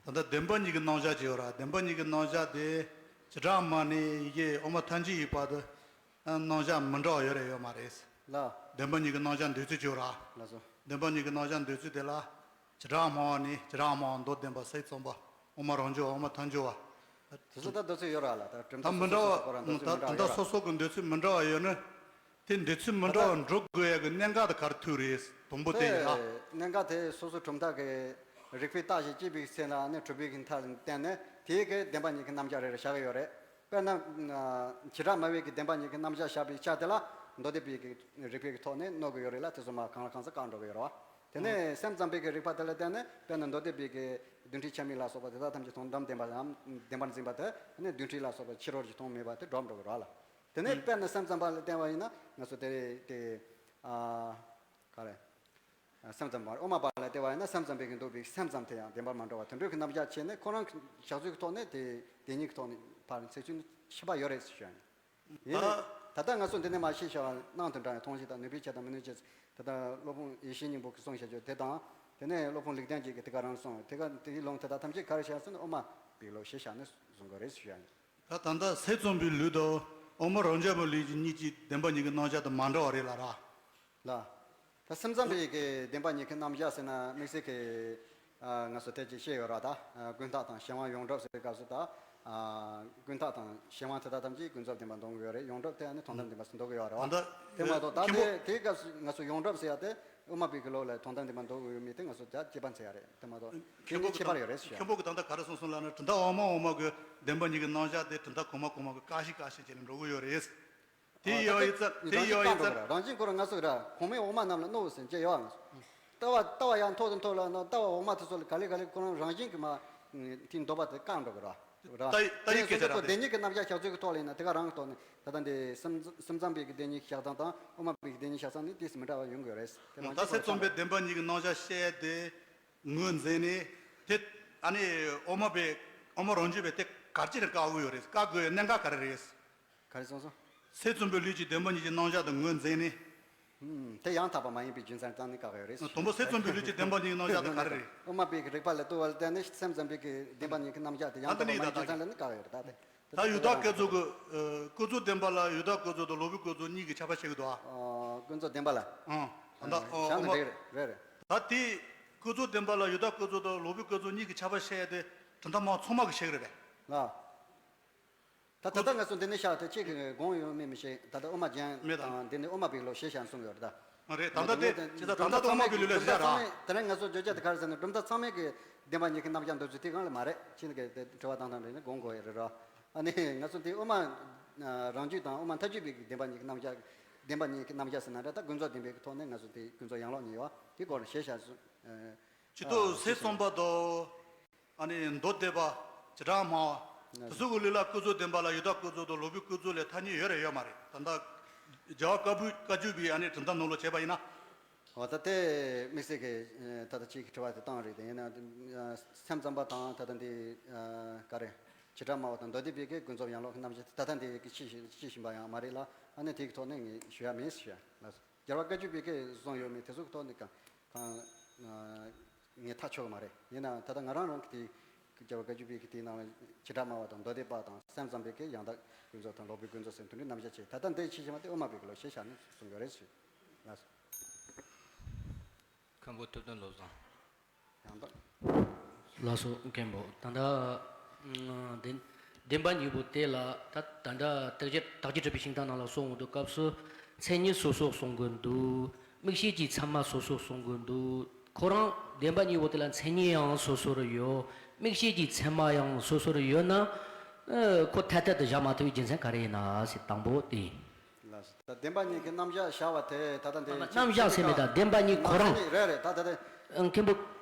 ད་ལྟ་བདེན་པ་གཉིས་ཀྱི་རྣམ་གཞག་ཅིག་ཡོད་ར། བདེན་པ་གཉིས་ཀྱི་རྣམ་གཞག་དེ་བྱེ་བྲག་སྨྲ་ནས་ཡི་གེ་དབུ་མ་ཐལ་འགྱུར་ཡི་བར་དུ་རྣམ་གཞག་མི་འདྲ་བ་ཡོད་རེད་ཡོད་མ་རེད། ལ། བདེན་པ་གཉིས་ཀྱི་རྣམ་གཞག་འདོད་ཚུལ་ཅིག་ཡོད་ར། ལ་སོ། བདེན་པ་གཉིས་ཀྱི་རྣམ་གཞག་འདོད་ཚུལ་དེ་ལ། བྱེ་བྲག་སྨྲ་བ་ནས་བྱེ་བྲག་སྨྲ་བ་མདོར་བསྟན་པ་ཟེར་རྩོམ་པ། དབུ་མ་རང་རྒྱུད་པ་དབུ་མ་ཐལ་འགྱུར་བ། དེ་ཚོ་ད་འདོད་ཚུལ་ཡོད་ར་ལ་ད་གྲུབ་མཐའ་སོ་སོ་སོ་སོ་ཁོ་རང་འདོད་ཚུལ་མི་འདྲ་བ་ཡོད་ར། སོ་སོ་གི་འདོད་ཚུལ་མི་འདྲ་བ་ཡོད་ན། དེ་འདོད་ཚུལ་མི་འདྲ་བ་འགྲོ་དགོས་ཡ་གི་གནད་འགག་དེ་ག་རེ་ཐུག་རེད། དང་པོ་དེ་ཡིན་ལ། གནད་འགག་དེ་སོ་སོ་གྲུབ་མཐའ་གི་རིགས་པས་བརྟགས་ཤིང་དཔྱད་པའི་ཚེ་ན་ནི་གྲུབ་པའི་གི་མཐའ་བརྟེན་ནས་དེའི་གི་བདེན་པ་གཉིས་ཀྱི་རྣམ་གཞག་རེ་རེ་བཞག་གི་ཡོད་རེད། དཔེར་ན། བྱེ་བྲག་སྨྲ་བའི་གི་བདེན་པ་གཉིས་ཀྱི་རྣམ་གཞག་བཞག་པའི་ཆ་དེ་ལ་མདོ་སྡེ་པའི་གི་རིགས་པའི་གི་ཐོག་ནས་གནོད་གི་ཡོད་རེད་ལ་དེ་ཚོ་མ་གང་ལ་གང་འཚམ་བཀག་འགྲོ་གི་ཡོད་རེད་བ། དེ་ནས་སེམས་ཙམ་པའི་གི་རིགས་པ་དེ་ལ་བརྟེན་ནས་དཔེར་ན་མདོ་སྡེ་པའི་གི་རྡུལ་ཕྲན་ཆ་མེད་ལ་སོགས་པ་དེ་དག་ཐམས་ཅད་དོན་དམ་བདེན་པའམ་བདེན་པར་འཛིན་པ་དེ་ནི་རྡུལ་ཕྲན་ལ་སོགས་པ་ཕྱི་རོལ་གྱི་དོན་མེད་པ་དེ་སྒྲོབ་འགྲོ་གི་རེད་བ་ལ། དེ་ནས་དཔེར་ན་སེམས་ཙམ་པ་ལ་བསྟན་པ་ཡིན་ན་ང་ཚོ་དེ་དེ་ཨ་ག་རེ། སེམས་ཙམ་པ་དབུ་མ་པ་ལ་བལྟས་པ་ཡིན་ན་སེམས་ཙམ་པའི་གི་འདོད་པའི་སེམས་ཙམ་དེ་ཡང་བདེན་པར་མ་འགྲོ་བ་དོན་གྲུབ་ཀྱི་རྣམ་གཞག་བྱས་ནས་ཁོ་རང་གི་བཞག་ཚུལ་གྱི་ཐོག་ནས་དེ་བདེན་གཉིས་ཀྱི་ཐོག་ནས་ཕར་ཚིག་ཚུལ་ནི་ཁྱད་པར་ཡོད་རེད་ཟེར་ཞུ་ཡ་ཡིན། ཡིན་ད། ད་ལྟ་ང་ཚོ་འདི་ནས་མ་ཤེས་བྱ་བ་སྣང་དུ་འདྲ་བའི་མཐོང་བྱེད་དང་ནུས་པའི་ཆ་དང་མི་ནུས་ཆ། ད་ལྟ་སློབ་དཔོན་ཡེ་ཤེས་སྙིང་པོ་གིས་གསུངས་བཞག་རྒྱུ་དེ་དང་། དེ་ནས་སློབ་དཔོན་ལེགས་ལྡན་འབྱེད་ཀྱིས་དེ་ག་རང་གསུངས། དེ་ག་དེའི་ལུང་དེ་དག་ཐམས་ཅད་ག་རེ་བྱས་ཟེར་ན་དབུ་མ་པའི་ལུགས་གཞིར་བཞག་ནས་གསུང་དགོས་རེད་ཞུ་ཡ་ཡིན། ད་ད་ལྟ་སེམས་ཙམ་པའི་ལུགས་དང་དབུ་མ་རང་རྒྱུད་པའི་ལུགས་ཀྱི་གཉིས་ཀྱི་བདེན་པ་གཉིས་ཀྱི་རྣམ་གཞག་དེ་མ་འདྲ་བ་རེད་ལ་ར། ལ། ད་སེམས་ཙམ་པའི་གི་བདེན་པ་གཉིས་ཀྱི་རྣམ་གཞག་ཟེར་ན་དམིགས་བསལ་གྱི་ཨ་ང་ཚོ་དེ་ཅིག་བཤད་ཡོད་ར། ད་ཨ་ཀུན་བརྟགས་དང་གཞན་དབང་ཡོངས་གྲུབ་ཟེར་བའི་སྐབས་སུ་ད་ཨ་ཀུན་བརྟགས་དང་གཞན་དབང་དེ་དག་ཐམས་ཅད་ཀུན་རྫོབ་བདེན་པར་འདོད་ཀྱི་ཡོད་རེད། ཡོངས་གྲུབ་དེ་ཨ་ནི་དོན་དམ་བདེན་པ་ཟེར་འདོད་ཀྱི་ཡོད་རེད་བ། ད་དེ་མ་གཏོགས་ད་མཁན་པོ་དེ་དེའི་སྐབས་སུ་ང་ཚོ་ཡོངས་གྲུབ་ཟེར་ཡ་དེ་དབུ་མ་པའི་གི་ལུགས་ལ་དོན་དམ་བདེན་པར་འདོད་ཀྱི་ཡོད་མེད་དེ་ང་ཚོ་ད་དཔྱད་པ་འཚལ་ཡ་རེད། དེ་མ་གཏོགས་དེ་མཁན་པོ་ནི་གི་ཁྱད་པར་ཡོད་རེད་ཟེར་ཡ། མཁན་པོ་གི་ད་ལྟ་ག་རེ་གསུངས་སོང་ལབ་ན་གྲུབ་མཐའ་དབུ་མ་དབུ་མ་གི་བདེན་པ་གཉིས་ཀྱི་རྣམ་གཞག་དེ་གྲུབ་མཐའ་གོང་མ་གོང་མ་གི་ཀ་ཤི་ཀ་ཤི་བྱས་ནས་འགྲོ་གི་ཡོད་རེད། དེ་ཡོད་ཡིན་ཙང་། དེ་ཡོད་ཡིན་ཙང་། རང་བཞིན་ཁོ་རང་ང་ཚོ་ར་གོང་མའི་འོག་མ་རྣམས་ལ་གནོད་ཟེར་ཅེས་ཡོད་ཨང་། ལྟ་བ་ལྟ་བ་ཡང་མཐོ་དུ་མཐོ་ལ་ན་ལྟ་བ་འོག་མ་དེ་ཚོ་ལ་ག་ལེ་ག་ལེ་ཁོ་རང་རང་བཞིན་གྱི་མ་དེ་འདོད་པ་དེ་བཀག་འགྲོ་གི་ར། ར། ལྟ་ལྟ་ཡི་སྐད་ཆ་ར་དེ། བདེན་གཉིས་ཀྱི་རྣམ་གཞག་བཞག་ཚུལ་གྱི་ཐོག་ལ་ཡིན་ན་དེ་ག་རང་གི་ཐོག་ནས་ད་ལྟ་འདི་སེམས་སེམས་ཙམ་པའི་གི་བདེན་གཉིས་བཞག་སྟངས་དང་དབུ་མ་པའི་གི་བདེན་གཉིས་བཞག་སྟངས་ནི་ཏོག་ཙམ་མི་འདྲ་བ་ཡོང་གི་ཡོད་རེད། དེ་མ་ད་གཞི་སེམས་ཙམ་པའི་བདེན་པ་གཉིས་ཀྱི་རྣམ་གཞག་བཤད་དེ་ངོས་འཛིན་ནས་དེ་ཨ་ནི་དབུ་མ་པའི་དབུ་མ་རང་རྒྱུད་པའི་དེ་ག་ཅི་རེད་བཀག་གི་ཡོད་རེད། བཀག་དགོས་ཡོད་གནད་འགག་ག་རེ་རེད། ག་རེ་གསུངས་སོང་། སེམས་ཙམ་པའི་ལུགས་ཀྱི་བདེན་པ་གཉིས་ཀྱི་རྣམ་གཞག་དེ་ངོས་འཛིན་ནས། ཧུམ། དེ་ཡང་དག་པ་མ་ཡིན་པའི་རྒྱུ་མཚན་བཏང་ནས་བཀག་ཡོད་རེད། དང་པོ་སེམས་ཙམ་པའི་ལུགས་ཀྱི་བདེན་པ་གཉིས་ཀྱི་རྣམ་གཞག་དེ་ག་རེ་རེད། དབུ་མ་པའི་གི་རིགས་པ་ལ་ལྟོས་པ་ལ་བརྟེན་ནས་སེམས་ཙམ་པའི་གི་བདེན་པ་གཉིས་ཀྱི་རྣམ་གཞག་དེ་ཡང་དག་པ་མ་ཡིན་རྒྱུ་མཚན་ལ་ནི་བཀག་ཡོད་རེད། ད་དེ་ད་ཡུལ་དག་ཀུན་རྫོབ་ཀྱི་ཀུན་རྫོབ་བདེན་པ་ལ་ཡུལ་དག་ཀུན་རྫོབ་དང་ལོག་པའི་ཀུན་རྫོབ་གཉིས་ཀྱི་ཁྱབ་པ་བཤད་ཀྱི་འདུག་ཨ། ཀུན་རྫོབ་བདེན་པ་ལ། ཨང་། ད་ལྟ་ཨོ་ཨོ་མ་རེད་རེད་རེད། ད་དེ་ཀུན་རྫོབ་བདེན་པ་ལ་ཡུལ་དག་ཀུན་རྫོབ་དང་ལོག་པའི་ཀུན་རྫོབ་གཉིས་ཀྱི་ཁྱབ་པ་བཤད་ཡ་དེ་གྲུབ་མཐའ་མ་ཚང་མ་གི་བཤད་ཀྱི་རེད་པས། ལ། ད་ད་ལྟ་ང་ཚོ་འདི་ནས་བཤད་དེ་ཁྱེད་ཀྱིས་དགོངས་ཡོད་མེད་མི་ཤེས། ད་ལྟ་དབུ་མ་རྒྱན་མེད་དང་། དང་འདི་ནི་དབུ་མ་པའི་ལུགས་ཞེས་བྱ་གསུངས་ཡོད་རེད་ད། མ་རེད། ད་ལྟ་དེ་ཅི་ད་ད་ལྟ་དབུ་མ་པའི་ལུགས་ལ་གཞི་བཞག་ར། དེ་རིང་ང་ཚོ་བརྗོད་བྱ་དེ་ག་རེ་ཟེར་ན་གྲུབ་མཐའ་ཚང་མའི་གི་བདེན་པ་གཉིས་ཀྱི་རྣམ་གཞག་འདོད་ཚུལ་དེ་གང་ལ་མ་རེད། ཁྱེད་ཀྱིས་དེ་དྲི་བ་བཏང་སྟངས་རེད་ན་དགོངས་དགོས་ཡོད་རེད་ར། ཨ་ནི་ང་ཚོ་དེ་དབུ་མ་རང་རྒྱུད་དང་དབུ་མ་མཐའ་རྒྱུད་པའི་གི་བདེན་པ་གཉིས་ཀྱི་རྣམ་གཞག་བདེན་པ་གཉིས་ཀྱི་རྣམ་གཞག་ཟེར་ན་རེད། ད་ཀུན་རྫོབ་བདེན་པའི་གི་ཐོག་ནས་ང་ཚོ་དེ་ཀུན་རྫོབ་ཡན་ལག་གཉིས་ཡོད་དེ་སྐོར་ལ་ཞེས་བྱ་གསུངས། ཅི་ཐུབ་སེམས་ཙམ་པ་དང་། ཨ་ནི་མདོ་སྡེ་པ། བྱེ་བྲག་སྨྲ་བ། དེ་ཚོ་གི་ལུགས་ལ་ཀུན་རྫོབ་བདེན་པ་ལ་ཡུལ་དག་ཀུན་རྫོབ་དང་ལོག་པའི་ཀུན་རྫོབ་ལས་ཐ་སྙད་ཡོད་རེད་ཡོད་མ་རེད། ད་ལྟ་རྒྱལ་བ་བཀའ་བཀའ་བརྒྱུད་པའི་ཨ་ནི་གྲུབ་མཐའ་ནང་ལོགས་བྱས་པ་ཡིན་ན། འོ་ད་དེ་དམིགས་བསལ་གྱི་ད་ལྟ་གཅིག་གི་དྲི་བ་དེ་བཏང་རེད། དེ་ཡིན་ན་སེམས་ཙམ་པ་དང་ད་ལྟ་འདི་ག་རེ། བྱེ་བྲག་སྨྲ་བ་དང་མདོ་སྡེ་པའི་གི་ཀུན་རྫོབ་ཡན་ལག་གི་རྣམ་གཞག་དེ་ད་ལྟ་འདི་གི་ཤེས་ཤེས་བཞིན་པ་ཡང་མ་རེད་ལ། ཨ་ནི་དེ་གི་ཐོག་ནས་ངས་ཞུ་ཡ་མེད་ཞུ་ཡ་ལ། རྒྱལ་བ་བཀའ་བརྒྱུད་པའི་གི་གསུངས་ཡོད་མེད་དེ་ཚོ་གི་ཐོག་ནས་གང་། ངས་ཐག་ཆོད་ཀྱི་མ་རེད། ཡིན་ནའང་ད་ལྟ་ང་རང་རང་གི་དེ་རྒྱལ་བ་བཀའ་བརྒྱུད་པའི་གི་དེའི་ནང་ལ་བྱེ་བྲག་སྨྲ་བ་དང་མདོ་སྡེ་པ་དང་སེམས་ཙམ་པའི་གི་ཡང་དག་ཀུན་རྫོབ་དང་ལོག་པའི་ཀུན་རྫོབ་ཟེར་དོན་འདི་རྣམ་གཞག་བྱས། ད་ལྟ་འདི་ཕྱི་ཕྱི་མ་དེ་དབུ་མ་པའི་གི་ལུགས་ཞེས་བྱ་ནས་གསུངས་ཡོད་རེད་ཞུ། ལགས་སོ། མཁན་པོ་ཐུབ་བསྟན་བློ་བཟང་། ཡང་དག་ལགས་སོ་མཁན་པོ། ད་ལྟ་བདེན་བདེན་པ་གཉིས་པོ་དེ་ལ་ད་ད་ལྟ་དག་བྱེད་དག་བྱེད་གྲུབ་པའི་ཤིང་རྟ་ནང་ལ་གསུངས་འོང་དུས་སྐབས་སུ་མཚན་ཉིད་སོ་སོར་གསུང་གི་འདུག་དམིགས་བྱེད་ཀྱི་མཚན་མ་སོ་སོར་གསུང་གི་འདུག་ཁོ་རང་བདེན་པ་གཉིས་པོ་དེ་ལ་མཚན་ཉིད་ཡང་སོ་སོར་ཡོད། དམིགས་བྱེད་ཀྱི་མཚན་མ་ཡང་སོ་སོར་ཡོད་ན། ཨ་ཁོ་ཐ་དད་དུ་བཞག་མ་ཐུབ་པའི་རྒྱུ་མཚན་ག་རེ་ཡིན་ན་ཟེར་དང་པོ་དེ་ཡིན། ལགས་སོ། ད་བདེན་པ་གཉིས་ཀྱི་རྣམ་གཞག་བཞག་པ་དེ་ད་ལྟ་འདི་རྣམ་གཞག་ཟེར་མེད་ད། བདེན་པ་གཉིས་ཁོ་རང་། རེད་རེད། ད་ད་ལྟ། ཨ་མཁན་པོ་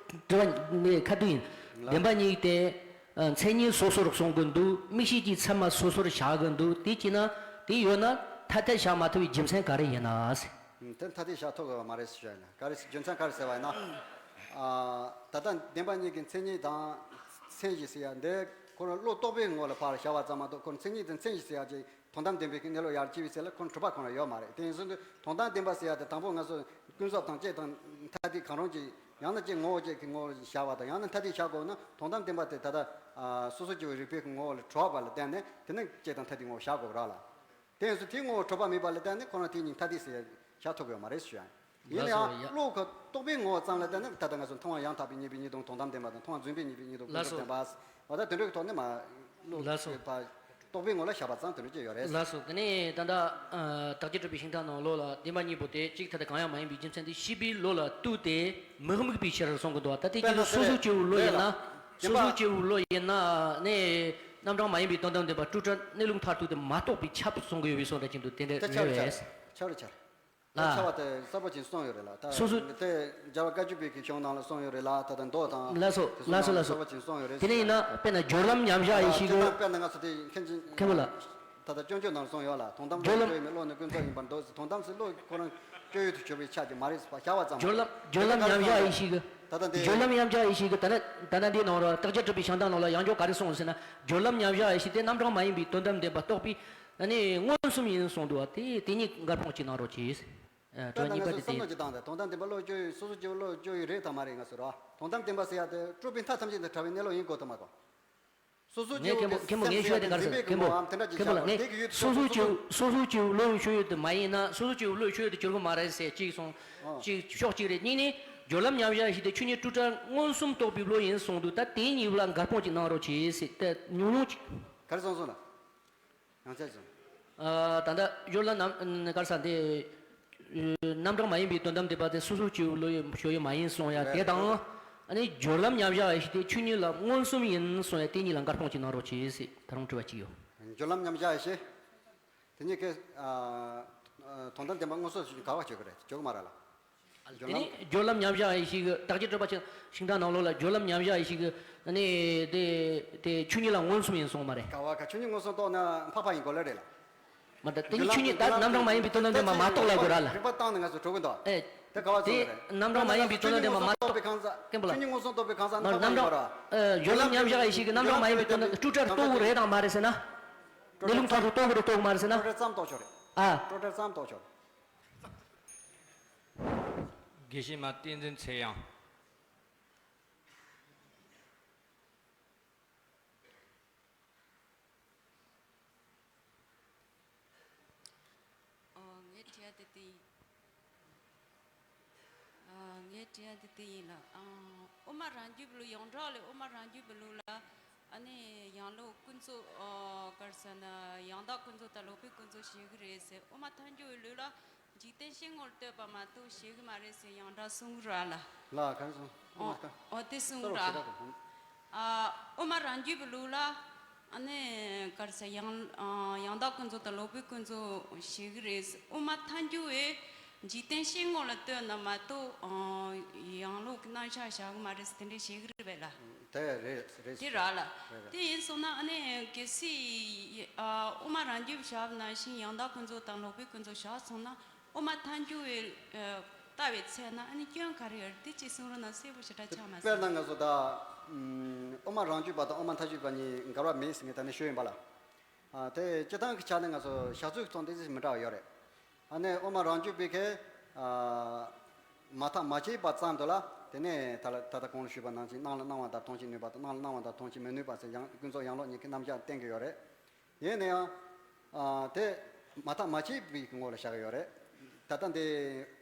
དྲི་བ་ནི་ཁ་ཐུག་ཡིན། ལགས། བདེན་པ་གཉིས་དེ། ཨ་མཚན་ཉིད་སོ་སོར་གསུང་གི་འདུག་དམིགས་བྱེད་ཀྱི་མཚན་མ་སོ་སོར་བཞག་གི་འདུག་དེ་བྱས་ན་དེ་ཡོད་ན་ཐ་དད་བཞག་མ་ཐུབ་པའི་རྒྱུ་མཚན་ག་རེ་ཡིན་ན་ཟེར། ཨུམ། དེ་ཐ་དད་བཞག་ཐུབ་ཀྱི་མ་རེད་ཟེར་ཞུ་ཡ་ཡིན། ག་རེ་རྒྱུ་མཚན་ག་རེ་ཟེར་བ་ཡིན་ན། ཨ་ད་ལྟ་བདེན་པ་གཉིས་ཀྱི་མཚན་ཉིད་དང་མཚན་གཞི་ཟེར་ཡ་འདི་ཁོ་རང་བློ་རྟོག་པའི་ངོ་ལ་ཕར་བཞག་པ་ཙམ་མ་གཏོགས་ཁོ་རང་མཚན་ཉིད་དང་མཚན་གཞི་ཟེར་ཡ་ཅིག་དོན་དམ་བདེན་པའི་གི་གནས་ལུགས་ཡར་སྐྱེ་བའི་ཚེ་ལ་ཁོ་གྲུབ་པ་ཁོ་ན་ཡོད་མ་རེད། དེ་ཡིན་ཙང་དོན་དམ་བདེན་པ་ཟེར་ཡ་དེ་དང་པོ་ང་ཚོ་ཀུན་རྫོབ་དང་བཅས་དང་ཐ་དད་གང་རུང་གཅིག་ཡང་ན་གཅིག་ངོ་བོ་གཅིག་གི་ངོ་བོ་བཞག་པ་དང་ཡང་ན་ཐ་དད་བཞག་དགོས་ན་དོན་དམ་བདེན་པ་དེ་ད་ལྟ་སོ་སོ་སྐྱེ་བོའི་རིགས་པའི་གི་ངོ་བོ་ལ་གྲུབ་པ་ལ་བརྟེན་ནས་དེ་ནི་གཅིག་དང་ཐ་དད་ངོ་བོ་བཞག་དགོས་ར་ལ། དེ་ཡིན་ཙང་དེའི་ངོ་བོ་གྲུབ་པ་མེད་པ་ལ་བརྟེན་ནས་ཁོ་རང་དེ་གཉིས་ཐ་དད་ཟེར་བཞག་ཐུབ་ཀྱི་ཡོད་མ་རེད་ཞུ་ཡ། ཡིན་ལགས་སོ། ནའང་ཡ། བློ་ཁོ་རྟོག་པའི་ངོ་བོ་ཙམ་ལ་བརྟེན་ནས་ད་ལྟ་ང་ཚོ་མཐོང་བ་ཡང་དག་པའི་གཉིས་པའི་གཉིས་སྟོང་དོན་དམ་བདེན་པ་དང་མཐོང་བ་རྫུན་པའི་གཉིས་པའི་གཉིས་སྟོང་ཀུན་རྫོབ་བདེན་པ། འོ་ད་དེ་འདྲའི་ཐོག་ནས་མ། བློ་ལགས་སོ། རྟོག་པའི་ངོ་ལ་བཞག་པ་ཙམ་དེ་འདྲ་ཅིག་ཡོད་རེད། ལགས་སོ། དེ་ནས་ད་ལྟ་ཨ་དག་བྱེད་གྲུབ་པའི་ཤིང་རྟ་ནང་ལོགས་ལ་བདེན་པ་གཉིས་པོ་དེ་གཅིག་ཐ་དད་གང་ཡང་མ་ཡིན་པའི་རྒྱུ་མཚན་དེ་ཤེས་པའི་བློ་ལ་ལྟོས་ཏེ་མི་དམིགས་པའི་ཕྱིར་གསུང་གི་འདུག་ད་དེ་དཔེར་ན་གཅིག་སོ་སོ་སྐྱེ་བོའི་བློ་ཡིན་ན། རེད་ལ། སོ་སོ་སྐྱེ་བོའི་བློ་ཡིན་ན་ནི་རྣམ་གྲངས་མ་ཡིན་པའི་དོན་དམ་བདེན་པ་སྤྲོས་བྲལ་གནས་ལུགས་མཐར་ཐུག་དེ་མ་རྟོགས་པས་ཁྱབ་གསུང་གི་ཡོད་པའི་བཟོ་འདྲ་ཅིག་འདུག་དེ་འདྲ་དེ་ཉེ་ཆར་བས། ཆར་ཆར་ཆར། ད་ལ། ཆར་བ་དེ་གསལ་པོ་ཅིག་གསུངས་ཡོད་རེད་ལ། ད་སོ་སོ། དེ་རྒྱལ་བ་བཀའ་བརྒྱུད་པའི་གི་གཞུང་ནང་ལ་གསུངས་ཡོད་རེད་ལ། ད་ལྟ་མདོ་དང་། ལགས་སོ། དེ་ཚོ་ལགས་སོ། ནང་ལ་ལགས་སོ། གསལ་པོ་ཅིག་གསུངས་ཡོད་རེད། དེ་ནས་ཡིན་ན་དཔེར་ན་སྦྱོར་ལམ་མཉམ་བཞག་ཡེ་ཤེས་ཀྱི། དཔེར་ན་ང་ཚོ་དེ་མཁན་ཆེན། མཁན་པོ་ལགས། ད་ལྟ་སྐྱོན་བརྗོད་ནང་གསུངས་ཡོད་ལ། དོན་དམ་སྦྱོར་ལམ་བློ་ཡོད་མེད་བློ་ནི་ཀུན་རྫོབ་ཡིན་པར་འདོད་ཟེར། དོན་དམ་ཟེར་བློ་ཁོ་རང་སྤྱོད་ཡུལ་དུ་གྱུར་པའི་ཆ་ཅིག་མ་རེད་ཟེར་བ་བྱ་བ་ཙམ་རེད། སྦྱོར་ལམ་སྦྱོར་ལམ་ཉམས་བཞག་ཡེ་ཤེས་ཀྱི། ད་ལྟ་འདི་སྦྱོར་ལམ་ཉམས་བཞག་ཡེ་ཤེས་ཀྱི། ད་ལྟ་ད་ལྟ་འདིའི་ནང་ར་བརྟག་དཔྱད་གྲུབ་པའི་བྱང་ཐང་ནང་ལ་ཡང་བསྐྱར་ག་རེ་གསུངས་ཟེར་ན། སྦྱོར་ལམ་ཉམས་བཞག་ཡེ་ཤེས་དེ་རྣམ་གྲངས་མ་ཡིན་པའི་དོན་དམ་བདེན་པ་རྟོགས་པའི་ཨ་ནི་མངོན་སུམ་ཡིན་གསུངས་འདུག་བ། དེ་དེ་ཉིད་འགལ་སྤོང་ཅིག་གནང་རོགས་གྱིས། ཨ། ད་ལྟ་ང་གཉིས་པ་ཚོ་དེ་བསམ་བློ་དེ་ཅིག་བཏང་སྟེ། དོན་དམ་བདེན་པ་བློ་བཅོས་ཡུལ། སོ་སོ་སྐྱེ་བོ་བློ་བཅོས་ཡུལ་རེད་དམ་མ་རེད། ང་ཚོ་ར་དོན་དམ་བདེན་པ་ཟེར་ཡ་དེ་སྤྲུལ་པའི་མཐའ་ཐམས་ཅད་དང་བྲལ་བའི་གནས་ལུགས་ཡིན་དགོས་དམ་མ་གཏོགས། སོ་སོ་ངས་སྐྱེ་བོ་མཁན་པོ་མཁན་པོ་ངས་ཞུ་ཡ་དེ་ག་རེ་ཟེར་མཁན་པོ་ལགས། མཁན་པོ་ལགས་ངས་སོ་སོ་སྐྱེ་བོ་སོ་སོ་སྐྱེ་བོ་བློ་ཡོད་ཤོས་ཡོད་དུ་མ་ཡིན་ན། སོ་སོ་སྐྱེ་བོ་བློ་ཡོད་ཤོས་ཡོད་དུ་གྱུར་གི་མ་རེད་ཟེར་གཅིག་སོང་། གཅིག་ཕྱོགས་གཅིག་རེད། གཉིས་ནི་སྦྱོར་ལམ་ཉམས་བཞག་ཡེ་ཤེས་དེ་ཆོས་ཉིད་སྤྲོས་བྲལ་མངོན་སུམ་རྟོགས་པའི་བློ་ཡིན་གསུངས་འདུག་ད་དེ་གཉིས་ལ་འགལ་སྤོང་ཅིག་གནང་རོགས་གྱིས་ཟེར། ད་ཉུང་ཉུང་ཅིག་ག་རེ་གསུངས་སོང་ལ། ཡང་བསྐྱར་གསུངས། ཨ། ད་ལྟ་སྦྱོར་ལམ་རྣམ་ག་རེ་ཟེར་དེ། རྣམ་གྲངས་མ་ཡིན་པའི་དོན་དམ་བདེན་པ་དེ་སོ་སོ་སྐྱེ་བོའི་བློ་ཡོད་ཤོས་ཡོད་མ་ཡིན་གསུང་ཡ་དེ་དང་། ཨ་ནི་སྦྱོར་ལམ་ཉམས་བཞག་ཡེ་ཤེས་དེ་ཆོས་ཉིད་ལ་མངོན་སུམ་ཡིན་གསུང་ཡ་དེ་གཉིས་ལ་འགལ་སྤོང་ཅིག་གནང་རོགས་གྱིས་ཟེར་ད་རུང་དྲི་བ་གཅིག་ཡོད། སྦྱོར་ལམ་ཉམས་བཞག་ཡེ་ཤེས། དེ་གཉིས་ཀའི། ཨ། ཨ། དོན་དམ་བདེན་པ་མངོན་སུམ་ཞིག་འགལ་བ་བྱེད་ཀྱི་རེད། བྱེད་ཀྱི་མ་རེད་ལ། སྦྱོར་དེ་ནི་ལམ། སྦྱོར་ལམ་ཉམས་བཞག་ཡེ་ཤེས་ཀྱི། བརྟག་དཔྱད་སྤྲོས་པ་ཆེ་ཤིང་རྟ་ནང་ལོགས་ལ་སྦྱོར་ལམ་ཉམས་བཞག་ཡེ་ཤེས་ཀྱི། ཨ་ནི་དེ་དེ་ཆོས་ཉིད་ལ་མངོན་སུམ་ཡིན་གསུངས་མ་རེད། ག་བ་ག་ཆོས་ཉིད་མངོན་སུམ་རྟོགས་ན་འཕགས་པ་ཡིན་དགོས་ལེ་རེད་ལ། མ་ད་དེ་ནི་ཆོས་ཉིད་ད་རྣམ་གྲངས་མ་ཡིན་པའི་དོན་དམ་བདེན་པ་མ་རྟོགས་ལབ་དགོས་ར་ལ། རིགས་པ་བཏང་ནས་ང་ཚོ་འགྲོ་གི་འདུག་ཨེ། དེ་ག་བ་ཚོ་རེད། རྣམ་གྲངས་མ་ཡིན་པའི་དོན་དམ་བདེན་པ་མ་རྟོགས། མཁན་པོ་ལ། ཆོས་ཉིད་མངོན་སུམ་རྟོགས་པའི་གང་ཟག་མ་འཕགས་པ་རྣམ་ཡིན་གྲངས་པ་ར། ཨེ། སྦྱོར་ལམ་ཉམས་བཞག་ཡེ་ཤེས་ཀྱི་རྣམ་གྲངས་མ་ཡིན་པའི་དོན་དམ་སྤྲོས་བྲལ་རྟོགས་དགོས་རེད་དང་མ་རེད་ཟེར་ན། གནས་ལུགས་མཐར་ཐུག་རྟོགས་དགོས་རེད་རྟོགས་དགོས་མ་རེད་ཟེར་ན། སྤྲོས་བྲལ་ཙམ་རྟོགས་ཆོག་རེད། ཨ། སྤྲོས་བྲལ་ཙམ་རྟོགས་ཆོག་རེད། དགེ་བཤེས་མ་བསྟན་འཛིན་ཚེ་དབྱངས། ཨོ། ངའི་དྲི་བ་དེ་དེ་ཡིན། ཨ། ངའི་དྲི་བ་དེ་དེ་ཡིན་ལ། ཨ། དབུ་མ་རང་རྒྱུད་པའི་ལུགས། ཡོངས་གྲགས་ལ་དབུ་མ་རང་རྒྱུད་པའི་ལུགས་ལ། ཨ་ནི་ཡང་ལོག་ཀུན་རྫོབ། ཨ། ག་རེ་ཟེར་ན། ཡང་དག་ཀུན་རྫོབ་དང་ལོག་པའི་ཀུན་རྫོབ་བཤད་ཀྱི་རེད་ཟེར། དབུ་མ་ཐལ་འགྱུར་བའི་ལུགས་ལ་འཇིག་རྟེན་གཤིས་ངོ་ལ་ལྟོས་པ་མ་གཏོགས་བཤད་ཀྱི་མ་རེད་ཟེར་ཡང་སྒྲ་གསུང་གི་ར་ལ། ལ་ག་རེ་གསུང་། ཨོ། ཨོ། དེ་གསུང་གི་ར། ཨ། དབུ་མ་རང་རྒྱུད་པའི་ལུགས་ལ། ཨ་ནི་ག་རེ་ཟེར། ཡང་། ཨ། ཡང་དག་ཀུན་རྫོབ་དང་ལོག་པའི་ཀུན་རྫོབ་བཤད་ཀྱི་རེད། དབུ་མ་ཐལ་འགྱུར་བས་འཇིག་རྟེན་གཤིས་ངོ་ལ་ལྟོས་ན་མ་གཏོགས། ཨ། ཡང་ལོག་གི་རྣམ་གཞག་བཞག་གི་མ་རེད་ཟེར་དེ་འདྲས་བཤད་ཀྱི་རེད་པས་ལ། དེ་རེད་རེད། དེ་ར་ལ། རེད་རེད། དེ་ཡིན་སོང་ན་ཨ་ནི་གལ་སྲིད། ཨ། དབུ་མ་རང་རྒྱུད་བཞག་པ་ནང་བཞིན་ཡང་དག་ཀུན་རྫོབ་དང་ལོག་པའི་ཀུན་རྫོབ་བཞག་སོང་ན། དབུ་མ་ཐལ་འགྱུར་བའི། ཨ། ལྟ་བའི་ཚེ་ན་ཨ་ནི་སྐྱོན་ག་རེ་ཡོད་རེད། དེ་གཅིག་གསུང་རོགས་གནང་། གསལ་པོ་ཞེ་དྲག་ཆགས་མ་སོང་། དཔེར་ན་ང་ཚོ་ད། ཨམ། དབུ་མ་རང་རྒྱུད་པ་དང་དབུ་མ་ཐལ་འགྱུར་བ་གཉིས་འགལ་བ་མེད་ཟེར་ངས་ད་ནི་ཞུས་ཡིན་པ་ལ། ཨ། དེ་སྤྱིར་བཏང་གི་ཆ་ནས་ང་ཚོ་བཞག་ཚུལ་གྱི་ཐོག་འདི་ཙམ་མི་འདྲ་བ་ཡོད་རེད། ཨ་ནི་དབུ་མ་རང་རྒྱུད་པའི་གི། ཨ། མ་ཐག་མ་བཅད་པ་ཙམ་དུ་ལ། དེ་ནས་ད་ལ་ད་ལྟ་གོང་ལ་ཞུས་པ་ནང་བཞིན་སྣང་ལ་སྣང་བ་དང་མཐོང་བྱེད་ནུས་པ་དང་། སྣང་ལ་སྣང་བ་དང་མཐོང་བྱེད་མི་ནུས་པ་ཟེར་ཡང་ཀུན་རྫོབ་ཡང་ལོག་གཉིས་ཀྱི་རྣམ་གཞག་བསྟན་གྱི་ཡོད་རེད། ཡིན་ན་ཡང་། ཨ། དེ་མ་ཐག་མ་བཅད་པའི་ངོ་ལ་བཞག་གི་ཡོད་རེད། ད་ལྟ་འདི་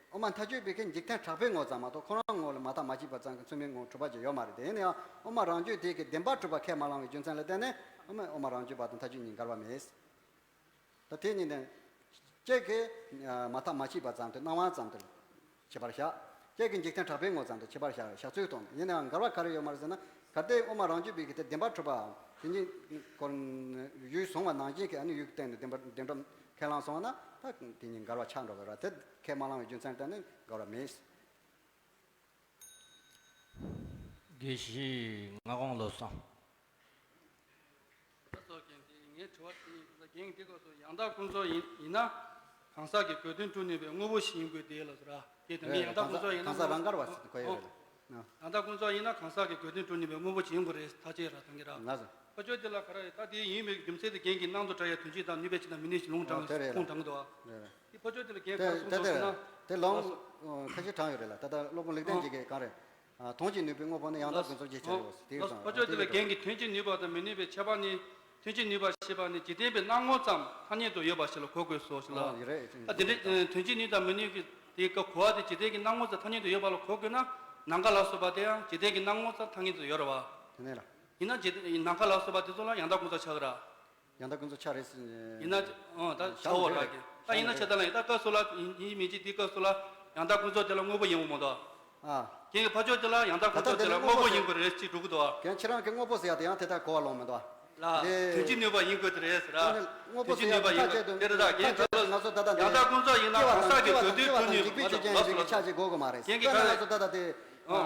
དབུ་མ་ཐལ་འགྱུར་བའི་གི་འཇིག་རྟེན་གྲགས་པའི་ངོ་ཙམ་མ་གཏོགས་ཁོ་རང་ངོ་ལ་མ་ཐག་མ་བཅད་པ་ཙམ་གྱི་ཚུལ་མིན་ངོ་གྲུབ་པ་ཅིག་ཡོད་མ་རེད། དེ་ཡིན་ན་ཡང་དབུ་མ་རང་རྒྱུད་དེ་གི་བདེན་པར་གྲུབ་པ་ཁས་མ་བླངས་པའི་རྒྱུ་མཚན་ལ་བརྟེན་ནས་དབུ་མ་དབུ་མ་རང་རྒྱུད་པ་དང་ཐལ་འགྱུར་གཉིས་འགལ་བ་མེད། ད་དེ་གཉིས་ནི། གཅིག་གིས་མ་ཐག་མ་བཅད་པ་ཙམ་དུ་སྣང་བ་ཙམ་དུ་ཁྱད་པར་བཞག་གཅིག་གིས་འཇིག་རྟེན་གྲགས་པའི་ངོ་ཙམ་དུ་ཁྱད་པར་བཞག་བཞག་ཚུལ་གཏོང་། ཡིན་ནའང་འགལ་བ་ག་རེ་ཡོད་མ་རེད་ཟེར་ན། གལ་ཏེ་དབུ་མ་རང་རྒྱུད་པའི་གི་དེ་བདེན་པར་གྲུབ་པའམ་དེ་ཉིད་སྐོར་ཡུལ་བཟུང་བ་ནང་བཞིན་གྱི་ཨ་ནི་ཡུལ་གྱི་སྟེང་དུ་བདེན་པར་བདེན་གྲུབ་ཁས་བླངས་སོང་བ་ན། ད་དེ་ཉིད་འགལ་བ་ཆགས་འགྲོ་གི་རེད། དེ་ཁས་མ་བླངས་པའི་རྒྱུ་མཚན་ལ་བརྟེན་ནས་འགལ་བ་མེད། དགེ་བཤེས་ངག་དབང་བློ་བཟང་། ད་སོགས་རྒན་དེ་ངའི་དྲི་བ་དེ་ཡིན། རྒན་དེ་སྐབས་སུ་ཡང་དག་ཀུན་རྫོབ་ཡིན་ཡིན་ན། གང་ཟག་གི་དགོས་དོན་སྒྲུབ་ནུས་པའི་དངོས་པོ་ཞིག་ཡིན་དགོས་ཏེ་ལ་ཟེར་ར། དེ་དེ་ངས་ཡང་དག་ཀུན་རྫོབ་ཡིན་ན། གང་ཟག་རང་དགར་བ་ཟེར་གོ་ཡོད་རེད། ཡང་དག་ཀུན་རྫོབ་ཡིན་ན་གང་ཟག་གི་དགོས་དོན་སྒྲུབ་ནུས་པའི་དངོས་པོ་ཞིག་ཡིན་དགོས་རེད། ཐག་བཅད་ར་དང་གི་ར། ལགས་སོ། ཕ་ཆོས་དེ་ལ་ག་རེ་ད་དེ་ཡིན་པའི་རྒྱུ་མཚན་དེ་རྒན་གྱིས་སྣང་དུ་བཀྲལ་ཡ་དོན་སྤྱི་དང་ནུས་པའི་ཕྱིར་ན་མི་ནུས་ཞེས་ལུང་དྲངས། ཨོ་དེ་རེད་ལ། ཁུངས་དྲངས་གི་འདུག་ཨ། རེད་རེད། དེ་ཕ་ཆོས་དེ་ལ་རྒན་ག་རེ་གསུངས་འདུག་ཟེར་ན། དེ་ལུང་ལགས་སོ། ཁ་ཤས་དྲངས་ཡོད་རེད་ལ། ད་ལྟ་སློབ་དཔོན་ལེགས་ལྡན་འབྱེད་ཀྱིས་གང་རེད། ཨ། མཐོང་བྱེད་ནུས་པའི་དངོས་པོ་ནི་ཡང་དག་ཀུན་རྫོབ་ཅེས་བྱ་བའོ། དེ་ལ་ཕ་ཆོས་དེ་ལ་རྒན་གྱིས་མཐོང་བྱེད་ནུས་པ་དང་མི་ནུས་པའི་ཁྱད་པར་ནི། མཐོང་བྱེད་ནུས་པ་ཞེས་པ་ནི་འཇིག་རྟེན་པའི་སྣང་ངོ་ཙམ་ཐ་སྙད་དུ་ཡོད་པ་ཞིག་ལ་གོ་དགོས་སོ་ཞེས་ལ། ཨོ་ཡོད་རེད། ད་དེ་འདྲའི་མཐོང་བྱེད་ནུས་དང་མི་ནུས་ཀྱི་དེ་སྐབས་གོ་བ་དེ་འཇིག་རྟེན་གྱི་སྣང་ངོ་ཙམ་ཐ་སྙད་དུ་ཡོད་པ་ལ་གོ་དགོས་ན། ནམ་མཁའ་ལ་སོགས་པ་དེ་ཡང་འཇིག་རྟེན་གྱི་སྣང་ངོ་ཙམ་ཐ་སྙད་དུ་ཡོད་རེད་བ། དེ་ནས་ལ། ཡིན་ན་འཇིག་ནམ་མཁའ་ལ་སོགས་པ་དེ་ཚོ་ལ་ཡང་དག་ཀུན་རྫོབ་ཆགས་ཀྱི་རེད། ཡང་དག་ཀུན་རྫོབ་ཆགས་རེད་ཟེར། ཡིན་ན། ཨང་། ད་བྱའོ་ར་གི། ད་ཡིན་ན་ཆ་ད་ལ་ཡིན། ད་སྐབས་སུ་ལ་ཡིན་མིན་གྱི་དེའི་སྐབས་སུ་ལ་ཡང་དག་ཀུན་རྫོབ་དེ་ལ་དངོས་པོ་ཡིན་པ་མ་གཏོགས། ཨ། རྒན་གྱི་ཕ་ཕྱོགས་དེ་ལ་ཡང་དག་ཀུན་རྫོབ་དེ་ལ་དངོས་པོ་ཡིན་པ་རེད་ཅེས་སྒྲུབ་ཀྱི་འདུག་ཨ། རྒན་ཁྱེད་རང་གི་དངོས་པོ་ཟེར་ཡ་དེ་ཡང་དེ་ལྟར་གོ་བ་ལོང་མི་འདུག་ཨ། ལ། དེ་དོན་སྤྱི་ནུས་པ་ཡིན་དགོས་དེ་རེད་ཟེར་ཨ། དངོས་པོ་དོན་སྤྱི་ཟེར་ཡ་ནུས་པ་དེ་ཡིན་ཐག་བཅད་དུ་དེ་རེད། ད་རྒན་ཁྱེད་ཚོ་ང་ཚོ་ད་ལྟ་ཡང་དག་ཀུན་རྫོབ་ཡིན་ན་གང་ཟག་གི་དགོས་དོན་སྒྲུབ་ནུས་མ་གཏོགས། འཇིག་པའི་ཆོས་ཅན་ཟེར་གྱི་ཆ་ཅིག་དགོས་དགོས་མ་རེད། རྒན་གྱི། ད་ང་ཚོ་ད་ལྟ་དེ། ཨ།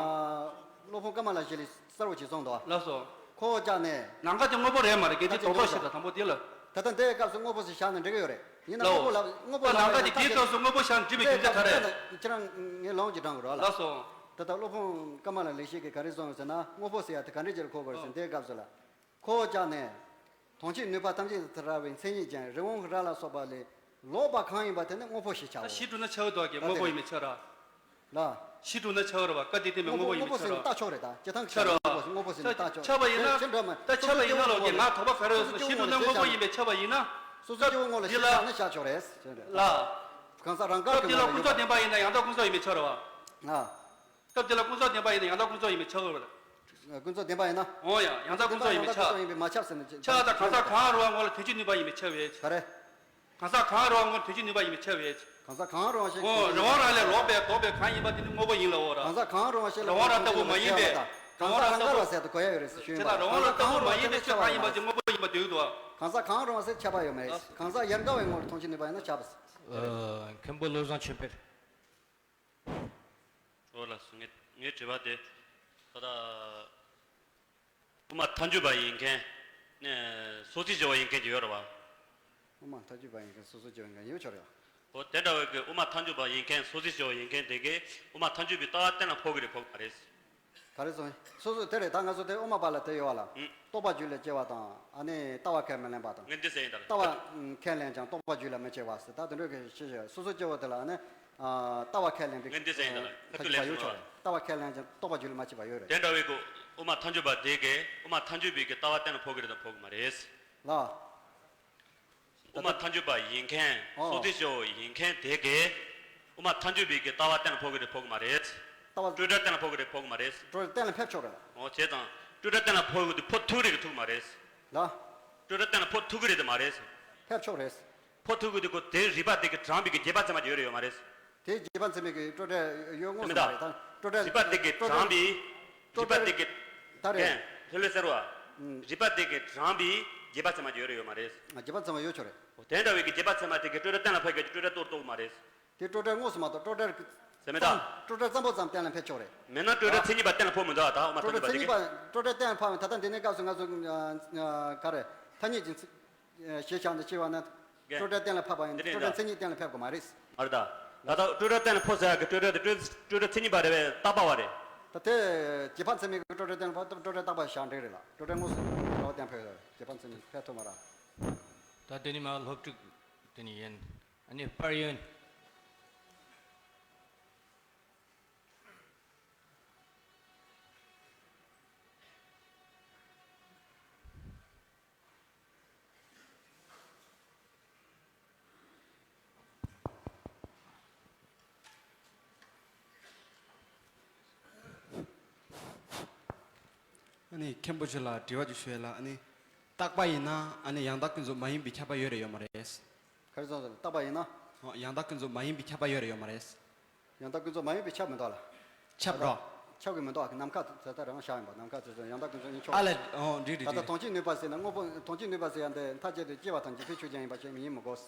སློབ་དཔོན་ཀ་མ་ལ་ཤཱི་ལས་གསལ་བོ་ཅིག་གསུངས་འདུག་ཨ། ལགས་སོ། ཁོ་བོ་ཅག་ནས། ནམ་མཁའ་དེ་དངོས་པོ་རེད་མ་རེད། རྒན་གྱིས་རྡོག་རྡོག་ཞིག་དང་དང་པོ་དེ་ལ། ད་ལྟ་འདིའི་སྐབས་སུ་དངོས་པོ་ཞེས་བཞག་ན་འགྲིག་གི་ཡོད་རེད། ཡིན་ན་ལའོ། དངོས་པོ་ལ་དངོས་པོ་ད་ལབ་ནང་ལ་ཡང་ད་དེའི་ཐག་སྐབས་སུ་དངོས་པོ་བཞག་ན་འགྲིག་པའི་རྒྱུ་མཚན་ག་རེ་རེད། ཁྱེད་རང་ངས་ལོང་གཅིག་དྲང་དགོས་རེད་ལ། ལགས་སོ། ད་ལྟ་སློབ་དཔོན་ཀ་མ་ལ་ལེགས་བཤད་ཀྱིས་ག་རེ་གསུངས་ཡོད་ཟེར་ན། དངོས་པོ་ཟེར་ཡ་དེ་ག་འདྲས་ཅིག་ལ་གོ་དགོས་རེད་ཟེར། ཨོ། འདིའི་སྐབས་སུ་ལ། ཁོ་བོ་ཅག་ནི། དོན་སྤྱིའི་ནུས་པ་ཐམས་ཅད་དང་བྲལ་བའི་མཚན་ཉིད་ཅན། རི་བོང་རྭ་ལ་སོགས་པ་ལས་ལོག་པ་གང་ཡིན་པ་དེ་ནི་དངོས་པོ་ཞེས་བྱའོ། ད་ཞི་ཁྲོ་ན་ཆགས་དོགས་ཀྱི་དངོས་པོ་ཡིན་པས་ཁྱབ་ར། ལ། ཞི་ཁྲོ་ན་ཆགས་ར་བ་ཀ་དེ་དེ་མེད་དངོས་པོ་ཡིན་པས་ཁྱབ་ར། ཁྱབ་ར། སྤྱི་བཏང་གི་ཁྱབ་ར་བ། དངོས་པོ་ཟེར་ན་ད་ཁྱབ་ར་བ། ཁྱབ་པ་ཡིན་ན། ད་ཁྱབ་པ་ཡིན་ན་ལོག་གི་ང་དོགས་པ་ག་རེ་ཡོད་ཟེར་ན། ཞི་ཁྲོ་ན་དངོས་པོ་ཡིན་པས་ཁྱབ་པ་ཡིན་ན། སོ་སོ་སྐྱེ་བོ་དངོས་ལ་ཞེས་བྱ་ནི་བྱ་ཆོག་རེད། ལ། གང་ཟག་རང་དགར་གྱི་ངོ་ལ་ཡོད་པ། སྐབས་དེ་ལ་ཀུན་རྫོབ་བདེན་པ་ཡིན་ན་ཡང་དག་ཀུན་རྫོབ་ཡིན་པས་ཁྱབ་ར་བ། ལ། སྐབས་དེ་ལ་ཀུན་རྫོབ་བདེན་པ་ཡིན་ན་ཡང་དག་ཀུན་རྫོབ་ཡིན་པས་ཁྱབ་ར་བ། ཀུན་རྫོབ་བདེན་པ་ཡིན་ན། འོ་ཡ། ཡང་དག་ཀུན་རྫོབ་ཡིན་པས་ཁྱབ། ཡང་དག་ཀུན་རྫོབ་ཡིན་པས་མ་ཁྱབ་ཟེར་ན་ཅི། ཁྱབ་པ་དང་གང་ཟག་གང་རུང་བ་ངོ་ལ་དོན་སྤྱིའི་ནུས་པ་ཡིན་པས་ཁྱབ་པས། ག་རེ། གང་ཟག་གང་རུང་བ་ངོ་ལ་དོན་སྤྱིའི་ནུས་པ་ཡིན་པས་ཁྱབ་པས། གང་ཟག་གང་རུང་བ་ཞིག། འོ། རི་བོང་རྭ་ལས་ལོག་པའི་ལྡོག་པའི་གང་ཡིན་པ་དེ་ནི་དངོས་པོ་ཡིན་ལ་འོ་ར། གང་ཟག་གང་རུང་བ་ཞིག་ལ། རི་བོང་རྭ་ལྟ་བུ་མ་ཡིན་པས། གང་ཟག་རང་དགར་བ་ཟེར་དུ་གོ་ཡ་ཡོད་རེད་ཟེར་ཞུས་ཡིན་པ། རི་བོང་རྭ་ལྟ་བུ་མ་ཡིན་པས་ཁྱབ་པ་ཡིན་པ་དེ་དངོས་པོ་ཡིན་པ་འདོད་དོ། གང་ཟག་གང་རུང་བ་ཟེར་ཁྱབ་པ་ཡོད་མ་རེད། གང་ཟག་ཡལ་འགག་པའི་ངོར་དོན་སྤྱིའི་ནུས་པ་ཡིན་ན་ཁྱབ་པ་ཟེར། ཨ། མཁན་པོ་བློ་བཟང་ཆོས་འཕེལ། གྲོགས་ལགས་སོ། ངའི་ངའི་དྲི་བ་དེ། ད་ལྟ་དབུ་མ་ཐལ་འགྱུར་བ་ཡིན་མཁན་ནས་སོ་སོའི་སྐྱེ་བོ་ཡིན་མཁན་གྱི་ཡོད་རེད་བ། དབུ་མ་ཐལ་འགྱུར་བ་ཡིན་མཁན་སོ་སོའི་སྐྱེ་བོ་ཡིན་མཁན་ཡོད་ཆོག་རེད་བ། འོ། དེ་འདྲ་བའི་གི་དབུ་མ་ཐལ་འགྱུར་བ་ཡིན་མཁན་སོ་སོའི་སྐྱེ་བོ་ཡིན་མཁན་དེ་གས་དབུ་མ་ཐལ་འགྱུར་བའི་ལྟ་བ་གཏན་ལ་ཕབ་གི་རེད་ཕབ་གི་མ་རེད། ག་རེ་སོང་། སོ་སོ་དེ་རེད། ད་ང་ཚོ་དེ་དབུ་མ་པ་ལ་དེ་ཡོད་བ་ལ། ཨུ། རྟོག་པ་རྒྱུད་ལ་སྐྱེ་བ་དང་ཨ་ནི་ལྟ་བ་ཁས་མི་ལེན་པ་དང་། ངས་འདི་ཟེར་ཡིན་ད་ལ། ལྟ་བ་ཁས་ལེན་ཀྱང་རྟོག་པ་རྒྱུད་ལ་མི་སྐྱེ་བ་ཟེར། ད་དེ་འདྲ་གི་ཤེས་བྱ་སོ་སོ་སྐྱེ་བོ་དེ་ལ་ཨ་ནི། ཨ། ལྟ་བ་ཁས་ལེན་པའི། ངས་འདི་ཟེར་ཡིན་ད་ལ། ཁ་ཐུག་ལས་ཤོད་ར། ལྟ་བ་ཁས་ལེན་ཀྱང་རྟོག་པ་རྒྱུད་ལ་མ་སྐྱེ་བ་ཡོད་རེད། དེ་འདྲ་བའི་གི་དབུ་མ་ཐལ་འགྱུར་བ་དེ་གས་དབུ་མ་ཐལ་འགྱུར་བའི་གི་ལྟ་བ་གཏན་ལ་ཕབ་གི་རེད་དང་ཕབ་གི་མ་རེད། ལ། དབུ་མ་ཐལ་འགྱུར་བ་ཡིན་མཁན། ཨོ། སོ་སོའི་སྐྱེ་བོ་ཡིན་མཁན་དེ་གས་དབུ་མ་ཐལ་འགྱུར་བའི་གི་ལྟ་བ་གཏན་ལ་ཕབ་གི་རེད་ཕབ་གི་མ་རེད། ལྟ་བ། སྤྲོས་བྲལ་གཏན་ལ་ཕབ་གི་རེད་ཕབ་གི་མ་རེད། སྤྲོས་བྲལ་གཏན་ལ་ཕེབས་ཆོག་རེད། ཨོ། བྱས་ཙང་སྤྲོས་བྲལ་གཏན་ལ་ཕབ་གི་དེ་ཕབ་ཐུབ་རེད་གི་ཐུབ་མ་རེད། ལ། སྤྲོས་བྲལ་གཏན་ལ་ཕབ་ཐུབ་གི་རེད་དེ་མ་རེད། ཕེབས་ཆོག་རེད། ཕབ་ཐུབ་གི་དེ་ཁོ་དེ་རིགས་པ་དེ་གི་དྲངས་པའི་གི་རྗེས་དཔག་ཚད་མ་དེ་ཡོད་རེད་ཡོད་མ་རེད། དེ་རྗེས་དཔག་ཚད་མའི་གི་སྤྲོས་བྲལ་ཡོད་དངོས་སུ་མ་རེད་ད། སྤྲོས་བྲལ། རིགས་པ་དེ་གི་དྲངས་པའི། རིགས་པ་དེ་གི། ད་རེད། རྒན་ལྷོད་ལྷོད་ཟེར་བ། ཨུམ། རིགས་པ་དེ་གི་དྲངས་པའི་རྗེས་དཔག་ཚད་མ་དེ་ཡོད་རེད་ཡོད་མ་རེད། ཨ། རྗེས་དཔག་ཚད་མ་ཡོད་ཆོག་རེད། དེ་འདྲ་བའི་གི་རྗེས་དཔག་ཚད་མ་དེ་གི་སྤྲོས་བྲལ་གཏན་ལ་ཕབ་གི་སྤྲོས་བྲལ་གཏོར་གཏོར་མ་རེད། དེ་སྤྲོས་བྲལ་དངོས་སུ་མ་གཏོགས་སྤྲོས་བྲལ་གི། ཟེར་མེད་ད། ཙམ་སྤྲོས་བྲལ་ཙམ་པོ་ཙམ་གཏན་ལ་ཕེབས་ཆོག་རེད། མེད་ན་སྤྲོས་བྲལ། ཨ། མཚན་ཉིད་པ་གཏན་ལ་ཕབ་མི་འདུག་ཨ། ད་དབུ་མ་ཐལ་འགྱུར་བ་དེ་གས། སྤྲོས་བྲལ་མཚན་ཉིད་པ་སྤྲོས་བྲལ་གཏན་ལ་ཕབ་མི་ད་ལྟ་འདི་ནས་སྐབས་སུ་ང་ཚོ་ག་རེ་ཐ་སྙད་ཀྱི་ཞེས་བྱ་འདི་ཕྱེ་བ་ན། རྒན། སྤྲོས་བྲལ་གཏན་ལ་ཕབ་པ་ཡིན། འདི་སྤྲོས་བྲལ་ནས་མཚན་ཉིད་གཏན་ལ་ཕེབས་དགོས་མ་རེད། མ་རེད་ད། ད་ལྟ་སྤྲོས་བྲལ་གཏན་ལ་ཕབ་ཟེར་ཡག་གི་སྤྲོས་བྲལ་དེ་སྤྲོས་སྤྲོས་བྲལ་མཚན་ཉིད་པ་རེད་པས་རྟག་པ་བ་རེད། ད་དེ་རྗེས་དཔག་ཚད་མའི་གི་སྤྲོས་བྲལ་གཏན་ལ་ཕབ་སྟབས་སྤྲོས་བྲལ་རྟག་པ་བཞག་འགྲིག་རེད་ལ། སྤྲོས་བྲལ་དངོས་སུ་རྟག་པ་གཏན་ཕབ་རྗེས་དཔག་ཚད་མའི་ཕེབས་ཐུབ་མ་རེད། ད་དེ་ནི་མ་སློབ་ཕྲུག་དེ་ནི་ཡིན། ཨ་ནི་པར་ཡིན། ཨ་ནི་མཁན་པོ་ཆེ་ལ་དྲི་བ་ཅིག་ཞུ་ཡ་ལ། ཨ་ནི་རྟག་པ་ཡིན་ན་ཨ་ནི་ཡང་དག་ཀུན་རྫོབ་མ་ཡིན་པའི་ཁྱབ་པ་ཡོད་རེད་ཡོད་མ་རེད། ག་རེ་ཟེར་ཟེར། རྟག་པ་ཡིན་ན། ཨོ། ཡང་དག་ཀུན་རྫོབ་མ་ཡིན་པའི་ཁྱབ་པ་ཡོད་རེད་ཡོད་མ་རེད། ཡང་དག་ཀུན་རྫོབ་མ་ཡིན་པའི་ཁྱབ་མི་འདུག་ལ། ཁྱབ་རོ། ཁྱབ་ཀྱི་མི་འདུག་ནམ་མཁའ་དེ་ད་རང་བཞག་ཡིན་པ། ནམ་མཁའ་དེ་ཚོ་ཡང་དག་ཀུན་རྫོབ་ཡིན་ཆོག་ཨ་ལ། ཨོ། འགྲིག་འགྲིག་ད་ལྟ་འགྲིག་དོན་སྤྱིའི་ནུས་པ་ཟེར་ན་དངོས་པོ། དོན་སྤྱིའི་ནུས་པ་ཟེར་ཡ་འདི་མཐའ་གཅིག་ཏུ་སྐྱེ་བ་དང་འཇིག་པའི་ཆོས་ཅན་ཡིན་པ་ཞིག་མི་ཡིན་མི་དགོས།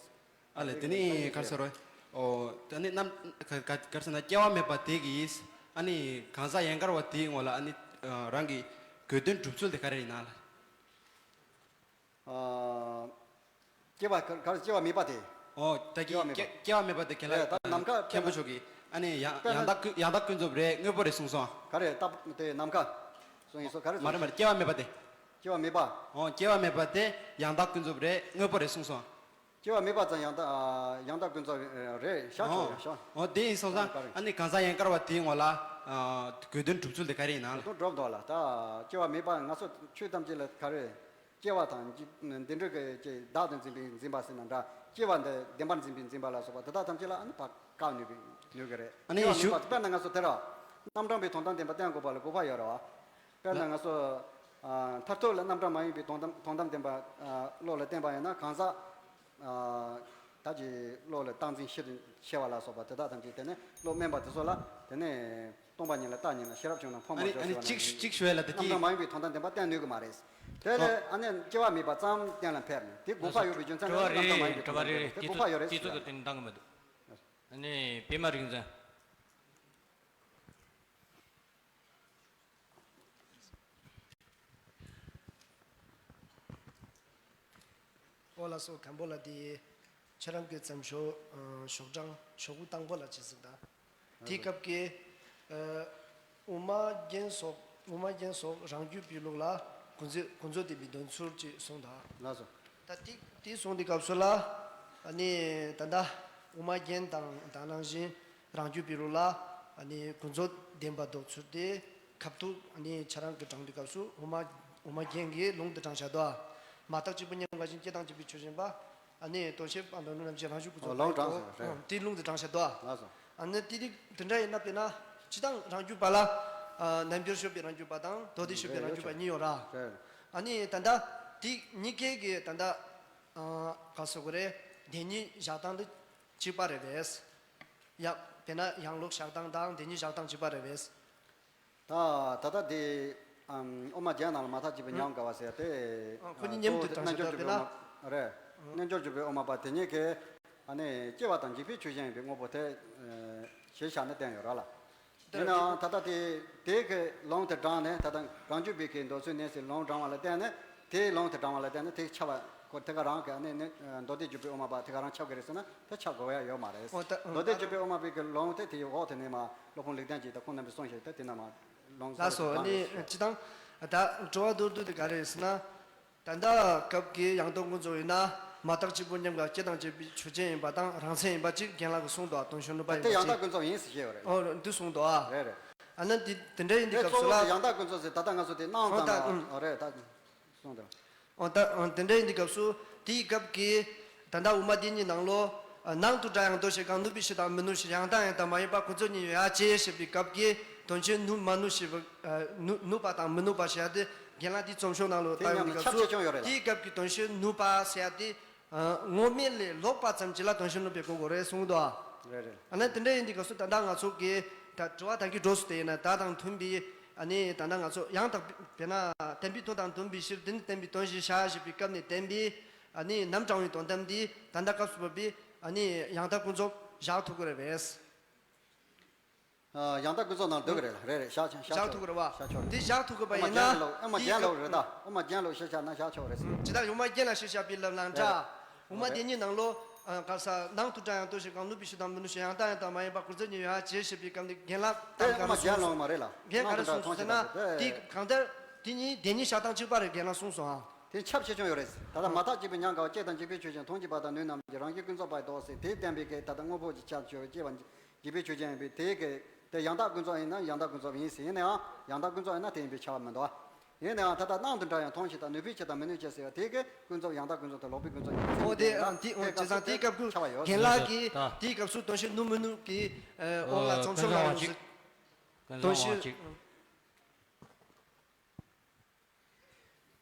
ཨ་ལ། དེ་ནི་ག་རེ་ཟེར་རོ། ཨོ། དེ་ནི་རྣམ་ག་ག་ག་རེ་ཟེར་ན་སྐྱེ་བ་མེད་པ་དེ་གིས་ཨ་ནི་གང་ཟག་ཡན་གར་བ་དེའི་ངོ་ལ་ཨ་ནི་རང་གི་དགོས་དོན་སྒྲུབ་ཚུལ་དེ་ག་རེ་ཡིན་ན་ལ། ཨ། སྐྱེ་བ་ག་ག་སྐྱེ་བ་མེད་པ་དེ། ཨོ། ད་གི་སྐྱེ་བ་མེད་པ། སྐྱེ་སྐྱེ་བ་མེད་པ་དེ་ཁས་ལེན། ད་ནམ་མཁའ་མཁན་པོ་མཆོག་གིས་ཨ་ནི་ཡང་དཔེར་ན། ཡང་དག་ཀུན་ཡང་དག་ཀུན་རྫོབ་རེད། དངོས་པོ་རེད་གསུངས་སོང་། ག་རེ་རྟག་དེ་ནམ་མཁའ་གསུངས་ཡིན་སོ། ག་རེ་མ་རེད་མ་རེད། སྐྱེ་བ་མེད་པ་དེ། སྐྱེ་བ་མེད་པ། ཨོ། སྐྱེ་བ་མེད་པ་དེ་ཡང་དག་ཀུན་རྫོབ་རེད། དངོས་པོ་རེད་གསུངས་སོང་། སྐྱེ་བ་མེད་པ་ཙམ་ཡང་དག་ཡང་དག་ཀུན་རྫོབ་རེད་བཞག་ཆོག་ཡ་ཤོ། ཨོ། དེ་ཡིན་སོང་ཙང་། ག་རེ། ཨ་ནི་གང་ཟག་ཡན་གར་བ་དེའི་ངོ་ལ་དགོས་དོན་སྒྲུབ་ཚུལ་དེ་ག་རེ་ཡིན་ན་ལ། དོན་སྒྲུབ་འདུག་ལ། ད་སྐྱེ་བ་མེད་པ་ང་ཚོ་ཆོས་ཐམས་ཅད་ལ་ག་རེ། སྐྱེ་བ་དང་འཇིག་འདི་འདྲ་གི་ཅིག་བདག་ཏུ་འཛིན་པའི་འཛིན་པ་ཟེར་ན་འདྲ། སྐྱེ་བ་འདི་བདེན་པར་འཛིན་པའི་འཛིན་པ་ལ་སོགས་པ་དེ་དག་ཐམས་ཅད་ལ་ཨ་ནི་ཕར་བཀག་ནུས་པའི་ནུས་ཀྱི་རེད། ཨ་ནི་སྐྱེ་བ་མེད་པ་དཔེར་ན་ང་ཚོ་དེ་ར། རྣམ་གྲངས་པའི་དོན་དམ་བདེན་པ་བསྟན་དགོས་པ་ལ་དགོས་པ་ཡོད་རེད་བ། དཔེར་ན་ང་ཚོ། ཨ། མཐར་ཐུག་ལ་རྣམ་གྲངས་མ་ཡིན་པའི་དོན་དམ་དོན་དམ་བདེན་པ། ཨ། བློ་ལ་བརྟེན་པ་ཡིན་ན་གང་ཟག་ཨ། ད་ཀྱི་བློ་ལ་བཏང་འཛིན་ཤིན་ཏུ་ཆེ་བ་ལ་སོགས་པ་དེ་དག་ཐམས་ཅད་དེ་ནི་བློ་དམན་པ་དེ་ཚོ་ལ་དེ་ནི་སྟོང་པ་ཉིད་ལ་བརྟགས་ཉིད་ན་ཤེས་རབ་བྱུང་ན་ཕོངས་པར་ཨ་ནི་འགྱུར་ཨ་ནི་ཞེས་པ་ན། གཅིག་གཅིག་ཞུ་ཡ་ལ་དེ་རྣམ་གཅིག་གྲངས་མ་ཡིན་པའི་དོན་དམ་བདེན་པ་བསྟན་ནུས་ཀྱི་མ་རེད། དེ་ལས་ཨ་ནི་སྐྱེ་བ་མེད་པ་ཙམ་གཏན་ལ་ཕེབས་ནས་དེ་དགོས་པ་ཡོད་པའི་རྒྱུ་མཚན་ལ་རྣམ་གྲངས་མ་ཡིན་པའི་དོན་དམ་བདེན་པ་དེ་དགོས་པ་ཡོད་རེད་ཟེར་ཡ་རེད། ཨ་ནི་པད་མ་རིག་འཛིན། ཨོ་ལགས་སོ། མགོན་པོ་ལགས་དེ་ཁྱེད་རང་གི་བརྩམས་ཆོས་ཨ་ཤོག་གྲངས་ཤོག་གུ་དང་པོ་ལ་ཅིག་གཟིགས་དང་། དེའི་སྐབས་ཀྱི་ཨ་དབུ་མ་རྒྱན་སོགས། དབུ་མ་རྒྱན་སོགས་རང་རྒྱུད་པའི་ལུགས་ལ་ཀུན་རྫོབ་ཀུན་རྫོབ་བདེན་པའི་འདོད་ཚུལ་ཅིག་གསུངས་དང་། ལགས་སོ། ད་དེ་དེ་གསུངས་དུས་སྐབས་སུ་ལ་ཨ་ནི་ད་ལྟ་དབུ་མ་རྒྱན་དང་དེ་ནང་བཞིན་རང་རྒྱུད་པའི་ལུགས་ལ་ཨ་ནི་ཀུན་རྫོབ་བདེན་པ་འདོད་ཚུལ་དེ་ཁ་ཐུག་ཨ་ནི་ཁྱེད་རང་གིས་དྲངས་དུས་སྐབས་སུ་དབུ་མ་དབུ་མ་རྒྱན་གྱི་ལུང་དེ་དྲངས་བཞག་འདུག་མ་བརྟགས་གཅིག་པུ་མཉམ་པ་བཞིན་སྐྱེ་དང་འཇིག་པའི་ཆོས་ཅན་པ། ཨ་ནི་དོན་ཤེས་པ་དང་ནུས་རྣམ་བཅས་རང་བཞིན་ཀུན་རྫོབ་ལུང་དྲངས་ཟེར་རེད། དེ་ལུང་དེ་དྲངས་བཞག་འདུག་ལགས་སོ། ཨ་ནི་དེ་དེ་དེ་འདྲ་ཡིན་ན་དཔེར་ན་སྤྱིར་བཏང་རང་རྒྱུད་པ་ལ་ཨ་རྣལ་འབྱོར་སྤྱོད་པའི་རང་རྒྱུད་པ་དང་མདོ་སྡེ་སྤྱོད་པའི་རང་རྒྱུད་པ་གཉིས་ཡོད་ར། རེད། ཨ་ནི་ད་ལྟ་དེ་གཉིས་ཀའི་གི་ད་ལྟ་ཨ་ག་ཟེར་དགོས་རེད། བདེན་གཉིས་བཞག་སྟངས་དེ་གཅིག་པ་རེད་པས། ཡང་དཔེར་ན་ཡང་ལུགས་བཞག་སྟངས་དང་བདེན་གཉིས་བཞག་སྟངས་གཅིག་པ་རེད་པས། ད་ད་ལྟ་དེ་ཨམ་དབུ་མ་རྒྱན་ནང་ལ་མ་བརྟགས་གཅིག་པུ་མཉམ་དགའ་བ་ཟེར་ཏེ། ཨ་ཁོ་གཉིས་མཉམ་དུ་གཏོང་བྱ་རྣལ་འབྱོར་སྤྱོད་པའི་དཔེར་ན། དབུ་མ་རེད། རྣལ་འབྱོར་སྤྱོད་པའི་དབུ་མ་པ་དེ་ཉིད་ཀྱིས་ཨ་ནི་སྐྱེ་བ་དང་འཇིག་པའི་ཆོས་ཅན་ཡིན་པའི་དངོས་པོ་དེ་ཨ་གཞིར་བཞག་ནས་བསྟན་ཡོད་ར་ལ། ཡིན་ནའང་ད་ལྟ་དེ་དེ་གི་ལུང་དེ་དྲངས་ནས་ད་ལྟ་རང་རྒྱུད་པའི་གི་འདོད་ཚུལ་གནས་སའི་ལུང་དྲངས་པ་ལ་བརྟེན་ནས། དེའི་ལུང་དེ་དྲངས་པ་ལ་བརྟེན་ནས་དེ་ཁྱབ་པ་ཁོ་དེ་ག་རང་གི་ཨ་ནི་ནི་མདོ་སྡེ་སྤྱོད་པའི་དབུ་མ་པ་དེ་ག་རང་ཁྱབ་ཀྱི་རེད་ཟེར་ན་དེ་ཁྱབ་དགོས་ཡ་ཡོད་མ་རེད། ཨོ་ད་མདོ་སྡེ་སྤྱོད་པའི་དབུ་མ་པའི་གི་ལུང་དེ་དེའི་འོག་དེ་ནས་མ་སློབ་དཔོན་ལེགས་ལྡན་གྱིས་ད་ཁོང་རྣམ་པས་གསུངས་ཤིང་ད་དེ་ན་མ་ལུང་ལགས་སོ། ཨ་ནི་སྤྱིར་བཏང་ད་དྲི་བ་མདོར་བསྡུས་དེ་ག་རེ་རེད་ཟེར་ན། ད་ལྟ་སྐབས་ཀྱི་ཡང་དག་ཀུན་རྫོབ་ཡིན་ན་མ་བརྟགས་གཅིག་པུ་མཉམ་དགའ་སྐྱེ་དང་འཇིག་པའི་ཆོས་ཅན་ཡིན་པ་དང་རང་མཚན་ཡིན་པ་གཅིག་རྒན་ལགས་ཀྱིས་གསུངས་འདུག་དོན་གཞུང་ནུས་པ་ཡིན་པ་གཅིག་དེ་ཡང་དག་ཀུན་རྫོབ་ཡིན་ཟེར་བཤད་ཡོད་རེད། ཨོ་འདི་གསུངས་འདུག་ཨ། རེད་རེད། ཨ་ནི་འདི་དེ་འདྲ་ཡིན་དུས་དེ་སྐབས་སུ་ལ། གཙོ་བོ་དེ་ཡང་དག་ཀུན་རྫོབ་ཟེར་ད་ལྟ་ང་ཚོ་དེ་སྣང་ཨོ་ད་དང་ཨུམ། ཨོ་རེད་ད་གསུངས་འདུག་ཨོ་ད་ཨོ་དེ་འདྲ་ཡིན་དུས་སྐབས་སུ་དེའི་སྐབས་ཀྱི་ད་ལྟ་དབུ་མ་སྡེ་གཉིས་ནང་ལོ། ཨ་ནང་དུ་འདྲ་ཡང་འདོད་ཞེས་གང་ནུས་པའི་ཕྱིར་དང་མི་ནུས་ཕྱིར་ཡང་དག་ཡང་དག་མ་ཡིན་པ་ཀུན་རྫོབ་ཉིད་ཡོད་ཡ་ཅེས་བཤད་པའི་སྐབས་ཀྱི་དོན་ཕྱིར་ནུས་མ་ནུས་ཞེས་པ། ཨ་ནུས་ནུས་པ་དང་མི་ནུས་པ་ཞེས་ཡ་དེ་རྒན་ལགས་དེའི་རྩོམ་ཤོག་ནང་ལོ་དེ་ལྟ་ཡོང་ཡང་དུས་ན་སྐབས་ཁྱབ་ཆེ་ཆུང་ཡོད་རེད་སུ་ལ། དེའི་སྐབས་ཀྱི་དོན་ཕྱིར་ནུས་པ་ཟེར་ཡ་དེ། ཨ་དངོས་མེད་ལས་ལོག་པ་ཙམ་གྱིས་ལ་དོན་ཕྱིར་ནུས་པའི་གོ་དགོས་རེད་གསུངས་འདུག་ཨ། རེད་རེད། ཨ་ནི་དེ་འདྲ་ཡིན་དུས་སྐབས་སུ་ད་ལྟ་ང་ཚོ་གི་ད་དྲི་བ་ད་གིན་འགྲོ་སུ་དེ་ཡིན་ན་ད་དང་མཐུན་པའི་ཨ་ནི་ད་ལྟ་ང་ཚོ་ཡང་དག་པའི་དཔེར་ན་བསྟན་པའི་དོན་དང་མཐུན་པའི་ཕྱིར་དེ་ནི་བསྟན་པའི་དོན་གཞིར་བཞག་ཞེས་པའི་སྐབས་ནས་བསྟན་པའི་ཨ་ནི་རྣམ་གྲངས་ཀྱི་དོན་དམ་འདི་ད་ལྟ་སྐབས་སུ་བབ་པའི་ཨ་ནི་ཡང་དག་ཀུན་རྫོབ་བཞག་ཐུབ་ཀྱི་རེད་པས། ཡང་དག་ཀུན་རྫོབ་ནང་འདུས་ཀྱི་རེད་ལ། རེད་རེད། བཞག་བཞག་བཞག་ཆོག་ཐུབ་ཀྱི་རེད་བ། བཞག་ཆོག་རེད། འདི་བཞག་ཐུབ་ཀྱི་བ་དབུ་མ་ཡིན་ན་རྒྱན་ལ་དབུ་མ་རྒྱན་ལ་རེད་ད། དབུ་མ་རྒྱན་ལ་གཞིར་བཞག་ན་བཞག་ཆོག་རེད་ཟེར། ཇི་ལྟར་དབུ་མ་རྒྱན་ལ་གཞིར་བཞག་པའི་ལམ་ལམ་འདྲ། དབུ་མ་དེ་ཉིད་ནང་ལོ། ག་ས་ནང་དུ་འདྲ་ཡང་འདོད་ཞེས་གང་ནུས་པའི་ཕྱིར་དང་མི་ནུས་ཞེས་ཡང་དག་ཡང་དག་མ་ཡིན་པ་ཀུན་རྫོབ་ཉིད་ཡོད་ཡ་ཅེས་བཤད་པའི་སྐབས་འདི་རྒན་ལགས་དེ་དབུ་མ་རྒྱན་ལ་མ་རེད་ལ། རྒན་ག་རེ་གསུངས་སོང་ཟེར་ན་དེ་གང་ལྟར་དེ་གཉིས་བདེན་གཉིས་བཞག་སྟངས་གཅིག་པ་རེད་རྒན་ལགས་གསུངས་སོང་ཨ། དེ་ཁྱབ་ཆེ་ཆུང་ཡོད་རེད། ད་ལྟ་མ་བརྟགས་གཅིག་པུ་མཉམ་དགའ་བ་སྐྱེ་དང་འཇིག་པའི་ཆོས་ཅན་མཐོང་བྱེད་པ་དང་ནུས་རྣམ་བཅས་རང་རྒྱུད་ཀུན་རྫོབ་པ་ཡི་དོགས་ཟེར་དེའི་བསྟན་པའི་སྐད་ད་ལྟ་དངོས་པོ་ཅིག་ཆ་ཆོད་སྐྱེ་བ་འཇིག་པའི་ཆོས་ཅན་ཡིན་པས་དེའི་སྐད་དེ་ཡང་དག་ཀུན་རྫོབ་ཡིན་ན་ཡང་དག་ཀུན་རྫོབ་ཡིན་ཟེར། ཡིན་ནའང་ཡང་དག་ཀུན་རྫོབ་ཡིན་ན་དེ་ཡིན་པའི་ཁྱབ་པ་མི་འདུག་ཨ། ཡིན་ནའང་ད་ལྟ་སྣང་དུ་འདྲ་ཡང་མཐོང་བྱེད་དང་ནུས་པའི་ཕྱིར་དང་མི་ནུས་ཕྱིར་ཟེར་བ་དེའི་སྐད་ཀུན་རྫོབ་ཡང་དག་ཀུན་རྫོབ་དང་ལོག་པའི་ཀུན་རྫོབ་ཡིན་ཨོ་དེ་ཨ་དེ་ཨོ་བྱས་ཙང་དེའི་སྐབས་ཀྱི་རྒན་ལགས་ཀྱིས་དེའི་སྐབས་སུ་དོན་ཕྱིར་ནུས་མི་ནུས་ཀྱི་འོག་ལ་རྩོམ་ཤོག་ནང་ཡོང་སྲིད། དོན་ཕྱིར།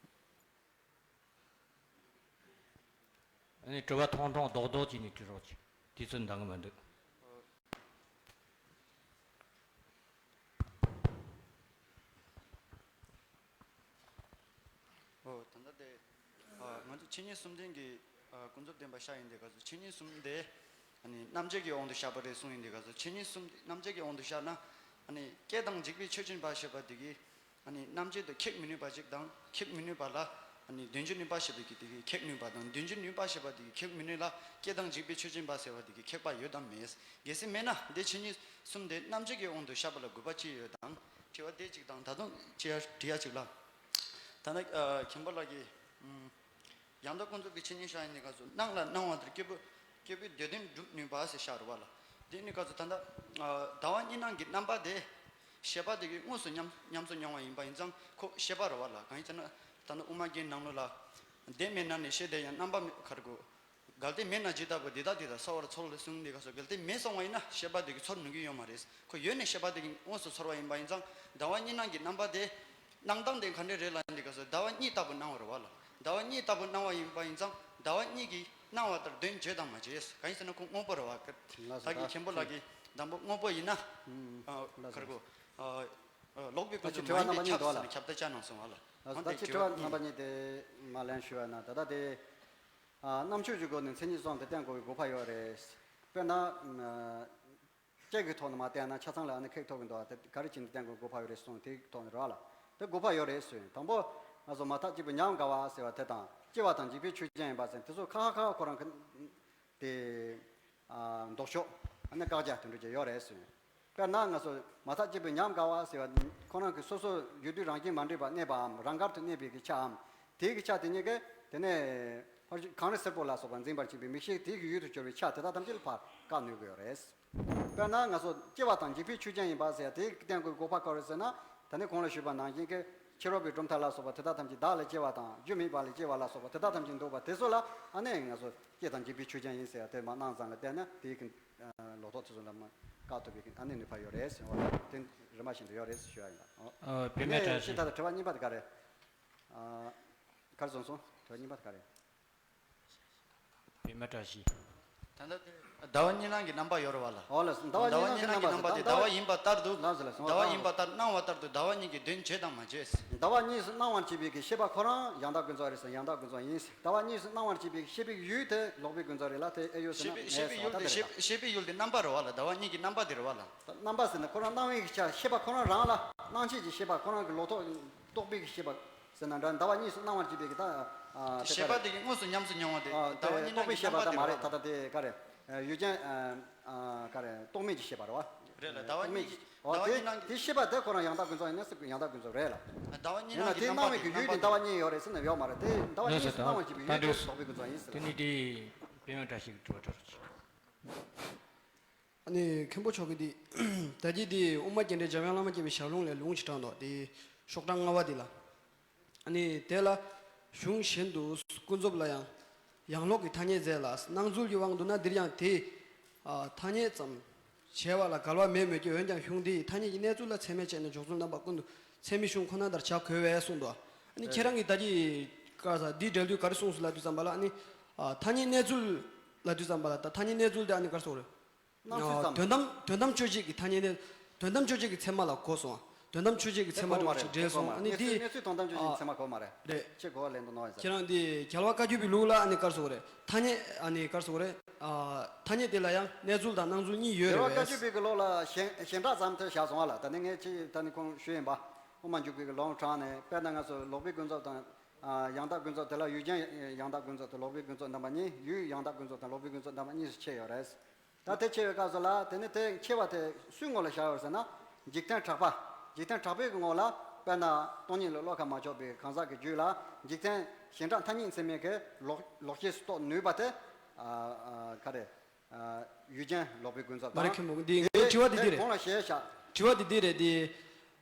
ཨ་ནི་དྲི་བ་ཐུང་ཐུང་རྡོག་རྡོག་བྱས་ནས་དྲི་རོགས་གྱིས། དུས་ཚོད་འདང་གི་མི་འདུག་ཨོ་ད་ལྟ་དེ་ཨ་ང་ཚོ་ཆོས་ཉིད་གསུམ་ལྡན་གྱི་ཨ་ཀུན་རྫོབ་བདེན་པ་བཞག་ཡིན་དེ་ག་ཚོད་ཆོས་ཉིད་གསུམ་དེ་ཨ་ནི་རྣམ་འབྱེད་ཀྱི་དབང་དུ་བཞག་པ་རེད་གསུངས་ཡིན་དེ་ག་ཚོད་ཆོས་ཉིད་གསུམ་དེ་རྣམ་འབྱེད་ཀྱི་དབང་དུ་བཞག་ན་ཨ་ནི་སྐྱེ་དང་འཇིག་པའི་ཆོས་ཅན་པ་ཞེས་པ་དེ་གི་ཨ་ནི་རྣམ་འབྱེད་དུ་ཁེགས་མི་ནུས་པ་ཅིག་དང་ཁེགས་མི་ནུས་པ་ལ་ཨ་ནི་དོན་སྤྱི་ནུས་པ་ཞེས་པའི་གི་དེ་གི་ཁེགས་ནུས་པ་དང་དོན་སྤྱི་ནུས་པ་ཞེས་པ་དེ་གི་ཁེགས་མི་ནུས་ལ་སྐྱེ་དང་འཇིག་པའི་ཆོས་ཅན་པ་ཟེར་བ་དེ་གི་ཁེགས་པ་ཡོད་དམ་མེད། གལ་སྲིད་མེད་ན་དེ་ཆོས་ཉིད་གསུམ་དེ་རྣམ་འབྱེད་ཀྱི་དབང་དུ་བཞག་པ་ལ་དགོས་པ་ཅི་ཡོད་དམ། དྲི་བ་དེ་གཅིག་དང་ད་དུང་ཅི་ཡ་དྲི་ཡ་གཅིག་ལ། ད་ནི་ཨ་མཁན་པོ་ལགས་ཀྱིས་ཨམ་ཡང་དག་ཀུན་རྫོབ་ཀྱི་ཆོས་ཉིད་བཞག་ཡིན་ནི་ག་ཚོད་སྣང་ལ་སྣང་བ་ལྟར་སྐྱེས་བུ་སྐྱེས་བུའི་འདོད་དོན་སྒྲུབ་ནུས་པ་ཟེར་བཞག་རེད་བ་ལ། དེ་ནི་ག་ཚོད་ད་ལྟ་ཨ་ཟླ་བ་གཉིས་སྣང་གི་རྣམ་པ་དེ་ཤེས་པ་དེ་གིས་དངོས་སུ་ཉམས་ཉམས་སུ་མྱོང་བ་ཡིན་པ་ཡིན་ཙང་ཁོ་ཤེས་པ་རེད་བ་ལ། གང་ཡིན་ཟེར་ན་ད་ལྟ་དབུ་མ་རྒྱན་ནང་ལོགས་ལ་དེ་མེད་ན་ནི་ཤེས་དེ་ཡང་རྣམ་པ་མེད་ག་རེ་གོ། གལ་ཏེ་མེད་ན་ཇི་ལྟ་བུ་འདི་དག་འདི་དག་གསལ་བར་ཚོར་ལ་གསུངས་འདི་ག་ཚོད་གལ་ཏེ་མེད་སོང་བ་ཡིན་ན་ཤེས་པ་དེ་གིས་ཚོར་ནུས་ཀྱི་ཡོད་མ་རེད། ཁོ་ཡོད་ནས་ཤེས་པ་དེ་གིས་དངོས་སུ་ཚོར་བ་ཡིན་པ་ཡིན་ཙང་ཟླ་བ་གཉིས་སྣང་གི་རྣམ་པ་དེ་སྣང་སྟངས་དེ་ག་འདྲས་རེད་ལབ་འདི་ག་ཚོད་ཟླ་བ་གཉིས་ལྟ་བུ་སྣང་བ་རེད་བ་ལ། ཟླ་བ་གཉིས་ལྟ་བུ་སྣང་བ་ཡིན་པ་ཡིན་ཙང་ཟླ་བ་གཉིས་ཀྱིས་སྣང་བ་ལྟར་དོན་བརྗོད་དང་མ་བརྗོད་གང་ཡིན་ཟེར་ན་ཁོ་དངོས་པོ་རེད་བ། ད་གིན་མཁན་པོ་ལགས་ཀྱིས་དང་པོ་དངོས་པོ་ཡིན་ན་ཨ་ཁ་རེ་གོ་ཨ་ཨ་ལོག་པའི་ཀུན་རྫོབ་མ་ཡིན་པའི་ཁྱབ་ཟེར་ནས་ཁྱབ་བརྡལ་བྱས་གནང་སོང་བ་ལ། ད་ཅི་དྲི་བ་རྣམ་པ་གཉིས་དེ་མ་ལན་ཞུ་བ་ན་ད་ལྟ་དེ། ཨ་རྣམ་དཔྱོད་ཀྱི་སྒོ་ནས་མཚན་ཉིད་གསུམ་དེ་བསྟན་དགོས་པའི་དགོས་པ་ཡོད་རེད། དཔེར་ན། ཨ་དཔྱད་ཀྱི་ཐོག་ནས་མ་བསྟན་ན་ཆ་ཚང་ལ་ཨ་ནི་ཁེགས་ཐུབ་ཀྱི་འདུག་ཨ། དེ་ག་རེ་བྱས་ནས་བསྟན་དགོས་དགོས་པ་ཡོད་རེད་གསུངས་དེའི་ཐོག་ནས་རོགས་ལ། དེ་དགོས་པ་ཡོད་རེད་གསུངས། དང་པོ་ང་ཚོ་མ་བརྟགས་གཅིག་པུ་མཉམ་དགའ་བ་ཟེར་བ་དེ་དང་ སྐྱེ་བ་དང་འཇིག་པའི་ཆོས་ཅན་ཡིན་པ་ཟེར་དེ་ཚོ་ཁ་ཁ་ཁ་ཁོ་རང་གི་དེ་ཨ་ལྡོག་ཕྱོགས་ཨ་ནི་བཀག་རྒྱ་དེ་འདྲ་ཅིག་ཡོད་རེད་ཟེར། དཔེར་ན་ང་ཚོ་མ་ཐག་སྐྱེས་པའི་ཉམས་དགའ་བ་ཟེར་བ་ཁོ་རང་གི་སོ་སོ་ཡུལ་དུས་རང་བཞིན་མ་འདྲེས་པར་གནས་པའམ་རང་དགར་དུ་གནས་པའི་གི་ཆའམ། དེའི་གི་ཆ་དེ་གཉིས་ཀས་དེ་ནས་ཕར་གངས་རི་སེར་པོ་ལ་སོགས་པ་འཛིན་པར་བྱེད་པའི་མིག་ཤེས་དེའི་གི་ཡུལ་དུ་གྱུར་པའི་ཆ་དེ་དག་ཐམས་ཅད་ལ་ཕར་བཀག་ནུས་ཀྱི་ཡོད་རེད། དཔེར་ན་ང་ཚོ་སྐྱེ་བ་དང་འཇིག་པའི་ཆོས་ཅན་ཡིན་པ་ཟེར་ཡ་དེའི་སྟེང་གི་དགོས་པ་ག་རེ་ཟེར་ན། ད་ནི་གོང་ལ་ཞུས་པ་ནང་བཞིན་གྱི་ཕྱི་རོལ་པའི་གྲུབ་མཐའ་ལ་སོགས་པ་དེ་དག་ཐམས་ཅད་བདག་ལས་སྐྱེ་བ་དང་རྒྱུ་མེད་པ་ལས་སྐྱེ་བ་ལ་སོགས་པ་དེ་དག་ཐམས་ཅད་འདུག་པ་དེ་ཚོ་ལ་ཨ་ནི་ང་ཚོ་སྐྱེ་དང་འཇིག་པའི་ཆོས་ཅན་ཡིན་ཟེར་ཡ་དེ་མ་སྣང་ཙམ་ལ་བལྟས་ན་དེའི་གི་ལོག་རྟོག་དེ་ཚོ་ལ་མ་བཀག་ཐུབ་པའི་གི་ཨ་ནི་ནུས་པ་ཡོད་རེད་ཟེར་བ་དེ་རིམ་པ་བཞིན་དུ་ཡོད་རེད་ཟེར་ཞུ་ཡ་ཡིན་ལ། ཨོ། ཨ་བུད་མེད་བཀྲ་ཤིས། ད་ལྟ་དྲི་བ་གཉིས་པ་དེ་ག་རེད། ཨ་ག་རེ་སོང་སོང་དྲི་བ་གཉིས་པ་དེ་ག་རེད། བུད་མེད་བཀྲ་ཤིས། ད་ལྟ་དེ་ཟླ་བ་གཉིས་སྣང་གི་རྣམ་པ་ཡོད་རེད་བ་ལ། ཨོ་ལགས་སོ། ཟླ་བ་གཉིས་སྣང་གི་རྣམ་པ་དེ་ཟླ་བ་ཡིན་པ་ལྟར་དུ། ལགས་སོ་ལགས་སོ། ཟླ་བ་ཡིན་པ་ལྟར་སྣང་བ་ལྟར་དུ་ཟླ་བ་གཉིས་ཀྱི་དོན་བརྗོད་དང་མ་བརྗོད། ཟླ་བ་གཉིས་སུ་སྣང་བར་བྱེད་པའི་གི་ཤེས་པ་ཁོ་རང་ཡང་དག་ཀུན་རྫོབ་རེད་ཟེར་ཡང་དག་ཀུན་རྫོབ་ཡིན་ཟེར། ཟླ་བ་གཉིས་སུ་སྣང་བར་བྱེད་པའི་ཤེས་པའི་ཡུལ་དེ་ལོག་པའི་ཀུན་རྫོབ་རེད་ལ་དེ་ཨེ་ཡོད་ཟེར་ན་ཤེས་པའི་ཤེས་པའི་ཡུལ་དེ་ཤེས་པའི་ཤེས་པའི་ཡུལ་དེ་རྣམ་པ་རེད་བ་ལ། ཟླ་བ་གཉིས་ཀྱི་རྣམ་པ་དེ་རེད་བ་ལ། རྣམ་པ་ཟེར་ན་ཁོ་རང་སྣང་བའི་གི་ཆ་ཤེས་པ་ཁོ་རང་རང་ལ་སྣང་བྱེད་ཀྱི་ཤེས་པ་ཁོ་རང་གི་ལོག་རྟོག་རྟོག་པའི་གི་ཤེས་པ་ཟེར་ན་འདྲ། ཟླ་བ་གཉིས་སུ་སྣང་བར་བྱེད་པའི་གི་ད་ཨ་དེ་ཤེས་པ་དེ་གི་དངོས་སུ་ཉམས་སུ་མྱོང་བ་དེ་ཨ་ཟླ་བ་གཉིས་རྟོག་པའི་ཤེས་པ་ད་མ་རེད། ད་ལྟ་དེ་ག་རེད། ཡུལ་ཅན་ཨ་ག་རེད། རྟོག་མེད་ཀྱི་ཤེས་པ་རེད་བ། རེད་ལ་ཟླ་བ་གཉིས་ཟླ་བ་གཉིས་སྣང་གི། དེ་ཤེས་པ་དེ་ཁོ་རང་ཡང་དག་ཀུན་རྫོབ་ཡིན་ན་ཟེར་ཡང་དག་ཀུན་རྫོབ་རེད་ལ། ཟླ་བ་གཉིས་ཡིན་ན་སྣང་གི་དེ་རྣམ་པ་སྣང་བའི་གི་ཡུལ་དེ་ཟླ་བ་གཉིས་ཡོད་རེད་ཟེར་ན་ཡོད་མ་རེད། དེ་ཟླ་བ་གཉིས་སུ་སྣང་བར་བྱེད་པའི་ཡུལ་དེ་ལོག་པའི་ཀུན་རྫོབ་ཡིན་ཟེར་ལ། དེ་ནི་དེ་བུད་མེད་བཀྲ་ཤིས་ཀྱི་དྲི་བ་འདྲ་རོ་ཅིག་ཨ་ནི་མཁན་པོ་མཆོག་གིས་འདི། ད་གིན་འདི་དབུ་མ་རྒྱན་སྡེ་འཇམ་དབྱངས་བླ་མ་མཁྱེན་པའི་ཞལ་ལུང་ལས་ལུང་ཞིག་དྲངས་འདུག་དེ་ཤོག་གྲངས་ལྔ་པ་འདི་ལ། ཨ་ནི་དེ་ལ་གཞུང་གཞན་དུ་ཀུན་རྫོབ་ལ་ཡང་ཡང་ལོག་གི་ཐ་སྙད་མཛད་ལ་སྣང་ཚུལ་གྱི་དབང་དུ་ན་འདིར་ཡང་དེ་ཐ་སྙད་ཙམ་བྱས་པ་ལ་འགལ་བ་མེད་མོད་ཀྱི། འོན་ཀྱང་གཞུང་འདི་ཡིས་ཐ་སྙད་ཀྱི་གནས་ཚུལ་ལ་ཚད་མས་དཔྱད་ནས་འཇོག་ཚུལ་རྣམ་པ་ཀུན་ཏུ་ཚད་མའི་གཞུང་ཁོ་ན་ལྟར་བྱ་དགོས་པས་གསུངས་འདུག་ཨ་ནི་ཁྱེད་རང་གིས་ད་གིན་ག་ས་འདི་འགྲེལ་དུས་ག་རེ་གསུངས་སོང་ལབ་དུས་ཙམ་པ་ལ་ཨ་ནི་ཐ་སྙད་གནས་ཚུལ་ལབ་དུས་ཙམ་པ་ལ་ད་ཐ་སྙད་གནས་ཚུལ་དེ་ཨ་ནི་ག་རེ་ཟེར་དགོས་རེད། སྣང་ཚུལ་ཙམ། དོན་དམ་དོན་དམ་དཔྱོད་བྱེད་ཀྱི་ཐ་སྙད་ནི་དོན་དམ་དཔྱོད་བྱེད་ཀྱི་ཚད་མ་ལ་གོ་སོང་། དོན་དམ་དཔྱོད་བྱེད་ཀྱི་ཚད་མ་ལ་ཅིག་འགྲེལ་སོང་། ཨ་ནི་དེ་གནས་ཚུལ་དོན་དམ་དཔྱོད་བྱེད་ཀྱི་ཚད་མ་གོ་མ་རེད། རེད། ཁྱེད་གོ་བ་ལེན་དུ་ནོར་ཡིན་ས། ཁྱེད་རང་དེ་རྒྱལ་བ་བཀའ་བརྒྱུད་པའི་ལུགས་ལ་ཨ་ནི་ག་རེ་ཟེར་དགོས་རེད། ཐ་སྙད་ཨ་ནི་ག་རེ་ཟེར་དགོས་རེད། ཐ་སྙད་དེ་ལ་ཡང་གནས་ཚུལ་དང་སྣང་ཚུལ་གཉིས་ཡོད་རེད་པས། རྒྱལ་བ་བཀའ་བརྒྱུད་པའི་གི་ལུགས་ལ་ཞེན་ཞེན་གྲགས་ཙམ་དེ་བཞག་སོང་བ་ལ། ད་ནི་ངས་ཅི་ད་ནི་ཁོང་ཞུས་ཡིན་པ། དབུ་མ་འཇུག་པའི་གི་ལུང་དྲངས་ནས་དཔེར་ན་ང་ཚོ་ལོག་པའི་ཀུན་རྫོབ་དང་། ཡང་དག་ཀུན་རྫོབ་དེ་ལ་ཡུལ་ཅན་ཡང་དག་ཀུན་རྫོབ་དང་ལོག་པའི་ཀུན་རྫོབ་རྣམ་པ་གཉིས། ཡུལ་ཡང་དག་ཀུན་རྫོབ་དང་ལོག་པའི་ཀུན་རྫོབ་རྣམ་པ་གཉིས་སུ་ཕྱེ་ཡོད་རེད། ད་དེ་ཕྱེ་བའི་སྐབས་སུ་ལ་དེ་ནི་དེ་ཕྱེ་བ་དེ་སུའི་ངོ་ལ་བཞག་ཡོད་ཟེར་ན། འཇིག་རྟེན་གྲགས་པ། འཇིག་རྟེན་གྲགས་པའི་གི་ངོ་ལ་དཔེར་ན་སྟོང་ཉིད་ལ་བློ་ཁ་མ་ཕྱོགས་པའི་གང་ཟག་གི་རྒྱུད་ལ་འཇིག་རྟེན་ཞེན་གྲགས་ཐ་སྙད་ཚད་མའི་གི་ལོག་ལོག་ཤེས་སུ་རྟོགས་ནུས་པ་དེ། ཨ་ཨ་ག་རེ། ཨ་ཡུལ་ཅན་ལོག་པའི་ཀུན་རྫོབ་མ་རེད། དང་། མཁན་པོ་འདི་ངའི་དྲི་བ་འདི་འདི་རེད། གོང་ལ་ཞེས་བཞག་དྲི་བ་འདི་འདི་རེད་འདི།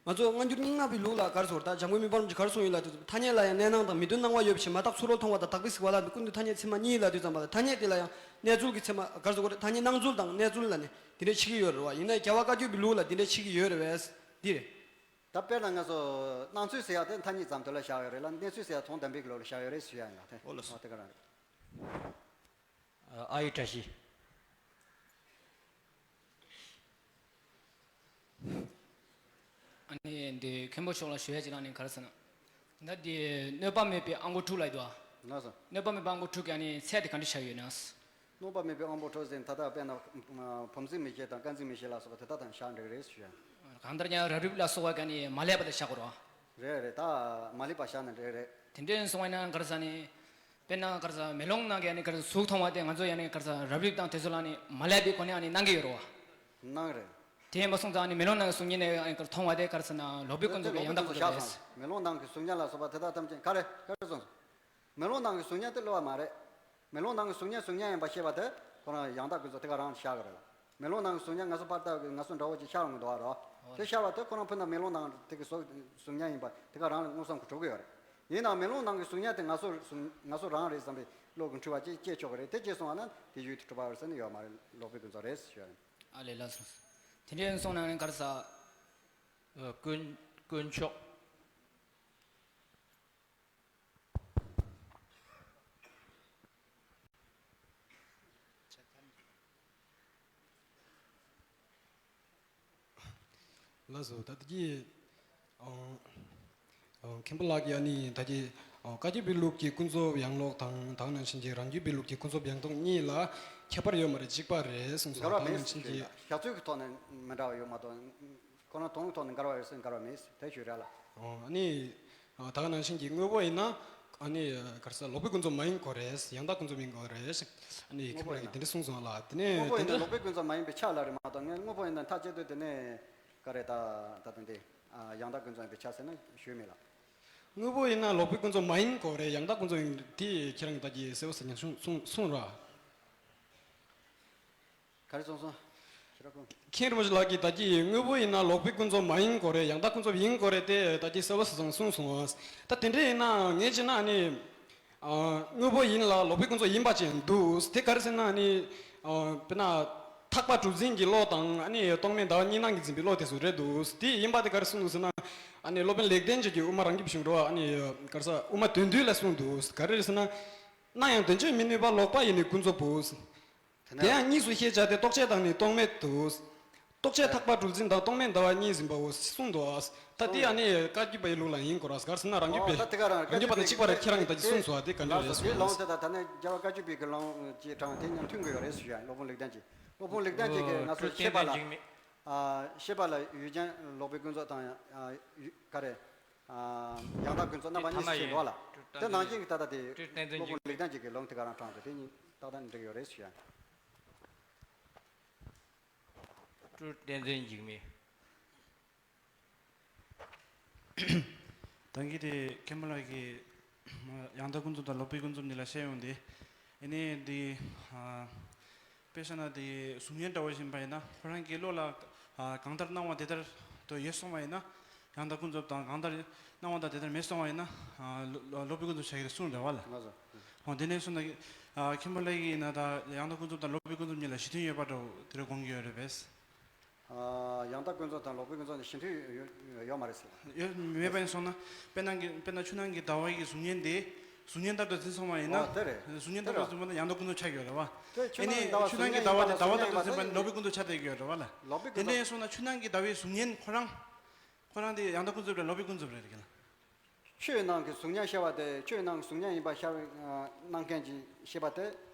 ང་ཚོ་སྔ་འགྱུར་རྙིང་མ་པའི་ལུགས་ལ་ག་རེ་ཟེར་དགོས་རེད། ད་འཇམ་མགོན་དམུ་པ་རིན་པོ་ཆེས་ག་རེ་གསུངས་ཡོད་ལབ་དུས་ཐ་སྙད་ལ་ཡང་གནས་སྣང་དང་མི་མཐུན་སྣང་བ་ཡོད་པ་ཞིག་མ་བརྟགས་ཚུར་རོལ་མཐོང་བ་དང་དག་པའི་གཟིགས་པ་ལ་ནི་ཀུན་ཏུ་ཐ་སྙད་ཚད་མ་གཉིས་ལབ་དུས་ཙམ་པ་ལ་ཐ་སྙད་དེ་ལ་ཡང་གནས་ཚུལ་གྱི་ཚད་མ་ག་རེ་ཟེར་དགོས་རེད། ཐ་སྙད་སྣང་ཚུལ་དང་གནས་ཚུལ་ལ་ནི་དེ་འདྲའི་ཕྱེ་གི་ཡོད་རེད་བ། ཡིན་ན་རྒྱལ་བ་བཀའ་བརྒྱུད་པའི་ལུགས་ལ་དེ་འདྲའི་ཕྱེ་གི་ཡོད་རེད་བས། འདི་རེད། ད་དཔེར་ན་ང་ཚོ་སྣང་ཚུལ་ཟེར་ཡག་དེ་ཐ་སྙད་ཙམ་དུ་ལ་བཞག་ཡོད་རེད་ལ། གནས་ཚུལ་ཟེར་ཡག་དོན་དམ་པའི་གི་ལུགས་ལ་བཞག་ཡོད་རེད་ཞུ་ཡ་ཡིན་ལ། དེ་ཨོ་ལགས་སོ། ཨ་དེ་ག་རང་རེད། ཨ་ཡི་བཀྲ་ཤིས། ཨ་ནི་འདི་མཁན་པོ་མཆོག་ལ་ཞུ་ཡ་ཅིག་ལ་ནི་ག་རེ་ཟེར་ན། ད་འདི་གནོད་པ་མེད་པའི་ཨ་མགོ་དྲུག་ལ་ཡོད་དོ། ལགས་སོ། གནོད་པ་མེད་པའི་ཨ་མགོ་དྲུག་གི་ཨ་ནི་ཚད་དེ་ག་འདྲ་བཞག་ཡོད་ན། གནོད་པ་མེད་པའི་ཨ་མགོ་དྲུག་ཟེར་ད་ལྟ་དཔེར་ན་བུམ་འཛིན་མིག་ཤེས་དང་སྐལ་འཛིན་མིག་ཤེས་ལ་སོགས་པ་དེ་དག་དང་བཞག་འགྲིག་རེད་ཞུ་ཡ། གང་ལྟར་ཀྱང་རབ་རིབ་ལ་སོགས་པ་ག་ནི་མ་ལེགས་པ་དེ་བཞག་དགོས་རེད་བ། རེད་རེད། ད་མ་ལེགས་པ་བཞག་ན་འགྲིག་རེད། དེ་འདྲའི་སོང་བ་ཡིན་ན་ག་རེ་ཟེར་ནི། དཔེར་ན་ག་རེ་ཟེར་མེ་ལོང་ནང་གི་ཨ་ནི་ག་རེ་ཟེར་གཟུགས་མཐོང་བ་དེ་ང་ཚོ་ཡ་ནི་ག་རེ་ཟེར་རབ་རིབ་དང་དེ་ཚོ་ལ་ནི་མ་ལེགས་པའི་སྒོ་ནས་ཨ་ནི་སྣང་གི་ཡོད་རེད་བ། སྣང་རེད། དེ་ཡིན་པ་སོང་ཙང་ཨ་ནི་མེ་ལོང་ནང་གི་གཟུགས་བརྙན་ནས་ཨ་ནི་ག་རེ་མཐོང་བ་དེ་ག་རེ་ཟེར་ན་ལོག་པའི་ཀུན་རྫོབ་ཀྱི་ཡང་དག་ཀུན་རྫོབ་རེད། མེ་ལོང་ནང་གི་གཟུགས་བརྙན་ལ་སོགས་པ་དེ་དག་ཐམས་ཅད་ག་རེ་ག་རེ་སོང་སོང་། མེ་ལོང་ནང་གི་གཟུགས་བརྙན་དེ་གློ་བ་མ་རེད། མེ་ལོང་ནང་གི་གཟུགས་བརྙན་གཟུགས་བརྙན་ཡིན་པ་ཤེས་པ་དེ་ཁོ་རང་ཡང་དག་ཀུན་རྫོབ་དེ་ག་རང་ཤར་གི་རེད་ལ། མེ་ལོང་ནང་གི་གཟུགས་བརྙན་ང་ཚོ་ཕར་ལྟ་གི་ང་ཚོ་འདྲ་བོ་ཅིག་ཤར་འོང་གི་འདུག་བ་རོ། དེ་ཤར་བ་དེ་ཁོ་རང་ཕུ་ན་མེ་ལོང་ནང་དེ་གི་གཟུགས་གཟུགས་བརྙན་ཡིན་པ་དེ་ག་རང་ལ་མངོན་སུམ་གྱིས་གྲུབ་གི་ཡོད་རེད། ཡིན་ནའང་མེ་ལོང་ནང་གི་གཟུགས་བརྙན་དེ་ང་ཚོ་གཟུགས་ང་ཚོ་རང་རེད་བསམ་པའི་བློ་གི་འཁྲུལ་བ་ཅིག་སྐྱེ་ཆོག་གི་རེད། དེ་སྐྱེས་སོང་བ་ན་དེ་ཡུལ་དུ་གྲུབ་པ་ཡོད་ཟེར་ནི་ཡོད་མ་རེད། ལོག་པའི་ཀུན་རྫོབ་རེད་ཟེར་ཡོད་རེད། ཨ་ལས་ལགས་སོ། དེ་འདྲའི་སོང་ན་ནི་ག་རེ་ཟེར། ཨ་དཀོན་དཀོན་མཆོག་ལགས་སོ། ད་ལྟ་གི་ཨ་ཨ་མཁན་པོ་ལགས་ཀྱིས་ཨ་ནི་ད་གི་ཨ་བཀའ་བརྒྱུད་པའི་ལུགས་ཀྱི་ཀུན་རྫོབ་ཡང་ལོག་དང་དེ་ནང་བཞིན་གྱི་རང་རྒྱུད་པའི་ལུགས་ཀྱི་ཀུན་རྫོབ་ཡང་དག་གཉིས་ལ་ཁྱད་པར་ཡོད་མ་རེད། གཅིག་པ་རེད་གསུངས་སོང་། འགལ་བ་དེ་མེད་ནང་བཞིན་གྱི་ཞེས་བྱ་ཚུལ་གྱི་ཐོག་ནས་མི་འདྲ་བ་ཡོད་མ་གཏོགས། ཁོ་རང་དོན་གྱི་ཐོག་ནས་འགལ་བ་ཡོད་ཟེར་འགལ་བ་མེད་ཟེར་དེ་ཞུ་རེད་ལ། ཨོ་ཨ་ནི་ཨ་ད་ག་ནང་བཞིན་གྱི་དངོས་པོ་ཡིན་ན་ ཨ་ནི་ག་རེ་ཟེར། ལོག་པའི་ཀུན་རྫོབ་མ་ཡིན་དགོས་རེད། ཡང་དག་ཀུན་རྫོབ་ཡིན་དགོས་རེད། ཨ་ནི་ཁྱེད་རང་གིས་དེ་འདྲ་གསུངས་སོང་ལ། དེ་ནས་དངོས་པོ་དེ་ཡིན་ན་འདྲ། ལོག་པའི་ཀུན་རྫོབ་མ་ཡིན་པའི་ཆ་ལ་རེད་མ་གཏོགས། ངས་དངོས་པོ་ཡིན་ན་མཐའ་གཅིག་ཏུ་དེ་ནས་ག་རེ་ད་ད་དུང་དེ་ཡང་དག་ཀུན་རྫོབ་ཡིན་པའི་ཆ་ཟེར་ན་ཞུས་མེད་ལ། དངོས་པོ་ཡིན་ན་ལོག་པའི་ཀུན་རྫོབ་མ་ཡིན་དགོས་རེད། ཡང་དག་ཀུན་རྫོབ་ཡིན། དེ་ཁྱེད་རང་གིས་ད་གིན་གསལ་པོ་གསལ་རྐྱང་གསུངས་གསུངས་ར། ག་རེ་གསུངས་སོང་། ཁྱེད་རང་ཁོང་། མཁན་རིན་པོ་ཆེ་ལགས་ཀྱིས་ད་གིན་དངོས་པོ་ཡིན་ན་ལོག་པའི་ཀུན་རྫོབ་མ་ཡིན་དགོས་རེད། ཡང་དག་ཀུན་རྫོབ་ཡིན་དགོས་རེད། དེ་ད་གིན་གསལ་པོ་གསལ་རྐྱང་གསུངས་སོང་། ད་དེ་འདྲ་ཡིན་ན་ངས་བྱས་ན་ཨ་ནི། ཨ། དངོས་པོ་ཡིན་ལ་ལོག་པའི་ཀུན་རྫོབ་ཡིན་པ་ཅིག་འདུག། དེ་ག་རེ་ཟེར་ན་ཨ་ནི། ཨ། དཔེར་ན། ཐེག་པ་གྲུབ་འཛིན་གྱི་བློ་དང་ཨ་ནི་རྟོག་མེད་ཟླ་བ་གཉིས་སྣང་གིས་འཛིན་པའི་བློ་དེ་ཚོ་རེད་འདུག། དེ་ཡིན་པ་དེ་ག་རེ་གསུངས་འདུག་ཟེར་ན། ཨ་ནི་སློབ་དཔོན་ལེགས་ལྡན་འབྱེད་ཀྱི་དབུ་མ་རང་རྒྱུད་པའི་གཞུང་འགྲོ་བ་ཨ་ནི་ག་རེ་ཟེར། དབུ་མ་དོན་བསྡུས་ལ་གསུངས་འདུག། ག་རེ་རེད་ཟེར་ན། སྣང་ཡང་དོན་སྤྱོད་མི་ནུས་པ་ལོག་པ་ཡིས་ནི་ཀུན་རྫོབ་བོ། དེ་ཡང་གཉིས་སུ་ཤེས་བྱ་སྟེ། རྟོག་བཅས་དང་ནི་རྟོག་མེད་དུ། རྟོག་བཅས་ཐེག་པ་གྲུབ་འཛིན་དང་། རྟོག་མེད་ཟླ་བ་གཉིས་འཛིན་པའོ་གསུངས་འདུག། ད་དེ་ཨ་ནི་བཀའ་བརྒྱུད་པའི་ལུགས་ལ་ཡིན་དགོས་ར། ག་རེ་ཟེར་ན་རང་རྒྱུད་པའི། ཨོ། ད་དེ་ག་རང་རང་རྒྱུད་པ་དང་གཅིག་པ་རེད། ཁྱེད་རང་གིས་ད་གིན་གསུངས་སོང་། དེ་ག་འདྲ་རེད་གསུངས་སོང་། དེ་ལུང་དེ་དང་ད་ནི་རྒྱལ་བ་བཀའ་བརྒྱུད་པའི་གི་ལུང་གཅིག་དྲངས་དེ་མཉམ་མཐུན་དགོས་ཡོད་རེད་ཞུ་ཡ། སློབ་དཔོན་ལེགས་ལྡན་གྱིས། སློབ་དཔོན་ལེགས་ལྡན་གྱིས་གི་ང་ཚོ་ཤེས་པ་ལ། ཨ། ཤེས་པ་ལ་ཡུལ་ཅན་ལོག་པའི་ཀུན་རྫོབ་དང་། ཨ། ཡུལ་ག་རེ། ཨ། ཡང་དག་ཀུན་རྫོབ་རྣམ་པ་གཉིས་སུ་ཕྱེ་དགོས་ལ། དེ་ནང་བཞིན་གྱི་ད་ལྟ་དེ་སློབ་དཔོན་ལེགས་ལྡན་གྱིས་གི་ལུང་དེ་ག་རང་དྲངས་ཏེ་དེ་གཉིས་ཏག་ཏག་འགྲིག་ཡོད་རེད་ཞུ་ཡ། སྤྲུལ་བསྟན་འཛིན་འཇིགས་མེད། ད་གིན་དེ་མཁན་པོ་ལགས་ཀྱིས་ཡང་དག་ཀུན་རྫོབ་དང་ལོག་པའི་ཀུན་རྫོབ་གཉིས་ལ་བཤད་ཡོང་དེ། ཨ་ནི་དེ། ཨ། དཔེ་བཞག་ན་དེ་གཟུགས་བརྙན་འདྲ་བོ་ཞིག་ཡིན་པ་ཡིན་ན། ཁོ་རང་གི་བློ་ལ། ཨ། གང་ལྟར་སྣང་བ་དེ་ལྟར་དུ་ཡོད་སོང་བ་ཡིན་ན། ཡང་དག་ཀུན་རྫོབ་དང་། གང་ལྟར་སྣང་བ་དང་དེ་ལྟར་མེད་སོང་བ་ཡིན་ན། ཨ། ལོ་ལོག་པའི་ཀུན་རྫོབ་ཆགས་ཀྱི་རེད་གསུངས་རེད་བ་ལ། ལགས་སོ། ཨོ། དེ་ནས་གསུངས་ན། ཨ། མཁན་པོ་ལགས་ཀྱིས་ཡིན་ན་ད་ཡང་དག་ཀུན་རྫོབ་དང་ལོག་པའི་ཀུན་རྫོབ་གཉིས་ལ་གཞི་མཐུན་ཡོད་པ་འདྲ་བོ་དེ་འདྲ་དགོངས་ཀྱི་ཡོད་རེད་པས། ཨ། ཡང་དག་ཀུན་རྫོབ་དང་ལོག་པའི་ཀུན་རྫོབ་ནི་གཞི་མཐུན་ཡོད་ཡོད་ཡོད་མ་རེད་ཟེར། ཡོད་མེད་པ་ཡིན་སོང་ན། དཔེར་ན་གི་དཔེར་ན་ཆུ་ནང་གི་ཟླ་བ་ཡི་གཟུགས་བརྙན་དེ་གཟུགས་བརྙན་ལྟར་དུ་འཛིན་སོང་བ་ཡིན་ན། ཨོ། དེ་རེད། གཟུགས་བརྙན་ལྟར་དུ་འཛིན་པ་ན་ཡང་དག་ཀུན་རྫོབ་ཆགས་ཀྱི་ཡོད་རེད་བ། དེ་ཆུ་ཨེ་ནི་ནང་གི་ཟླ་བ་ཆུ་ནང་གི་ཟླ་བ་དེ་ཟླ་བ་ལྟར་དུ་འཛིན་པ་ནི་ལོག་པའི་ཀུན་རྫོབ་ཆགས་བསྡད་ཀྱི་ཡོད་རེད་བ་ལ། ལོག་པའི་དེ་ཀུན་འདྲ་ཡིན་རྫོབ། སོང་ན་ཆུ་ནང་གི་ཟླ་བའི་གཟུགས་བརྙན་ཁོ་རང་། ཁོ་རང་དེ་ཡང་དག་ཀུན་རྫོབ་རེད། ལོག་པའི་ཀུན་རྫོབ་རེད་ཀྱི་ལ། ཆུའི་ནང་གི་གཟུགས་བརྙན་ཤར་བ་དེ། ཆུའི་ནང་གི་གཟུགས་བརྙན་ཡིན་པ་ཤར། ཨ། སྣང་མཁན་གྱི་ཤེས་པ་དེ་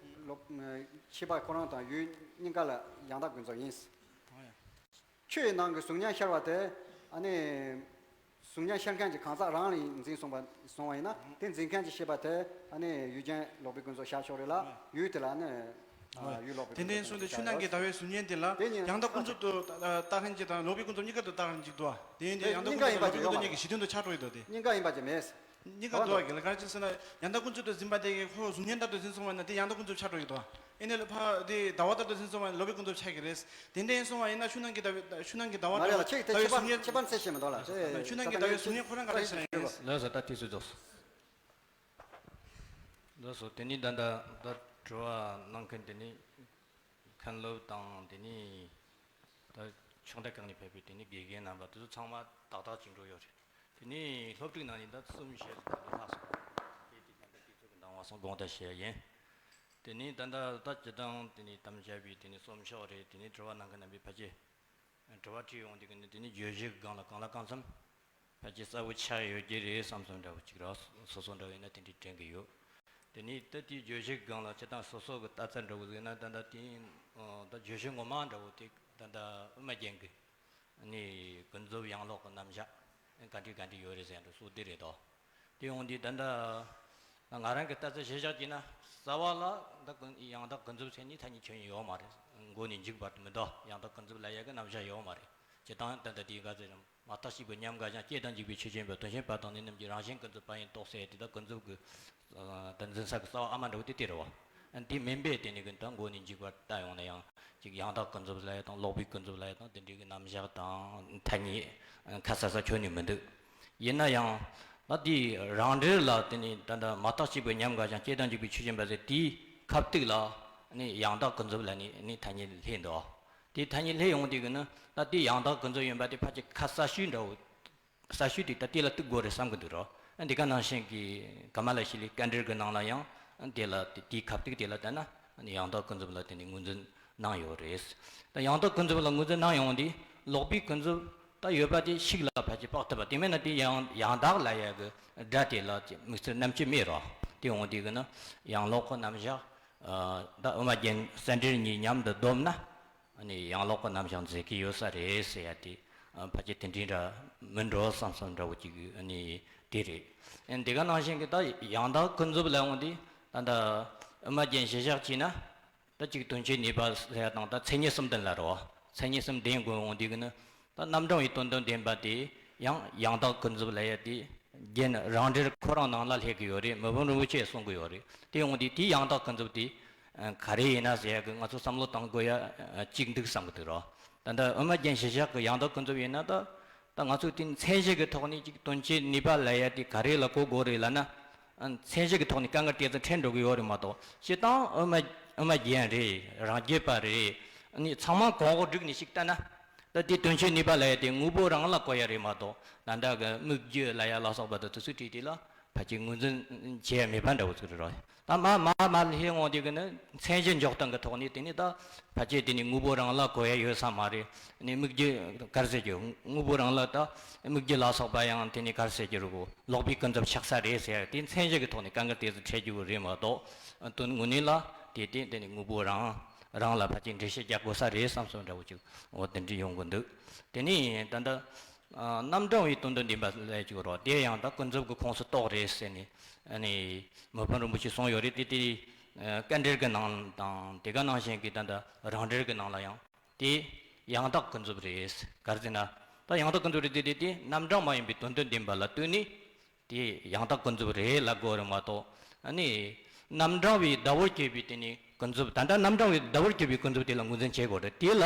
ལོག་ཨ། ཤེས་པ་ཁོ་རང་དང་ཡུལ་གཉིས་ཀ་ལ་ཡང་དག་ཀུན་རྫོབ་ཡིན། ཨོ་ཡ། ཆུའི་ནང་གི་གཟུགས་བརྙན་ཤར་བ་དེ་ཨ་ནི། གཟུགས་བརྙན་ཤར་མཁན་གྱི་གང་ཟག་རང་ལ་འཛིན་སོང་བ་སོང་བ་ཡིན་ན། དེ་འཛིན་མཁན་གྱི་ཤེས་པ་དེ་ཨ་ནི་ཡུལ་ཅན་ལོག་པའི་ཀུན་རྫོབ་ཤར་ཆོག་རེད་ལ། ཡུལ་དེ་ལ་ཨ་ནི། ཨ། ཡུལ་ལོག་པའི་ཀུན་རྫོབ་ཤར་ཆོག་རེད། དེ་འདྲ་ཡིན་སོང་སྟེ་ཆུ་ནང་གི་ཟླ་བའི་གཟུགས་བརྙན་དེ་ལ་ཡང་དག་ཀུན་རྫོབ་ཏུ་ལྟ་མཁན་གཅིག་དང་ལོག་པའི་ཀུན་རྫོབ་གཉིས་ཀ་ཏུ་ལྟ་མཁན་གཅིག་འདུག་བ། དེ་ཡིན་དུས་ཡང་དག་ཀུན་རྫོབ་དང་ལོག་པའི་ཀུན་རྫོབ་གཉིས་ཀྱི་གཞི་མཐུན་དུ་ཆགས་འགྲོ་ཡི་འདུག་སྟེ། གཉིས་ཀ་ཡིན་པ་ཅིག་མེད། གཉིས་ཀ་འདུག་བ། ག་ལ་ག་རེ་ཟེར་ན་ཡང་དག་ཀུན་རྫོབ་ཏུ་འཛིན་པ་དེ་གིས་ཁོ་གཟུགས་བརྙན་ལྟར་དུ་འཛིན་སོང་བ་ན་དེ་ཡང་དག་ཀུན་རྫོབ་ཆགས་འགྲོ་ཡི་འདུག་བ། ཨེ་ནི་ལ་ཕ་དེ་ཟླ་བ་ལྟར་དུ་འཛིན་སོང་བ་ན་ལོག་པའི་ཀུན་རྫོབ་ཆགས་ཀྱི་རེད། དེ་འདྲ་ཡིན་སོང་བ་ཡིན་ན་ཆུ་ནང་གི་ཟླ་བའི་ཆུ་ནང་གི་ཟླ་བ་མ་རེད་ལ། ལྟར་ཁྱེད་དེ་ཟླ་བའི་ཁྱད་པར་གཟུགས་བརྙན། ཁྱད་པར་ཚད་བཤད་མི་འདུག་ལ། ཆུ་ནང་གི་ཟླ་བའི་གཟུགས་བརྙན་ཁོ་རང་ག་རེ་ཟེར་ན་ཡིན། ལགས་སོ། ད་དུས་ཚོད་རྫོགས་སོང་། ལགས་སོ། དེ་ནི་ད་ལྟ་ད་དྲི་བ་གནང་མཁན་དེ་ནི་མཁན་སློབ་དང་། དེ་ནི་ད་ཕྱོགས་མཐའ་ཁག་ནས་ཕེབས་པའི་དེ་ནི་དགེ་རྒན་རྣམ་པ་དེ་ཚོ་ཚང་མ་ཏག་ཏག་ཅིག་འགྲོ་ཡོད་རེད། དེ་ནི་སློབ་ཕྲུག་ནང་ནས་ད་གསུམ་བཞི་ཙམ་ལྷག་སོང་། དེ་དེ་ད་ལྟ་དུས་ཚོད་ཀྱི་འདང་བ་སོང་། དགོངས་དག་ཞུ་ཡ་ཡིན། དེ་ནི་ད་ལྟ་ད་སྤྱིར་བཏང་དེ་ནི་དམ་བཅའ་བའི་དེ་ནི་གསུང་ཆོག་རེད། དེ་ནི་དྲི་བ་གནང་མཁན་རྣམ་པས་ཕལ་ཆེར་དྲི་བ་དྲིས་ཡོང་དུས་ཀྱི་ནི་དེ་ནི་བརྗོད་གཞི་གི་སྒང་ལ་གང་ལ་གང་འཚམ་ཕལ་ཆེར་གསལ་པོ་ཆགས་ཡོད་ཀྱི་རེད་བསམ་སོང་། འདྲ་བོ་ཅིག་ར། སོ་སོ་འདྲ་བོ་ཡིན་ན་དེ་འདྲའི་དྲན་གྱི་ཡོད། དེ་ནི་ད་དེའི་བརྗོད་གཞི་གི་སྒང་ལ་སྤྱིར་བཏང་སོ་སོ་གི་ལྟ་ཚུལ་འདྲ་བོ་ཟིག་ན། ད་ལྟ་དེ་ད་བརྗོད་གཞི་ངོ་མ་འདྲ་བོ་དེ་ད་ལྟ་དབུ་མ་རྒྱན་གྱི་ནི་ཀུན་རྫོབ་ཡང་ལོག་གི་རྣམ་གཞག་ག་འདྲ་ག་འདྲ་ཡོད་རེད་ཟེར་འདྲ་སོ་དེ་རེད་དོ། དེ་ཡོང་དུས་ད་ལྟ་ང་རང་གི་ལྟ་ཚུལ་གཞིར་བཞག་བྱས་ན། རྩ་བ་ལ་ད་ཀུན་ཡང་དག་ཀུན་རྫོབ་ཟེར་ནི་ཐ་སྙད་ཁྱོན་ཡོད་མ་རེད། མགོ་ནས་མཇུག་བར་དུ་མི་འདུག། ཡང་དག་ཀུན་རྫོབ་ལབ་ཡ་གི་རྣམ་གཞག་ཡོད་མ་རེད། སྤྱིར་བཏང་ད་ལྟ་དེའི་ག་ཚོད་རང་མ་བརྟགས་གཅིག་པུ་ཉམས་དགའ་ཞིང་། སྐྱེ་དང་འཇིག་པའི་ཆོས་ཅན་པ། དོན་གཞན་བར་དོ་ནི་རྣམས་ཀྱི། རང་གཞན་ཀུན་རྫོབ་པ་ཡིན་རྟོགས་ཟེར་དེ་དག་ཀུན་རྫོབ་ཀྱི་ད་འཛིན་ས་གི་རྩ་བ་ཨ་མ་འདྲ་བོ་དེ་དེ་རེད་བ། དེ་མིན་པའི་དེ་ནི་གི་ད་མགོ་ནས་མཇུག་བར་ལྟ་ཡོང་ན་ཡང་ཅིག་ཡང་དག་ཀུན་རྫོབ་ལབ་ཡ་དང་ལོག་པའི་ཀུན་རྫོབ་ལབ་ཡ་དང་དེ་འདྲའི་གི་རྣམ་གཞག་དང་ཐ་སྙད་ཁ་གསལ་ས་ཁྱོན་ནས་མི་འདུག། ཡིན་ན་ཡང་ད་དེའི་རང་འགྲེལ་ལ་དེ་ནི་ད་ལྟ་མ་བརྟགས་གཅིག་པུ་ཉམས་དགའ་ཞིང་། སྐྱེ་དང་འཇིག་པའི་ཆོས་ཅན་པ་ཟེར་དེའི་ཁ་ཐུག་ལ་ནི་ཡང་དག་ཀུན་རྫོབ་ལབ་ནི་ནི་ཐ་སྙད་སླེབས་འདུག། དེ་ཐ་སྙད་སླེབས་ཡོང་དུས་ཀྱི་ནི་ད་དེ་ཡང་དག་ཀུན་རྫོབ་ཡིན་པ་དེ་ཕལ་ཆེར་ཁ་གསལ་ཤོས་འདྲ་བོ། གསལ་ཤོས་དེ་ད་དེ་ལ་གཏུག་དགོས་རེད་བསམ་གི་འདུག་རོ། ཨ། འདི་ག་ནང་བཞིན་གྱི་ཀ་མ་ལ་ཤཱི་ལའི་སྐད་འགྲེལ་གྱི་ནང་ལ་ཡང་དེ་ལ་དེའི་ཁ་ཐུག་དེ་ལ་བལྟས་ན་ཡང་དག་ཀུན་རྫོབ་ལ་དེ་ནི་ངོས་འཛིན་གནང་ཡོད་རེད། ད་ཡང་དག་ཀུན་རྫོབ་ལ་ངོས་འཛིན་གནང་ཡོང་དུས་ལོག་པའི་ཀུན་རྫོབ་ད་ཡོད་པ་དེ་ཤུགས་ལ་ཕལ་ཆེར་དཔག་ཐུབ་པ། དེ་མིན་ན་དེ་ཡང་ཡང་དག་ལབ་ཡ་གི་སྒྲ་དེ་ལ་དམིགས་བསལ་རྣམ་དཔྱོད་མེད་རོ། དེ་འོང་དུས་ཀྱི་ནི་ཡང་ལོག་གི་རྣམ་གཞག་ད་དབུ་མ་རྒྱན་གསལ་འགྲེལ་གཉིས་མཉམ་དུ་བསྡོམས་ན། ཨ་ནི་ཡང་ལོག་གི་རྣམ་གཞག་མཛད་ཀྱི་ཡོད་ས་རེད་ཟེར་ཡ་དེ་ ཕལ་ཆེར་དེ་འདྲའི་འདྲ་མི་འགྲོ་བསམ་བསམ་འདྲ་བོ་ཅིག་ནི་དེ་རེད། འདི་ག་ནང་བཞིན་གྱི་ད་ཡང་དག་ཀུན་རྫོབ་ལ་འོང་དུས་ད་ལྟ་དབུ་མ་རྒྱན་གཞི་བཞག་བྱས་ན། ད་གཅིག་དོན་སྤྱིའི་ནུས་པ་ཟེར་ཡ་དང་ད་མཚན་ཉིད་གསུམ་ལྡན་ལ་རོ། མཚན་ཉིད་གསུམ་ལྡན་དགོས་འོང་དུས་ཀྱི་ནི། ད་རྣམ་གྲངས་པའི་དོན་དམ་བདེན་པ་དེ་ཡང་ཡང་དག་ཀུན་རྫོབ་ལབ་ཡ་དེ། རྒྱན་རང་འགྲེལ་ཁོ་རང་ནང་ལ་སླེབས་ཀྱི་ཡོད་རེད། མི་ཕམ་རིན་པོ་ཆེས་གསུང་གི་ཡོད་རེད། དེ་འོང་དུས་དེའི་ཡང་དག་ཀུན་རྫོབ་དེ་ག་རེ་ཡིན་ན་ཟེར་ཡ་གི་ང་ཚོ་བསམ་བློ་གཏང་དགོས་ཡ་གཅིག་འདུག་བསམ་གི་འདུག་རོ། ད་ལྟ་དབུ་མ་རྒྱན་གཞི་བཞག་གི་ཡང་དག་ཀུན་རྫོབ་ཡིན་ན་ད། ད་ང་ཚོས་དེ་མཚན་གཞི་གི་ཐོག་ནས་ཅིག་དོན་སྤྱིའི་ནུས་པ་ལབ་ཡ་དེ་ག་རེ་ལ་གོ་དགོས་རེད་ལབ་ན། ཨ། མཚན་གཞི་གི་ཐོག་ནས་དཀའ་ངལ་དེ་ཚོ་འཕྲད་འགྲོ་གི་ཡོད་རེད་མ་གཏོགས། སྤྱིར་བཏང་དབུ་མ་དབུ་མ་རྒྱན་རེད། རང་རྒྱུད་པ་རེད། ཨ་ནི་ཚང་མ་གོང་འོག་བསྒྲིགས་ནས་ཞིག་བལྟས་ན། ད་དེ་དོན་སྤྱིའི་ནུས་པ་ལབ་ཡ་དེ་དངོས་པོ་རང་ལ་གོ་ཡ་རེད་མ་གཏོགས། ད་ལྟ་གི་སྨིག་རྒྱུ་ལབ་ཡ་ལ་སོགས་པ་དེ་ཚོ་ཚུར་བྲིས་དེ་ལ་ཕལ་ཆེར་ངོས་འཛིན་བྱེད་ཡ་མེད་པ་འདྲ་བོ་ཚོ་རེད་རོ། ད་མ་མ་མ་ལྷེ་འོང་དུས་ཀྱི་ནི་མཚན་གཞི་འཇོག་སྟངས་ཀྱི་ཐོག་ནས་དེ་ནི་ད་ཕལ་ཆེར་དེ་ནི་དངོས་པོ་རང་ལ་གོ་ཡ་ཡོད་ས་མ་རེད། ནི་སྨིག་རྒྱུ་གར་ཟེར་རྒྱུ་དངོས་པོ་རང་ལ་ད་སྨིག་རྒྱུ་ལ་སོགས་པ་ཡང་དེ་ནི་གར་ཟེར་རྒྱུ་རུ་ལོག་པའི་ཀུན་རྫོབ་ཆགས་ས་རེད་ཟེར་ཡ་དེ་མཚན་གཞི་གི་ཐོག་ནས་དཀའ་ངལ་དེ་ཚོ་འཕྲད་རྒྱུ་རེད་མ་གཏོགས། དོན་དངོས་གནས་ལ་དེ་དེ་དེ་ནི་དངོས་པོ་རང་རང་ལ་ཕལ་ཆེར་འགྲེལ་བཤད་རྒྱག་དགོས་ས་རེད་བསམ་བསམ་འདྲ་བོ་ཅིག་འོ་དེ་འདྲ་ཡོང་གི་འདུག་དེ་ནི་ད་ལྟ། ཨ། རྣམ་གྲངས་པའི་དོན་དམ་བདེན་པ་ལས་ཀྱི་རོ། དེ་ཡང་དག་ཀུན་རྫོབ་ཀྱི་ཁོངས་སུ་གཏོགས་རེད་ཟེར་ནས། ཨ་ནི་མི་ཕམ་རིན་པོ་ཆེས་གསུངས་ཡོད་རེད། དེ་དེ་སྐད་འགྲེལ་གྱི་ནང་དང་དེ་ག་ནང་བཞིན་གྱི་ད་ལྟ་རང་འགྲེལ་གྱི་ནང་ལ་ཡང་དེ་ཡང་དག་ཀུན་རྫོབ་རེད། ག་རེ་ཟེར་ན། ད་ཡང་དག་ཀུན་རྫོབ་རེད་དེ་དེ་དེ་རྣམ་གྲངས་མ་ཡིན་པའི་དོན་དམ་བདེན་པ་ལ་ལྟོས་ནས། དེ་ཡང་དག་ཀུན་རྫོབ་རེད་ལབ་དགོས་རེད་མ་གཏོགས། ཨ་ནི། རྣམ་གྲངས་པའི་བརྡ་བོར་གྱུར་པའི་དེ་ནི་ཀུན་རྫོབ། ད་ལྟ་རྣམ་གྲངས་པའི་བརྡ་བོར་གྱུར་པའི་ཀུན་རྫོབ་དེ་ལ་ངོས་འཛིན་བྱེད་དགོས་རེད། དེ་ལ་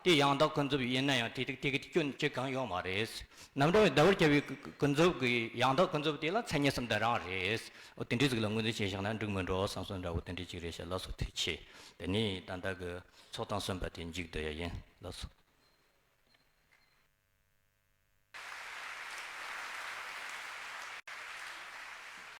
དེ་ཡང་དག་ཀུན་རྫོབ་ཡིན་ན་ཡང་དེ་དེ་དེ་གི་སྐྱོན་ཅི་གང་ཡོད་མ་རེད། རྣམ་གྲངས་པའི་བརྡ་བོར་གྱུར་པའི་ཀུན་རྫོབ་ཀྱི་ཡང་དག་ཀུན་རྫོབ་དེ་ལ་མཚན་ཉིད་གསུམ་ལྡན་རང་རེད། འོ་དེ་འདྲའི་ཟིག་ལ་ངོས་འཛིན་བྱས་བཞག་ན་འགྲིག་མི་འགྲོ་བསམ་བསམ་འདྲ་བོ་དེ་འདྲའི་ཅིག་རེད་ཤག་ལགས་སོ། ཐུགས་རྗེ་ཆེ། དེ་ནས་ད་ལྟ་གི་ཚོགས་དང་གསུམ་པ་དེ་མཇུག་བསྡུ་ཡ་ཡིན། ལགས་སོ།